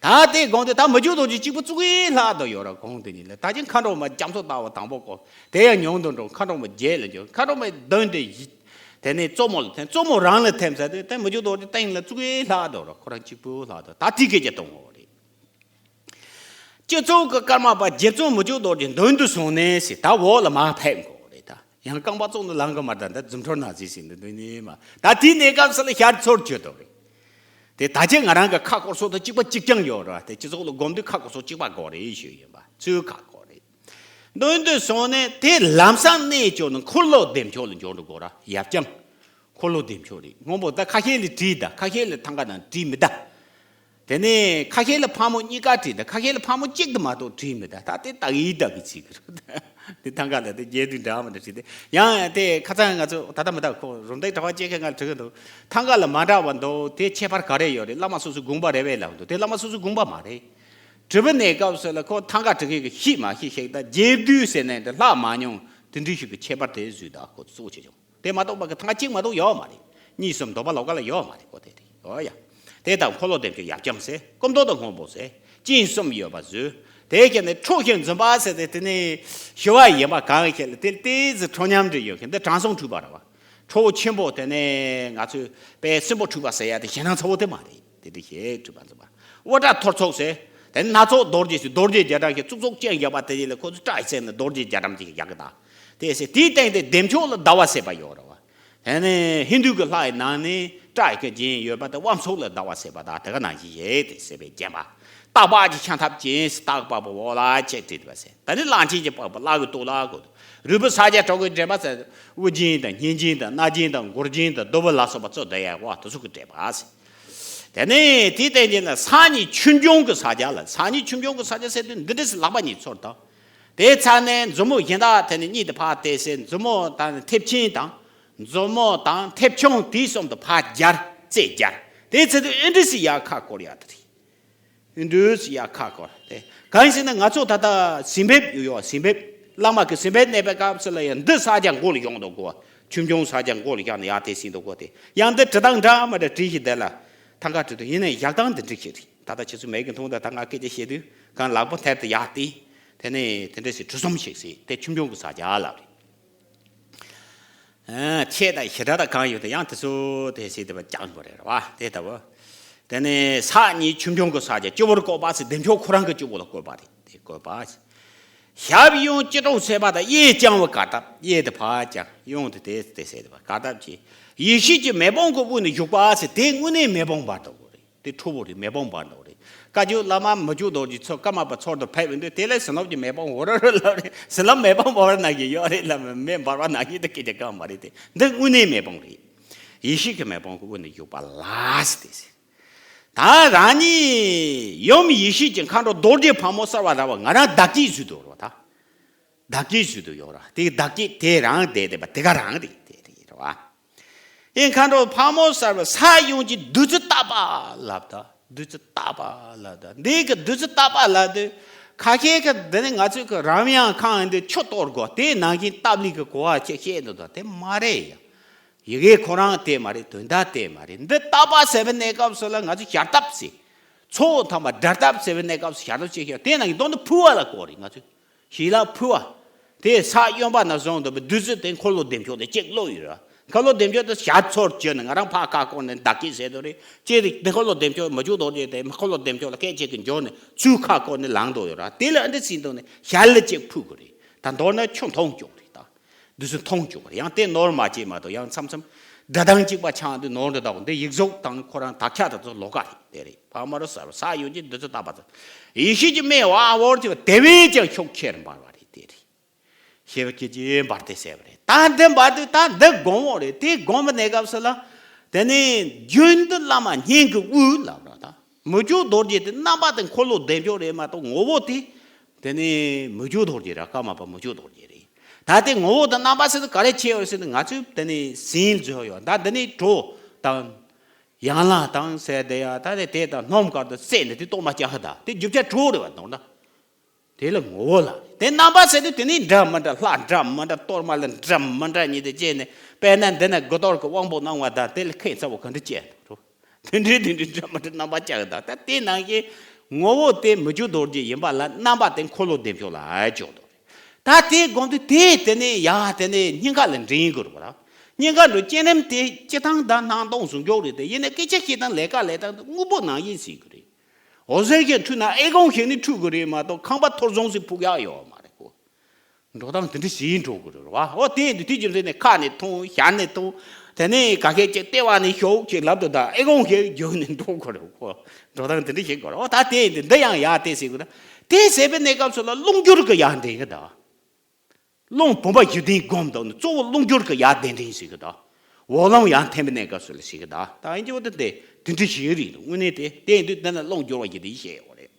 ད་དེ་དགོངས་ཏེ་ད་མི་བསྐྱོད་རྡོ་རྗེ་གཅིག་པུ་བཙུགས་ཡས་ལྷག་ཏུ་ཡོད་ར། དགོངས་དེ་ཉིད་ལ་ད་ཅི་མཁའ་འགྲོ་མ་རྒྱ་མཚོ་ལྟ་བུ་དང་པོ་བསྐོར། དེ་ཡང་ཉུང་དུ་འགྲོ། མཁའ་འགྲོ་མ་བརྒྱད་ལ་འགྱུར། མཁའ་འགྲོ་མ་བདུན་དེ་བཞི། དེ་ནས་གཙོ་མོ་ལ་ཐིམ། གཙོ་མོ་རང་ལ་ཐིམ་ཟེར་དུས་དེ་མི་བསྐྱོད་རྡོ་རྗེ་སྟེང་ལ་བཙུགས་ཡས་ལྷག་ཏུ་ར། ཁོ་རང་གཅིག་པུ་ལྷག་ཏུ། ད་དེ་སྐད་ཀྱི་གཏོང་བ་རེད། སྤྱི་གཙུག་གི་ཀརྨ་པ་རྗེ་བཙུན་མི་བསྐྱོད་རྡོ་རྗེ་མདུན་དུ་བཟུང་ནས་ཟེར། ད་འོག་ལ་མར་ཕེབས་དགོས་རེད་ད། ཡང་རྐང་པ་བཙུགས་ནས་ལངས་གི་མ་རེད། ད་འཛུམ་ཁྲོལ་ན་ཟིག་ཟིག་འདི་འདི་ནི་མ། ད་དེའི་གནས་སྐབས་སུ་ལ་ཞར་ཚུར་བྱེད་དོ་རེད། དེ་ད་ཅི་ང་རང་གི་ཁ་སྐོར་སོགས་དང་གཅིག་པ་གཅིག་རྐྱང་ཡོད་ར། དེ་སྤྱི་ཚོགས་ལ་སྒོམ་དུས་ཁ་སྐོར་སོགས་གཅིག་པ་དགོས་རེད་ཞུ་ཡིན་པ། ཚུར་ཁ་སྐོར་རེད། མདུན་དུ་སོང་ནས་དེ་ལམ་སང་གནས་བཅོལ་ནས་འཁོར་ལོ་བདེ་མཆོག་ལ་འབྱོར་འགྲོ་དགོས་ར། ཡབ་རྐྱང་འཁོར་ལོ་བདེ་མཆོག་རེད། སྔོན་པོ་ད་ཁ་ཤས་ལ་བྲིས་ད། ཁ་ཤས་ལ་ཐང་ག་ནང་བྲིས་མི་ད། དེ་ནས་ཁ་ཤས་ལ་ཕག་མོ་གཉིས་ཀ་བྲིས་ད། ཁ་ཤས་ལ་ཕག་མོ་གཅིག་ཏུ་མ་གཏོགས་བྲིས་མི་ད། ད་དེ་དག་ཡིག་དག་གི་ཚིག་གི་རེད། དེ་ཐང་ག་ལ་དེ་རྒྱས་བསྡུས་འདྲ་མི་འདྲ་བྲིས་ཏེ། ཡང་དེ་ཁ་སང་ང་ཚོ་ད་ལྟ་མི་ད་ཁོ་རུམ་བཏེག་གྲྭ་པ་སྐྱེས་མཁན་ང་ལ་དྲི་གི་འདུག་ཐང་ག་ལ་མ་འདྲ་བ་འདུག་དེ་ཁྱད་པར་ག་རེ་ཡོད་རེད། བླ་མ་སོ་སོའི་དགོངས་པ་རེད་པས་ལབ་འདུག་དེ་བླ་མ་སོ་སོའི་དགོངས་པ་མ་རེད། དྲི་བ་ནས་སྐབས་སུ་ལ་ཁོ་ཐང་ག་དྲི་མཁན་གྱིས་ཤེས་མ་ཤེས་ཤེས་ད། རྒྱས་བསྡུས་ཟེར་ནས་འདི་ལྷག་མ་མྱོང་། དེ་འདྲའི་ཞིག་གི་ཁྱད་པར་དེ་བཟོས་ད་ཁོ་གཙོ་ཆེ་ཆུང་། དེ་མ་གཏོགས་པ་གི་ཐང་གཅིག་མ་གཏོགས་ཡོད་མ་རེད། གཉིས་གསུམ་འདོད་པ་ལོགས་ཀ་ལ་ཡོད་མ་རེད་ཁོ། དེ་རེད། འོ་ཡ། དེ་དང་འཁོར་ལོ་བདེ་མཆོག་ཡབ་རྐྱང་ཟེར། སྐུ་མདོག་དང་སྔོན་པོ་ཟེར། སྤྱན་གསུམ་ཡོད་པ་བཟོས། དེ་ཁྱེད་ནི་ཁྲོ་ཞིང་འཛིན་པ་ཟེར་ཏེ་དེ་ནི་ཞི་བ་ཡིན་པ་གང་ཁྱེད་ལ་དེ་ཏི་ཟི་ཁྲོ་ཉམས་འདྲ་ཡོད་མཁན་འདི་དྲང་སྲོང་འཁྲུལ་པ་རེད་བ། ཁྲོ་བོ་ཆེན་པོ་དེ་ནི་ང་ཚོས་དཔེ་སྲིན་པོ་འཁྲུལ་པ་ཟེར་ཡ་དེ་ཞེད་སྣང་ཚ་བོ་དེ་མ་རེད། དེ་དེ་ཞེས་འཁྲུལ་པ་འཛིན་པ། དབུ་སྐྲ་ཐོར་ཚུགས་ཟེར། དེ་ནི་སྣ་ཚོགས་རྡོ་རྗེ་ཟེར་རྡོ་རྗེ་རྒྱ་གྲམ་གྱི་ཙུག་ཙུག་ཅན་རྒྱག་པ་དེ་ཡིན་ལ་ཁོ་ཚོ་སྐྲ་ཡི་ཚད་ནི་རྡོ་རྗེ་རྒྱ་གྲམ་གྱི་རྒྱག་གི་དང་། དེ་ཟེར་དེའི་སྟེང་དེ་བདེ་མཆོག་ལ་ཟླ་བ་ཟེར་བ་ཡོད་རེད་བ། དེ་ནས་ཧིན་རྡུ་གི་ལྷ་ཡི་ནང་ནས་སྐྲ་ཡི་གི་རྒྱན་ཡོད་པ་དེ་དབང་ཕྱུག་ལ་ཟླ་བ་ཟེར་བ་དང་དེ་ག་ནང་བཞིན་ཡོད་དེ་ཟེར་བའི་རྒྱན་པ། སྟག་ལྤགས་ཀྱི་ཤམ་ཐབས་ཅན་སྟག་པགས་པ་འོག་ལ་ཆེ་བྲིས་པ་ཟེར། ད་ནི་གླང་ཆེན་གྱི་པགས་པ་ལ་གི་ཏོག་ལ་གོ། རུས་པ་ས་རྒྱ་གྲོག་གི་འདྲེས་པ་ཟེར། དབུ་རྒྱན་དང་སྙན་རྒྱན་དང་རྣ་རྒྱན་དང་མགུལ་རྒྱན་དང་གདུ་བུ་ལ་སོགས་པ་གཙོ་བསྡད་ཡ་བ་དེ་ཚོ་གི་འདྲེས་པ་ཟེར། དེ་ནས་དེའི་སྟེང་གྱི་ན་སང་ཉིན་ཆོས་འབྱུང་གི་ས་རྒྱ་ལ། སང་ཉིན་ཆོས་འབྱུང་གི་ས་རྒྱ་ཟེར་དུས་འདི་འདྲ་ཟེར་ལག་པ་གཉིས་ཚོར་དང་། དེའི་ཚ་ནས་མཛུབ་མོ་གཞན་དག་དེ་ནས་གཉིས་དེ་ཕར་དེ་ཟེར་མཛུབ་མོ་དང་མཐེབ་ཆེན་དང་། མཛུབ་མོ་དང་མཐེབ་ཆུང་དེ་གསུམ་དུ་ཕར་སྦྱར་རྩེ་སྦྱར། དེའི་ཚེ་དུ་ཨེ་འདྲི་སི་ཡ་ཁ་སྐོར་ཡ་དེ་རེད། ཨེ་འདྲི་སི་ཡ་ཁ་སྐོར་དེ་གང་ཟེར་ན་ང་ཚོ་ད་ལྟ་ཟིན་འབེབས་ཡོད་ཡོད་ཟིན་འབེབས། བླ་མ་གི་ཟིན་འབེབས་གནས་པའི་སྐབས་སུ་ལ་ཡང་འདི་ས་རྒྱ་མགོ་ལ་ཡོང་འདུག་གོ། ཆོས་འབྱུང་ས་རྒྱ་མགོ་ལ་བཞག་ནས་ཡ་དེ་ཟིན་འདུག་གོ། དེ་ཡང་འདི་དྲི་དང་འདྲ་མ་འདྲ་བྲིས་ཤིག་དེ་ལ་ཐང་ག་བྲིས་འདུག་ཡིན་ནའི་ཡག་སྟངས་འདི་འགྲིག་ཤིག་རེད། ད་ལྟ་ཁྱེད་ཚོ་མེད་ཀྱི་མཐོང་ད་ཐང་ག་སྐད་ཆ་བཤད་དུས་གང་ལག་པ་ཐེར་དུ་ཡག་སྟེ། དེ་ནས་དེ་འདྲ་ཞིག་གྲུ་གསུམ་ཞིག་ཟེར་དེ་ཆོས་འབྱུང་གི་ས་རྒྱ་ལབ་རེད། ཨ། ཆེ་དང་ཞི་དྲག་དང་གང་ཡོད་དེ་ཡང་དེ་ཚོ་དེ་ཟེར་དེ་བ་ཀྱང་དགོས་རེད་བ་དེ་ལྟ་བུ། དེ་ནས་ས་གཉིས་ཆོས་འབྱུང་གི་ས་རྒྱ་སྤྱི་བོར་བཀོད་པ་ཟེར་བདེ་མཆོག་ཁོ་རང་གི་སྤྱི་བོ་ལ་བཀོད་པ་རེད་དེ་བཀོད་པ། ཞབས་གཡོན་སྤྱི་གྲོགས་ཟེར་བ་དང་གཡས་བརྐྱང་བའི་གར་སྟབས་གཡས་དེ་ཕར་བརྐྱང་གཡོན་དེ་དེ་དེ་ཟེར་དེ་བ་གར་སྟབས་ཀྱིས་ཡེ་ཤེས་ཀྱི་མེ་དཔུང་གི་དབུས་ནས་བཞུགས་པ་ཟེར་དེ་དངོས་གནས་མེ་དཔུང་འབར་འདུག་གོ་རེད། དེ་ཁྲོ་བོ་རེད། མེ་དཔུང་འབར་འདུག་རེད། བཀའ་བརྒྱུད་བླ་མ་མི་བསྐྱོད་རྡོ་རྗེ་ཚོ་ཀརྨ་པ་ཚུལ་དུ་ཕེབས་ཡོང་དུས་དེ་ལས་ཟིལ་གནོན་གྱི་མེ་དཔུང་འོ་རོ་རོ་ལབ་རེད། ཟིལ་གནོན་མེ་དཔུང་འབར་བ་ནང་བཞིན་ཡོད་རེད་ལབ་མེ་འབར་བ་ནང་བཞིན་དུ་སྐད་ཆ་གང་མ་རེད་དེ། འདི་དངོས་གནས་མེ་དཔུང་རེད། ཡེ་ཤེས་ཀྱི་མེ་དཔུང་གི་དབུས་ནས་བཞུགས་པ་ལ་ཟེར་ཏེ་ཟེར། ད་རང་ཉིད་ཡུམ་ཡེ་ཤེས་ཀྱི་མཁའ་འགྲོ་རྡོ་རྗེ་ཕག་མོ་གསལ་བ་ར་བ་ང་རང་བདག་བསྐྱེད་ཟེར་དུ་རོ་ད། བདག་བསྐྱེད་ཟེར་དུ་ཡོད་ར་དེ་བདག་བསྐྱེད་དེ་རང་དེ་དེ་བ་དེ་ག་རང་རེད་དེ་རེད་ར་བ། ཨེ་མཁའ་འགྲོ་ཕག་མོ་གསལ་བའི་ས་ཡོངས་ཀྱི་བདུད་རྩི་བཏབ་པ་ལབ་ད། བདུད་རྩི་བཏབ་པ་ལབ་ད་འདི་གི་བདུད་རྩི་བཏབ་པ་ལབ་དུས་ཁ་ཤས་ཀྱི་འདི་ནི་ང་ཚོས་ཀྱི་རམ་ཡང་ཁང་འདི་ཆུ་གཏོར་དགོས་དེ་ནང་བཞིན་བཏབ་ལི་གི་གོ་བ་ཅིག་བཤད་འདུག་ད་དེ་མ་རེད་ཡ། ཡི་གེ་ཁོ་རང་དེ་མ་རེད། དོན་དག་དེ་མ་རེད། འདི་བཏབ་པ་ཟེར་བའི་གནས་སྐབས་སུ་ལ་ང་ཚོས་ཞལ་བཏབ་ཟེར། ཚོགས་ཐམ་པ་སྒྲ་བཏབ་ཟེར་བའི་གནས་སྐབས་སུ་ཞལ་བཏབ་ཅིག་ཤོད་དེ་ནང་གི་དོན་དུ་ཕུལ་བ་ལ་གོ་རེད་ང་ཚོས། ཞིང་ལ་ཕུལ་བ། དེ་ས་གཡོན་པ་ན་བཟུང་དུ་བདུད་རྩི་དེ་འཁོར་ལོ་བདེ་མཆོག་དེ་གཅིག་བླུགས་ཡོད་ར། འཁོར་ལོ་བདེ་མཆོག་དེ་ཞལ་ཚུར་བཅོས་ནས་ང་རང་ཕར་ཁ་བསྐོར་ནས་བདག་བསྐྱེད་ཟེར་དུ་རེད། ཅེས་དེ་འཁོར་ལོ་བདེ་མཆོག་མི་བསྐྱོད་རྡོ་རྗེ་དེ་འཁོར་ལོ་བདེ་མཆོག་ལ་སྐད་ཅིག་གིས་འབྱོར་ནས་ཚུར་ཁ་བསྐོར་ནས་ལངས་དུ་ཡོད་ར། དེ་ལ་ཨ་འདྲ་ཟིན་དུ་ནས་ཞལ་ལ་གཅིག་ཕུལ་དགོས་རེད། ད་མདོར་ན་ཆུ་འཐུང་བཅུག་རེད་ད། བདུད་རྩི་འཐུང་བཅུག་པ་ཡང་དེ་ནོར་མ་བྱེད་མ་གཏོགས་ཡང་མཚམས་མཚམས་སྒྲ་གདངས་གཅིག་པ་ཆགས་འདི་ནོར་འདི་དག་འདི་ཡིག་གཟུགས་དང་ཁོ་རང་དག་ཆ་དང་ཚོ་ལོ་ཀ་རེད་དེ་རེད། ཕག་མོ་རུ་གསལ་བའི་ས་ཡོངས་ཀྱི་བདུད་རྩི་བཏབ་པ་ཚོ། ཡེ་ཤེས་ཀྱི་མེ་དབང་འོར་གྱི་དེ་བས་ཀྱང་ཤུགས་ཆེར་འབར་བ་རེད་དེ་རེད། ཞེས་པའི་སྐད་ཅིག་འབར་ཏེ་གསལ་བ་རེད། ད་འདི་འབར་དུས་ད་འདི་སྒོམ་འོང་རེད། དེ་སྒོམ་པའི་གནས་སྐབས་སུ་ལ། དེ་ནས་རྒྱུན་དུ་བླ་མ་སྙིང་གི་དབུས་ལབ་ར་ད། མི་བསྐྱོད་རྡོ་རྗེ་དེ་རྣམ་པ་དེ་འཁོར་ལོ་བདེ་མཆོག་རེད་མ་གཏོགས་ངོ་བོ་དེ། དེ་ནས་མི་བསྐྱོད་རྡོ་རྗེ་ར་ཀརྨ་པ་མི་བསྐྱོད་རྡོ་རྗེ་རེད། ད་དེ་ངོ་བོ་དང་རྣམ་པ་ཟེར་དུས་ག་རེ་ཆེ་བ་ཟེར་དུས་ང་ཚོས་དེ་ནས་ཟིན་བཟོས་ཡོད། ད་འདི་ནས་གྲོ་དང་། ཡང་ལ་དང་ཟེར་དེ་ཡ་ད་དེ་དེ་དང་སྣུམ་དཀར་དུ་བསྲེས་ནས་དེ་གཏོར་མ་བཅའ་ཧ་ད་དེ་རྒྱུ་ཆ་གྲོ་རེད་བ་མདོར་ན། དེ་ལ་ངོ་བོ་ལ་དེ་རྣམ་པ་ཟེར་དུས་དེ་ནས་འདྲ་མི་འདྲ་ལྷ་འདྲ་མི་འདྲ་གཏོར་མ་ལ་འདྲ་མི་འདྲ་གཉིས་དེ་བཅས་ནས་དཔེར་ན་འདི་ན་དགུ་གཏོར་གྱི་དབང་པོ་སྣང་བ་དང་དེ་ལ་ཁེངས་ཚ་བོ་ག་འདྲ་བཅས་འདུག་དེ་འདྲའི་དེ་འདྲའི་འདྲ་མི་འདྲ་རྣམ་པ་བཅའ་གི་ད་ད་དེ་ནང་བཞིན་ངོ་བོ་དེ་མི་བསྐྱོད་རྡོ་རྗེ་ཡིན་པ་ལ་རྣམ་པ་དེ་འཁོར་ལོ་བདེ་མཆོག་ལ་འཇོག་འདུག་ད་དེ་སྒོམ་དུས་དེ་དེ་ནས་ཡ་དེ་ནས་སྙིང་ག་ལ་འདྲེན་དགོས་རེད་བ། སྙིང་ག་འགྲོ་སྤྱན་རས་དེ་སྤྱི་བཏང་དང་སྣང་སྟོང་ཟུང་འཇོག་རེད་དེ་ཡིན་ན་སྐད་ཆ་བཤད་སྟངས་ལས་ཀ་ལས་སྟངས་དེ་དངོས་པོ་ནང་བཞིན་ཟེར་གི་རེད། འོད་ཟེར་གྱིས་འཁྲུད་ན་ཨེ་ཀོང་ཞིག་ནི་འཁྲུད་དགོས་རེད་མ་གཏོགས་ཁང་པ་ཐོར་ཟུང་ཟིག་ཕུག་ཡག་ཡོད་མ་རེད་གོ། འགྲོ་སྟངས་དེ་འདྲ་ཞིག་འགྲོ་དགོས་རེད་བ། འོ་དེ་ཡིན་དུས་དེ་རྒྱུ་མཚན་ནས་ཁ་ནས་འཐུང་ཞབས་ནས་འཐུང་། དེ་ནས་ག་གེ་ཅིག་ལྟེ་བ་ནས་ཤོག་ཅིག་ལབ་དུས་ད་ཨེ་ཀོང་ཞིག་རྒྱུགས་ནས་འགྲོ་དགོས་རེད་གོ། འགྲོ་སྟངས་དེ་འདྲ་ཞིག་དགོས་རེད། འོ་ད་དེ་ཡིན་དུས་འདི་ཡང་ཡག་དེ་ཟེར་དགོས་རེད། དེ་ཟེར་བའི་གནས་སྐབས་སུ་ལ་རླུང་སྦྱོར་གྱི་ཡག་འདྲེན་གི་ད། རླུང་བུམ་པ་བཞི་ལྡན་སྒོམ་དང་ནི་གཙོ་བོ་རླུང་སྦྱོར་གྱི་ཡར་གདན་འདྲེན་ཞིག་གི་དང་། འོག་ལམ་ཡར་འཐེན་པའི་གནས་སྐབས་སུ་ལ་ཞིག་གི་དང་། ད་ཡིན་གྱི་འོ་དེ་དེ་དེ་འདྲ་ཞིག་རེད། དངོས་གནས་དེ་དེ་ཡིན་དུས་དེ་ན་རླུང་སྦྱོར་བ་བཞི་ལྡན་བཤད་ཡོད་རེད།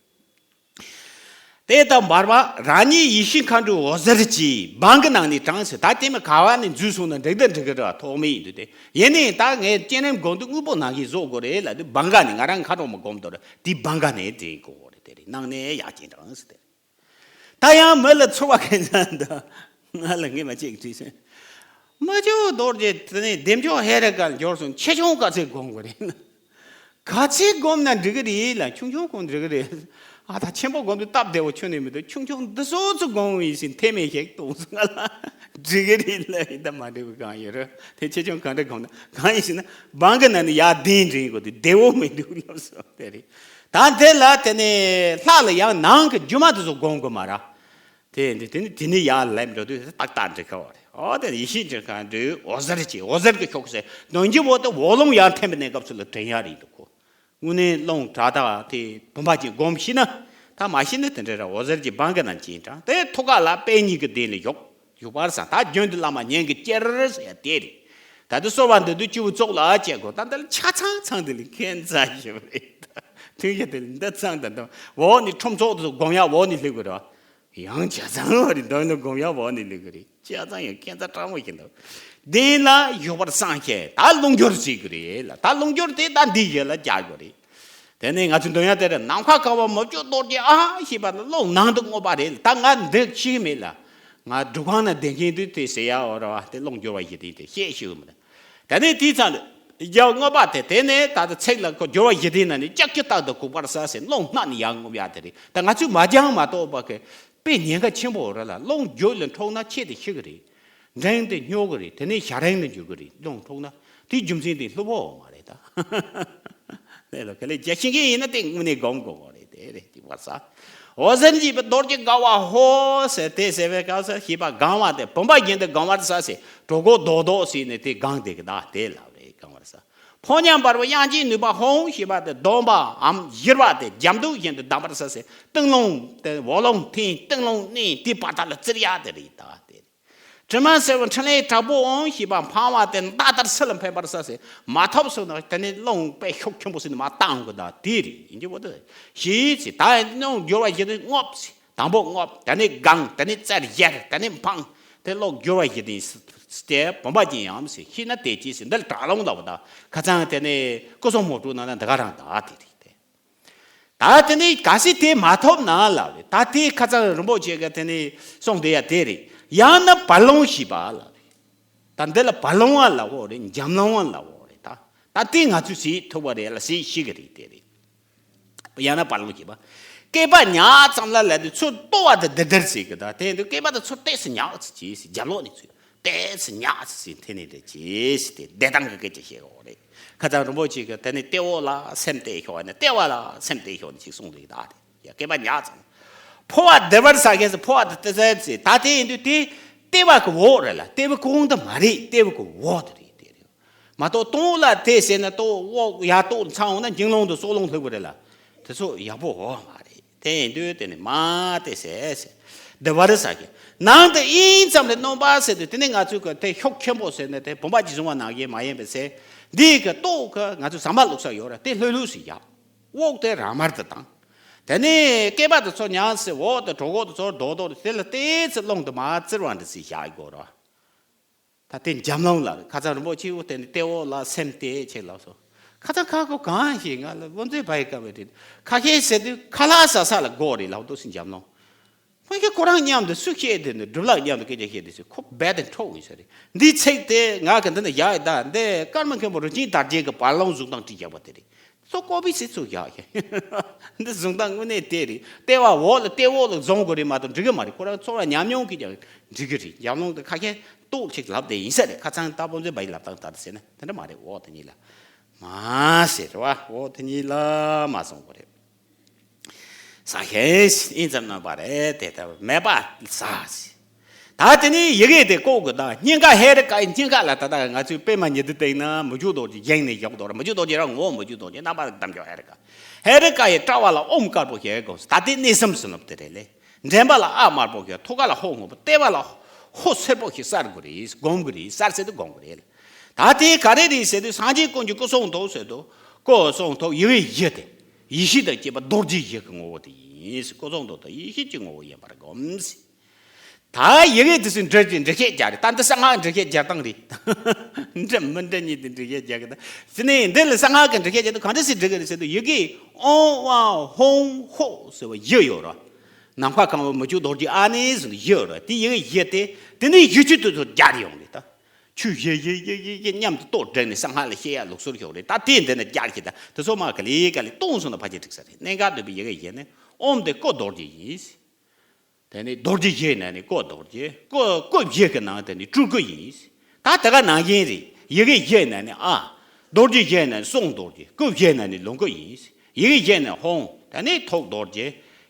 དེ་ལྟར་འབར་བ་རང་ཉིད་ཡེ་ཤེས་མཁའ་འགྲོའི་འོད་ཟེར་གྱིས་འབངས་ཀྱི་ནང་ནས་དྲངས་ཟེར། ད་དེ་མི་ག་བ་ནས་འཛུལ་སོང་ན་འགྲིག་ད་འགྲིག་གི་རེད་བ། ཐོག་མེད་ཡིན་དུས་དེ་ཡིན་ནའི་ད་ངས་སྤྱན་རས་སྒོམ་དུས་དངོས་པོ་ནང་བཞིན་བཟོ་དགོས་རེད་ལབ་དུས་འབངས་ཀ་ནས་ང་རང་མཁའ་འགྲོ་མ་སྒོམ་དུས་དེ་འབངས་ཀ་ནས་འདྲེན་དགོས་རེད། དེ་རེད་ནང་ནས་ཡར་སྤྱན་དྲངས་ཟེར་དེ་རེད། ད་ཡང་མི་ལ་ཚོར་བ་གན་ཚ་འདུག་ང་ལ་ངས་མ་བྱེད་ཀྱི་དྲིས་སོང་། མི་བསྐྱོད་རྡོ་རྗེ་དེ་ནས་བདེ་མཆོག་ཧེ་རུ་ཀར་འབྱོར་སོང་། ཆེ་ཆུང་ག་ཚོད་སྒོམ་དགོས་རེད་ན། ག་ཚོད་སྒོམ་ན་འགྲིག་གི་རེད་ལ་ཆུང་ཆུང་སྒོམ་འགྲིག་གི་རེད། ཨ་ད་ཆེན་པོ་སྒོམ་དུས་སྟབས་བདེ་བོ་ཁྱོན་ནས་མི་འདུག་ཆུང་ཆུང་འདི་ཚོ་ཚོ་སྒོམ་ཡིན་ཞིང་འཐེན་མེད་ཞིག་གཏོང་སོང་ང་ལ་འགྲིག་གི་རེད་ལ་ཡིན་ད་མ་འགྲིག་པའི་གང་ཡོད་རེད་དེ་ཆེ་ཆུང་གང་འདྲ་སྒོམ་ན་གང་ཡིན་ཞེ་ན་བང་གི་ནང་ནས་ཡར་གདན་འདྲེན་དགོས་དུས་བདེ་བོ་མི་འདུག་ལབ་སོང་དེ་རེད། ད་དེ་ལ་དེ་ནས་ལྷ་ལ་ཡང་ནང་གི་སྒྱུ་མ་དེ་ཚོ་སྒོམ་དགོས་མ་ར། དེ་འདི་དེ་ནི་དེ་ནི་ཡར་ལེབ་འགྲོ་དུས་ཏག་ཏག་འགྲིག་ག་བ་རེད། ཨོ་དེ་ཡེ་ཤེས་འགྲིག་ག་འགྲོ་འོད་ཟེར་གྱིས་འོད་ཟེར་གྱི་ཤོག་ཟེར་དོན་གྱི་བོ་དེ་འོག་རླུང་ཡར་འཐེན་པའི་གནས་སྐབས་སུ་ལ་དྲན་ཡ་རེད་འདུག་གོ། དངོས་གནས་རླུང་དྲག་དྲག་དེ་བུམ་པ་ཅན་སྒོམ་ཤེས་ན་ད་མ་ཤེས་ན་དེ་འདྲ་ར་འོད་ཟེར་གྱི་བང་གི་ནང་ཅིན་དྲང་དེ་ཐུགས་ཀ་ལ་པད་ཉི་གི་གདན་ལ་བཞུགས་བཞུགས་པར་སང་ད་རྒྱུན་དུ་བླ་མ་ཉན་གྱི་སྐྱེར་ཟེར་ཡ་དེ་རེད། ད་དེ་གསོལ་བ་འདེབས་དུས་སྤྱི་བོ་ཙོག་ལ་བཅད་དགོས་ད་འདི་ལ་ཆ་ཚང་ཚང་དེ་ལ་ཁྱད་མཚར་ཞིག་རེད། ད་ཐུན་ཡ་དེ་ལ་འདི་ཚང་ད་འདི་འོག་ནས་ཁྲོམ་ཚོགས་དུ་སྒོམ་ཡ་འོག་ནས་སླེབས་དགོས་ར། ཡང་ཇ་ཚང་བ་རེད་འདོན་ལ་སྒོམ་ཡ་བ་ནི་ལི་གི་རེད། ཇ་ཚང་ཡང་ཁྱད་མཚར་དྲང་མོ་ཞིག་འདུག་དེ་ལ་ཡོད་པར་སངས་རྒྱས་ད་རླུང་སྦྱོར་ཟེར་གི་རེད་ལ་ད་རླུང་སྦྱོར་དེ་ད་འདི་ཡོད་ལ་རྒྱག་དགོས་རེད། དེ་ནས་ང་ཚོ་འདོན་ཡ་དེ་རེད་ནམ་མཁའ་གང་བ་མི་བསྐྱོད་རྡོ་རྗེ་ཨ་ཞེས་པ་ལ་རླུང་ནང་དུ་བསྔོས་པ་རེད་ལ་ད་ང་འདི་ཤེས་མེད་ལ། ང་སྒྲུབ་ཁང་ན་བསྡད་མཁན་དུས་དེ་ཟེར་ཡ་འོ་ར་བ་དེ་རླུང་སྦྱོར་བ་ཞིག་དེ་དེ་ཤེས་ཤེས་མི་འདུག་ད་ནི་དེའི་ཚང་དུ་རྒྱལ་བ་བསྔོས་པ་དེ་དེ་ནས་ད་ལྟ་ཚིག་ལ་ཁོ་སྦྱོར་བ་ཞི་བདེའི་ནང་ནས་ལྕགས་ཀྱུ་རྟག་ཏུ་གུག་པར་ཟ་ཟེར་རླུང་སྣ་ནས་ཡར་རྔུབ་ཡ་དེ་རེད། ད་ང་ཚོས་མ་སྦྱངས་མ་གཏོགས་པ་གི་དཔེ་ཉེན་ཁ་ཆེན་པོ་རེད་ལ་རླུང་རྒྱུད་ལ་འཁྲུགས་ན་ཆེད་དུ་ཤི་གི་རེད། འབྲིང་དེ་སྨྱོ་གི་རེད་དེ་ནས་ཞ་རིང་དུ་འགྱུར་གི་རེད་རླུང་འཁྲུགས་ན་དེའི་རྒྱུ་མཚན་དེ་ལྷུ་བོ་མ་རེད་ད། ལས་ལ་ག་ལེ་རྒྱ་ཤིང་གི་ཡིན་ན་དེ་དངོས་གནས་སྒོམ་དགོས་པ་རེད་དེ་རེད་དེ་བར་ས། འོད་ཟེར་འཇིགས་པའི་རྡོ་རྗེ་དགའ་བ་ཧོ་ཟེར་དེ་ཟེར་བའི་སྐབས་སུ་ཤེས་པ་གང་བ་དེ་བུམ་པ་བརྒྱན་དུ་གང་བར་ས་ཟེར་གྲོད་ཁོག་རྡོག་རྡོག་ཟེར་ནས་དེ་གང་དེ་གི་ད་དེ་ལ་རེད་གང་བར་ས། ཕོ་ཉ་འབར་བའི་དབྱངས་ཅན་ནུས་པ་ཧོང་ཞེས་པ་དེ་སྡོམ་པའམ་བཞིར་བ་དེ་རྒྱ་མདོག་བཞིན་དུ་གདམས་པར་ས་ཟེར་སྟེང་རླུང་དེ་འོག་རླུང་འཐེན་སྟེང་རླུང་མནན་དེ་བར་ཐག་ལ་བཙིར་ཡ་དེ་རེད་ད་དེ། དྲི་མ་སེལ་བའི་འཕྲིན་ལས་དྲག་པོའང་ཞེས་པ་འཕང་བ་དེ་མདའ་ལྟར་སིལ་ལ་འཕེན་པར་ས་ཟེར་མ་ཐོབ་སོང་ན་དེ་ནི་རླུང་དཔེ་ཤུགས་ཆེན་པོ་ཟིན་ནས་མ་བཏང་གི་ད་དེ་རེད་ཡིན་གྱི་བོ་དེ་ཞེས་ཟེར་ད་རླུང་སྦྱོར་བ་ཞི་བདེ་བསྔོ་ཟེར་དང་པོ་བསྔོ་དེ་ནས་དགང་དེ་ནས་བཙིར་ཡར་དེ་ནས་འཕང་དེ་རླུང་སྦྱོར་བ་ཞི་བདེ་སྟེ་བུམ་པ་ཅན་ཡང་ཟེར་ཤེས་ན་དེ་ཅི་ཟེར་འདི་ལ་དྲག་རླུང་ལབ་པ་ད་ཁ་ཚང་དེ་ནས་སྐུ་གསུང་མོ་ཊུ་ནང་ན་འདི་ག་རང་ད་དེ་རེད་དེ། ད་དེ་ནས་གལ་སྲིད་དེ་མ་ཐོབ་ན་ལབ་རེད། ད་དེ་ཁ་ཚང་རིན་པོ་ཆེ་ག་དེ་ནས་གསུངས་བསྡད་ཡ་དེ་རེད། ཡང་ན་བར་ལོང་ཞེས་པ་ལབ་རེད། ད་འདི་ལ་བར་ལོང་བ་ལབ་འོ་རེད། འཇམ་ལོང་བ་ལབ་འོ་རེད། ད་ད་དེ་ང་ཚོས་ཟེར་ཐུབ་པ་རེད་ལ་ཟེར་ཤེས་གི་རེད་དེ་རེད། ཡང་ན་བར་ལོང་ཞེས་པ། སྐེད་པ་ཉག་ཙམ་ལ་ལབ་དུས་ཚུར་ལྟོ་བ་དེ་དིར་དིར་ཟེར་གི་ད་དེ་འདུག་སྐེད་པ་དེ་ཚུར་ཏོག་ཙམ་ཉག་ཙམ་བྱས་ཟེར་རྒྱབ་ལོག་ནས་ཚུར། ཏོག་ཙམ་ཉག་ཙམ་ཟིན་འཐེན་ནས་རེད་ཅེས་ཟེར་ཏེ་བདེ་ཐང་གི་སྐད་ཆ་བཤད་འོ་རེད། ཁ་ཚང་རིན་པོ་ཆེ་གིས་དེ་ནི་ལྟེ་འོག་ལ་སེམས་གཏད་ཤོག་ནས་ལྟེ་བ་ལ་སེམས་གཏད་ཤོག་ནས་ཅིག་གསུངས་འདུག་ད་རེད་ཡ་སྐེད་པ་ཉག་ཙམ། ཕོ་བ་བདེ་བར་ཟ་མཁན་ཟེར་ཕོ་བ་དེ་ཏི་ཟེར་ཟེར་ད་དེ་ཡིན་དུས་དེ་ལྟེ་བ་གི་འོག་རེད་ལ་ལྟེ་བའི་གོང་དུ་མ་རེད་ལྟེ་བ་གི་འོག་དུ་རེད་དེ་རེད། མ་གཏོགས་ལྟོ་ལ་དེ་ཟེར་ན་ལྟོ་འོག་ཡ་ལྟོ་ཚང་འོང་ན་འཇིང་ལོང་དུ་སྲོག་ལོང་ལྷུག་པ་རེད་ལ། དེ་ཚོ་ཡག་པོ་འོ་མ་རེད། དེ་ཡིན་དུས་དེ་ནི་མ་དེ་ཟེར་ཟེར། བདེ་བར་ཟ་གི། ནང་དུ་ཨིན་ཙམ་ལས་སྣོམ་པ་ཟེར་དུས་དེ་ནི་ང་ཚོས་གི་དེ་ཤུགས་ཆེན་པོ་ཟེར་ནས་དེ་བུམ་པ་ཅན་བཟུང་བ་ནང་བཞིན་མ་ཡིན་པའི་ཟེར། འདི་གི་ལྟོ་གི་ང་ཚོས་ཟ་མ་བླུགས་ས་ཡོད་ར་དེ་ལྷོད་ལྷོད་ཟིག་ཡག་འོག་དེ་ར་མར་དུ་བཏང་། དེ་ནས་སྐེད་པ་དེ་ཚོ་ཉག་ཟེར་འོག་དེ་གྲོད་ཁོག་དེ་ཚོ་རྡོག་རྡོག་དེ་ལ་ཏོག་ཙམ་རླུང་དེ་མ་བཙིར་བ་འདྲ་ཟིག་བཞག་དགོས་ར། ད་དེ་འཇམ་ལོང་ལ་ཁ་ཚང་རིན་པོ་ཆེ་བོ་དེ་ནི་ལྟེ་འོག་ལ་སེམས་གཏད་ཅེས་ལབ་སོང་། ཁ་ཚང་ཁ་ཁོ་གང་ཞིག་ང་ལ་དབུ་མཛད་བ་ཡི་བཀའ་བའི་དྲིན་ཁ་ཤས་ཟེར་དུས་ཁ་ལག་ཟ་ས་ལ་དགོས་རེད་ལབ་འདུག་སེ་འཇམ་ལོང་། ཁོ་ཁྱེད་ཁོ་རང་མཉམ་དུ་སུ་བཤད་དེ་ནི་སྒྲུབ་ལག་མཉམ་དུ་སྐད་ཆ་བཤད་དེ་ཟེར་ཁོ་རྦད་དེ་འཕྲོག་ཡིན་ས་རེད། འདིའི་ཚིག་དེ་ང་གི་འདི་ནི་བཞག་ཡི་ད་འདི་ཀརྨ་མཁན་པོ་རིན་ཆེན་དར་རྒྱས་ཀྱི་བར་ལོང་གཟུགས་དང་བྲིས་བཞག་པ་དེ་རེད། ཚོ་ཀོ་པི་ཚིག་ཚུགས་བཞག་ཡ། འདི་གཟུང་སྟངས་དངོས་གནས་དེ་རེད། ལྟེ་བ་འོག་ལ་ལྟེ་འོག་ལ་བཟུང་དགོས་རེད་མ་གཏོགས་འགྲིག་གི་མ་རེད། ཁོ་རང་ཚོར་བ་ཉམས་མྱོང་གིས་ཀྱང་འགྲིག་གི་རེད། ཉམས་མྱོང་དེ་ཁ་ཤས་ཏོག་ཅིག་ལབ་བསྡད་ཡིན་ས་རེད། ཁ་ཚང་ལྟ་བུ་ཚོས་བ་ཡི་ལབ་སྟངས་ལྟར་ཟེར་ན་དེ་འདྲ་མ་རེད། འོག་དེ་གཉིས་ལ་མ་ཟེར་བ་འོག་དེ་གཉིས་ལ་མ་བཟུང་དགོས་རེད། ཟ་ཤེས་ཨིན་ཙམ་ནོན་པ་རེད་དེ་ལྟ་བུ་མེད་པ་ཟ་ཟེར། ད་དེ་ནས་ཡི་གེ་དེ་བཀོག་དགོས། ད་སྙིང་ག་ཧེ་རི་ཀ་ཡི་སྙིང་ག་ལ་ད་ལྟ་ང་ཚོས་པད་མ་ཉི་ཟླ་བཏེགས་ན་མི་འཇུག་རྡོ་རྗེ་བཞེངས་ནས་བཞག་དོ་ར། མི་འཇུག་རྡོ་རྗེ་རང་ངོ་བོ་མི་འཇུག་རྡོ་རྗེ་རྣམ་པར་དག་པའི་དམ་ཆོས་ཧེ་རི་ཀ། ཧེ་རི་ཀ་ཡི་དཔྲལ་བ་ལ་ཨོཾ་དཀར་པོ་ཞིག་དགོས། ད་དེ་གནས་གསུམ་ཟིན་ལབ་དེ་རེད་ལེ། འདྲེན་པ་ལ་ཨ་དམར་པོ་ཞིག་ཐུགས་ཀ་ལ་ཧོ་སྔོན་པོ་ལྟེ་བ་ལ་ཧོ་སེར་པོ་ཞིག་གསལ་དགོས་རེད། སྒོམ་དགོས་རེད། གསལ་ཟེར་དུས་སྒོམ་དགོས་རེད། ད་དེ་ག་རེ་རེད་ཟེར་དུས་སངས་རྒྱས་ཀུན་གྱི་སྐུ་གསུང་ཐུགས་ཟེར་དུས་སྐུ་གསུང་ཐུགས་ཡི་གེ་བཞི་དེ་ཡེ་ཤེས་དང་བཅས་པ་རྡོ་རྗེ་བཞི་གི་ངོ་བོ་དེ་ཡིན། སྐུ་གསུང་ཐུགས་དང་ཡེ་ཤེས་ཀྱི་ངོ་བོ་ཡིན་པར་སྒོམ་ཟེར། ད་ཡི་གེ་དེ་ཚོའི་འགྲེལ་གྱི་འགྲེལ་བཤད་རྒྱག་རེད། ད་འདི་གསང་སྔགས་འགྲེལ་བཤད་རྒྱག་སྟངས་རེད། འདྲ་མི་འདྲ་གཉིས་དེ་འགྲེལ་བཤད་རྒྱག་གི་ད། དེ་ནས་འདི་ལ་གསང་སྔགས་ཀྱི་འགྲེལ་བཤད་རྒྱག་དུས་གང་འདྲ་ཞིག་འགྲེལ་གི་རེད་ཟེར་དུས་ཡི་གེ་ཨོཾ་ཝཾ་ཧཱུྃ་ཧོཿ་ཟེར་བ་བཞི་ཡོད་རེད། ནམ་མཁའ་གང་བ་མི་བསྐྱོད་རྡོ་རྗེ་ཨ་ནི་ཟེར་དུས་བཞི་ཡོད་རེད། དེ་ཡི་གེ་བཞི་དེ་དེ་ནས་ཡུལ་ཆུ་དེ་ཚོ་རྒྱག་ཡོང་རེད་ད། ཆུ་བཞི་བཞི་བཞི་བཞི་བཞི་མཉམ་དུ་གཏོར་བསྒྲིགས་ནས་གསང་སྔགས་ལ་བཤད་ཡ་ལུགས་སྲོལ་ཞིག་རེད། ད་དེ་འདི་ནས་རྒྱག་གི་ད་དེ་ཚོ་མ་ག་ལེ་ག་ལེ་གཏོང་སོང་ན་ཕལ་ཆེར་འགྲིག་ས་རེད། གནད་འགག་འདོད་པའི་ཡི་གེ་བཞི་ནི་ ཨོཾ་དེ་ཀོ་རྡོ་རྗེ་ཡིན། དེ་ནི་རྡོ་རྗེ་བཞི་ནང་ནས་ཀོ་རྡོ་རྗེ། ཀོ་ཀོ་བཞི་གི་ནང་དེ་ནི་སྤྲུལ་སྐུ་ཡིན། ད་དེ་ག་ནང་བཞིན་རེད། ཡི་གེ་བཞི་ནང་ནས་ཨ། རྡོ་རྗེ་བཞི་ནང་ནས་གསུང་རྡོ་རྗེ། སྐུ་བཞི་ནང་ནས་ལོངས་སྐུ་ཡིན། ཡི་གེ་བཞི་ནང་ཧཱུྃ། དེ་ནི་ཐུགས་རྡོ་རྗེ།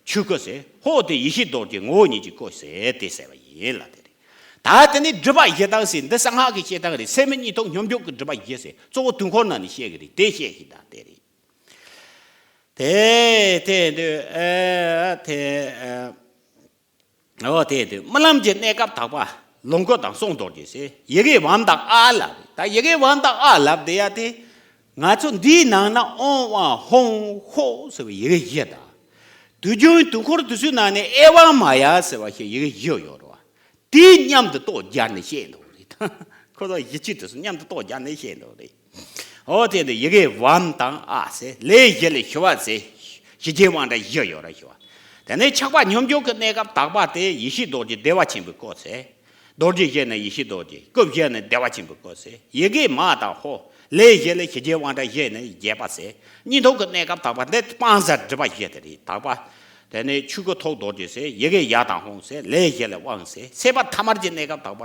ཆོས་སྐུ་ཟེར། ཧོཿ་དེ་ཡེ་ཤེས་རྡོ་རྗེ་ངོ་བོ་ཉིད་ཀྱི་སྐུ་ཟེར་དེ་ཟེར་བ་ཡིན་ལ་དེ་རེད། ད་དེ་ནི་སྒྲུབ་པ་བཞི་དང་ཟེར། འདི་གསང་སྔགས་ཀྱི་བཤད་སྟངས་རེད། ཚད་མེད་གཉིས་ཐོབ་སྙོམས་འཇུག་གི་སྒྲུབ་པ་བཞི་ཟེར། གཙོ་བོ་དུས་འཁོར་ནང་ནས་བཤད་ཀྱི་རེད། དེ་བཤད་ཀྱི་ད་དེ་རེད། དེ་དེ་འདོད་ཨེ་དེ་ཨེ། འོ་དེ་འདོད་རྨི་ལམ་གྱི་གནས་སྐབས་དག་པ་ལོངས་སྐུ་དང་གསུང་རྡོ་རྗེ་ཟེར། ཡི་གེ་བམ་དང་ཨ་ལབ་རེད། ད་ཡི་གེ་བམ་དང་ཨ་ལབ་དེ་ཡ་དེ། ང་ཚོ་འདིའི་ནང་ན་ཨོཾ་ཨཱཿཧཱུྃ་ཧོཿཟེར་བའི་ཡི་གེ་བཞི་དང་། དུས་རྒྱུན་དུས་འཁོར་དུས་ཚོད་ནང་ནས་ཨེ་ཝ་མ་ཡ་ཟེར་བ་ཞིག་ཡི་གེ་བཞི་ཡོད་རེད་བ། དེའི་མཉམ་དུ་ཏོག་སྦྱར་ནས་བཤད་འདུག་རེད། ཁོ་ཚོ་ཡི་གེ་དེ་ཚོ་མཉམ་དུ་ཏོག་སྦྱར་ནས་བཤད་འདུག་རེད། འོ་དེ་འདི་ཡི་གེ་བམ་དང་ཨ་ཟེར། ལས་བཞི་ལས་ཞི་བ་ཟེར། ཞི་རྒྱས་དབང་དྲག་བཞི་ཡོད་ར་ཞི་བ། དེ་ནས་ཆགས་པ་སྙོམས་འཇུག་གི་གནས་སྐབས་དག་པ་དེ་ཡེ་ཤེས་རྡོ་རྗེ་བདེ་བ་ཆེན་པོའི་སྐུ་ཟེར། རྡོ་རྗེ་བཞི་ནི་ཡེ་ཤེས་རྡོ་རྗེ། སྐུ་བཞི་ནི་བདེ་བ་ཆེན་པོའི་སྐུ་ཟེར། ཡི་གེ་མ་དང་ཧོཿ། ལས་བཞི་ལས་ཞི་རྒྱས་དབང་དྲག་བཞི་ནི་རྒྱས་པ་ཟེར། གཉིས་ཐོབ་ཀྱི་གནས་སྐབས་དག་པ་འདི་སྤང་བྱ་སྒྲུབ་པ་བཞི་དེ་རེད། དག་པ། དེ་ནས་ཆོས་སྐུ་ཐུགས་རྡོ་རྗེ་ཟེར། ཡི་གེ་ཡ་དང་ཧཱུྃ་ཟེར། ལས་བཞི་ལས་དབང་ཟེར། སྲེད་པ་ཐ་མར་གྱི་གནས་སྐབས་དག་པ།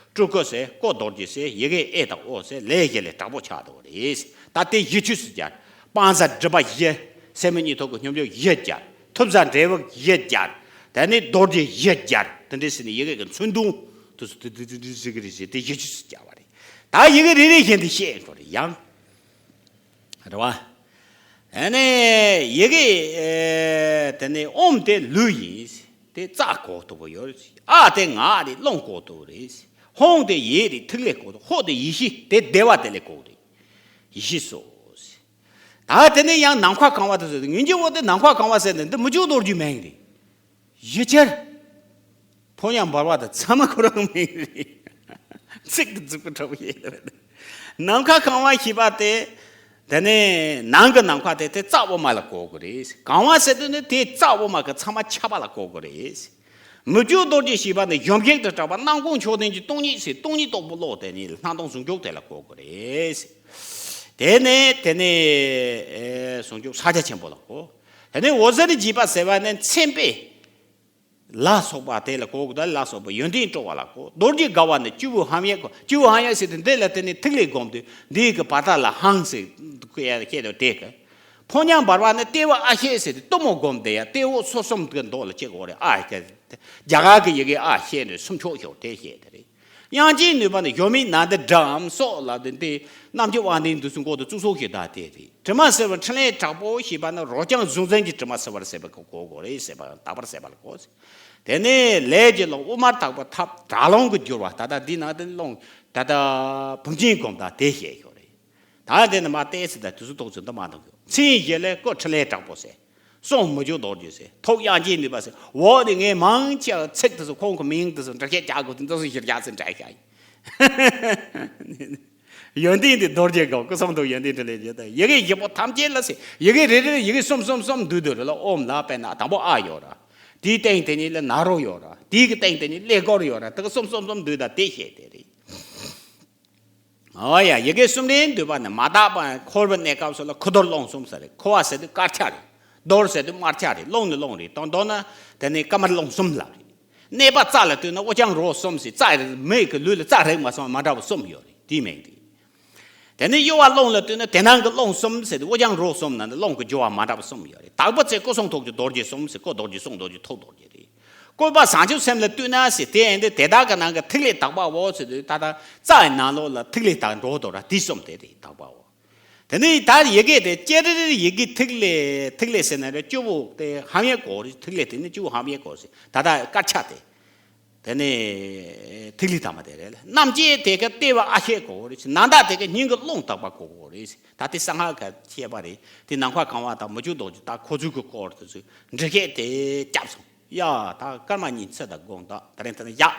སྤྲུལ་སྐུ་ཟེར། ཀོ་རྡོ་རྗེ་ཟེར། ཡི་གེ་ཨེ་དང་ཨོ་ཟེར། ལས་བཞི་ལས་དྲག་པོ་ཆགས་འདུག་རེད། ད་དེ་བཞི་ཆོས་སུ་སྦྱར། སྤང་བྱ་སྒྲུབ་པ་བཞི། ཚད་མེད་གཉིས་ཐོབ་ཀྱི་སྙོམས་འཇུག་བཞི་སྦྱར། ཐུབ་བྱ་འབྲས་བུ་བཞི་སྦྱར། དེ་ནས་རྡོ་རྗེ་བཞི་སྦྱར། དེ་འདྲ་ཟེར་ནས་ཡི་གེ་གི་མཚོན་དུང་དུ་སུ་དུ་དུ་དུ་དུ་ཟེར་གི་རེད་ཟེར། དེ་བཞི་ཆོས་སུ་སྦྱར་བ་རེད། ད་ཡི་གེ་རེ་རེ་བཞིན་དུ་བཤད་དགོས་རེད་ཡང་། རེད་བ། ཨ་ནི་ཡི་གེ་ཨེ་དེ་ནས་ཨོཾ་དེ་ལུས་ཡིན། དེ་རྩ་གོ་ཐུབ་པོ་ཡོད། ཨ་དེ་ངག་རེད། རླུང་གོ་ཐུབ་རེད། ཧཱུྃ་དེ་ཡིད་རེད། ཐིག་ལེ་གོ་ཐུབ། ཧོཿ་དེ་ཡེ་ཤེས། དེ་བདེ་བ་དེ་ལས་གོ་རེད། ཡེ་ཤེས་སོ། ད་དེ་ནས་ཡང་ནམ་མཁའ་གང་བ་དེ་ཟེར། ངན་གྱི་འོ་དེ་ནམ་མཁའ་གང་བ་ཟེར་ནས་འདི་མི་འཇུག་རྡོ་རྗེ་མིང་རེད། གཞི་ཁྱེར། ཕོ་ཉ་འབར་བ་དང་ཚ་མ་ཁོ་རང་མིན་རེད། ཚིག་ཏུ་རྫིག་པོ་འདྲ་པོ་ཡིན་ལ། ནམ་མཁའ་གང་བ་ཞེས་པ་དེ། དེ་ནས་ནང་གི་ནམ་མཁའ་དེ་དེ་རྩ་དབུ་མ་ལ་གོ་དགོས་རེད། གང་བ་ཟེར་དུས་ནི་དེ་རྩ་དབུ་མ་གི་ཚང་མ་ཁྱབ་པ་ལ་གོ་དགོས་རེད། མི་འཇུག་རྡོ་རྗེ་ཞེས་པ་ནི་གཞོམ་གཞིག་ཏུ་གྲགས་པ། སྣང་ཀུན་མཆོག་ལྡན་གྱི་སྟོང་ཉིད་ཟེར། སྟོང་ཉིད་རྟོགས་པའི་བློ་དེ་ནི་སྣང་སྟོང་ཟུང་འཇུག་དེ་ལ་གོ་དགོས་རེད། དེ་ནས་དེ་ནས་ཨེ་ཟུང་འཇུག་ཕྱག་རྒྱ་ཆེན་པོ་ལ་གོ། དེ་ནས་འོད་ཟེར་འགྱེད་པ་ཟེར་བ་ནི་མཚན་དཔེ་ལ་སོགས་པ་དེ་ལ་གོ་དགོས། ད་ལ་སོགས་པ་ཡོན་ཏན་སྤྲོ་བ་ལ་གོ། རྡོ་རྗེ་དགའ་བ་ནི་སྤྱི་བོའི་ཧམ་ཡེ་གོ། སྤྱི་བོའི་ཧམ་ཡེ་ཟེར་དུས་འདི་ལ་དེ་ནས་ཐིག་ལེ་བསྒོམས་དུས་འདིའི་གི་བར་ཐག་ལ་ཧང་ཟེར་བཤད་དུས་དེ་གི། ཕོ་ཉ་འབར་བ་ནི་ལྟེ་བ་ཨ་ཤད་ཟེར་དུས་གཏུམ་མོ་བསྒོམས་དེ་ཡ་ལྟེ་འོག་སོ་གསུམ་གི་མདོ་ལ་གཅིག་གོ་རེད། ཨ་ཤད། རྒྱ་གར་གི་ཡི་གེ་ཨ་ཤད་ནས་སུམ་ཅུ་ཞོག་དེ་བཤད་དེ་རེད། དབྱངས་ཅན་ནུས་པ་ནི་གཞོམ་མེད་ནཱ་ད་སྒྲའམ་སོགས་ལ་དེ་འདི་རྣམ་འགྱུར་དབང་ལྡན་འདི་ཚོ་འགོ་དུ་བཙུགས་སོགས་ཞེས་དག་དེ་རེད། དྲི་མ་སེལ་བའི་ཕྲིན་ལས་དྲག་པོ་ཞེས་པ་ནི་རོ་རྐྱང་གཟུང་འཛིན་གྱི་དྲི་མ་སེལ་བར་ཟེར་བའི་གོ་དགོས་རེད་ཟེར་བ་དག་པར་ཟེར་བ་ལ་གོ། དེ་ནས་ལས་ཀྱི་རླུང་དབུ་མར་དག་པའི་ཐབས་དྲག་རླུང་གི་སྦྱོར་བ། ད་ལྟ་འདི་ནང་དུ་རླུང་ད་ལྟ་བུམ་ཆེན་སྒོམ་དང་དེ་བཤད་ཞོག་རེད། ད་དེ་ནི་མ་བལྟས་ཟེར། ད་དུས་སུ་ཐོག་ཚུན་དུ་མ་འདང་གི། མཚན་བཞི་ལས་སྐུ་ཕྲིན་ལས་དྲག་པོ་ཟེར། གསུང་མི་འཇུག་རྡོ་རྗེ་ཟེར། ཐུགས་དབྱངས་ཅན་ནུས་པ་ཟེར། འོ་དེ་ངས་མང་ཆེ་བ་ཚིག་དེ་ཚོ་ཁོང་གི་མིང་དེ་ཚོ་འདྲ་བཤད་རྒྱག་དགོས་དེ་འདི་ཚོ་ཞིག་རྒྱག་ཚེ་འདྲ་ཤག་ཡིན། ཡོན་ཏན་དེ་རྡོ་རྗེ་སྒོམ། སྐུ་གསུང་ཐུགས་ཡོན་ཏན་ཕྲིན་ལས་བརྒྱད་དང་། ཡི་གེ་བཞི་པོ་ཐམས་ཅད་ལ་ཟེར། ཡི་གེ་རེ་རེ་ཡི་གེ་གསུམ་གསུམ་གསུམ་འདུས་འདུས་རེ་ལ་ཨོཾ་ལ་དཔེར་ན་དང་པོ་ཨ་ཡོད་ར། དེའི་སྟེང་དེ་ཉིད་ལ་ན་རོ་ཡོད་ར། དེའི་གི་སྟེང་དེ་ཉིད་ཀླད་ཀོར་ཡོད་ར། དེ་གི་གསུམ་གསུམ་གསུམ་འདུས་དང་དེ་བཤད་དེ་རེད། ཨོ་ཡ། ཡི་གེ་གསུམ་ལྡན་འདུས་པ་ནི་མ་དག་པ་འཁོར་བའི་གནས་སྐབས་སུ་ལ་ཁུ་རྡོར་རླུང་གསུམ་ཟེར་རེད། ཁུ་བ་ཟེར་དུས་དཀར་ཆ་རེད། རྡོར་ཟེར་དུས་དམར་ཆ་རེད། རླུང་ནི་རླུང་རེད། དང་མདོར་ན་དེ་ནི་དཀར་དམར་རླུང་གསུམ་ལ་རེད། གནས་པ་རྩ་ལ་ལྟོས་ན་དབུ་རྐྱང་རོ་གསུམ་ཟེར། རྩ་མིག་གི་ལུས་ལ་རྩ་རེག་མ་སོང་བ་མ་འདྲ་བ་གསུམ་ཡོད་རེད། དེའི་མིང་རེད། དེ་ནི་གཡོ་བ་རླུང་ལ་ལྟོས་ན་དེ་ནང་གི་རླུང་གསུམ་ཟེར་དུས་དབུ་རྐྱང་རོ་གསུམ་ནང་ནས་རླུང་གི་སྦྱོར་བ་མ་འདྲ་བ་གསུམ་ཡོད་རེད། དྭགས་པོ་ཚེ་སྐུ་གསུང་ཐུགས་ཀྱི་རྡོ་རྗེ་གསུམ་ཟེར། སྐུ་རྡོ་རྗེ་གསུང་རྡོ་རྗེ་ཐུགས་རྡོ་རྗེ་རེད། བཀོད་པ་བྱང་ཆུབ་སེམས་ལ་ལྟོས་ན་ཟེར། དེ་ཡིན་དུས་དེ་དག་གི་ནང་གི་ཐིག་ལེ་དག་པའོ་ཟེར་དུས་ད་ལྟ་རྩ་ཡི་ནང་ལོགས་ལ་ཐིག་ལེ་དག་འགྲོ་འདུག་ར། དེ་གསུམ་དེ་རེད། དག་པའོ། དེ་ནས་ད་ཡི་གེ་དེ་ཅེ་རེ་རེ་ཡི་གེ་ཐིག་ལེ་ཐིག་ལེ་ཟེར་ན་རེ་སྤྱི་བོ་དེ་ཧམ་ཡེ་གོ་རེད། ཐིག་ལེ་དེ་ནི་སྤྱི་བོ་ཧམ་ཡེ་གོ་ཟེར། ད་ལྟ་དཀར་ཆ་དེ། དེ་ནས་ཐིག་ལེ་དག་མ་དེ་རེད། རྣམ་བཅད་དེ་ག་ལྟེ་བ་ཨ་ཤད་གོ་རེད། ན་ད་དེ་ག་སྙིང་གི་རླུང་དག་པ་གོ་གོ་རེད། ད་དེ་གསང་སྔགས་ཀྱི་བཤད་པ་རེད། དེ་ནམ་མཁའ་གང་བ་དང་མི་འཇུག་རྡོ་རྗེ་ད་ཁོ་ཚོའི་གི་སྐོར་དེ་ཚོ་འདྲི་སྐད་དེ་བརྒྱབ་སོང་། ཡ། ད་སྐར་མ་གཉིས་ཚེ་དང་དགོང་དག་དེ་རིང་དེ་ནས་ཡག་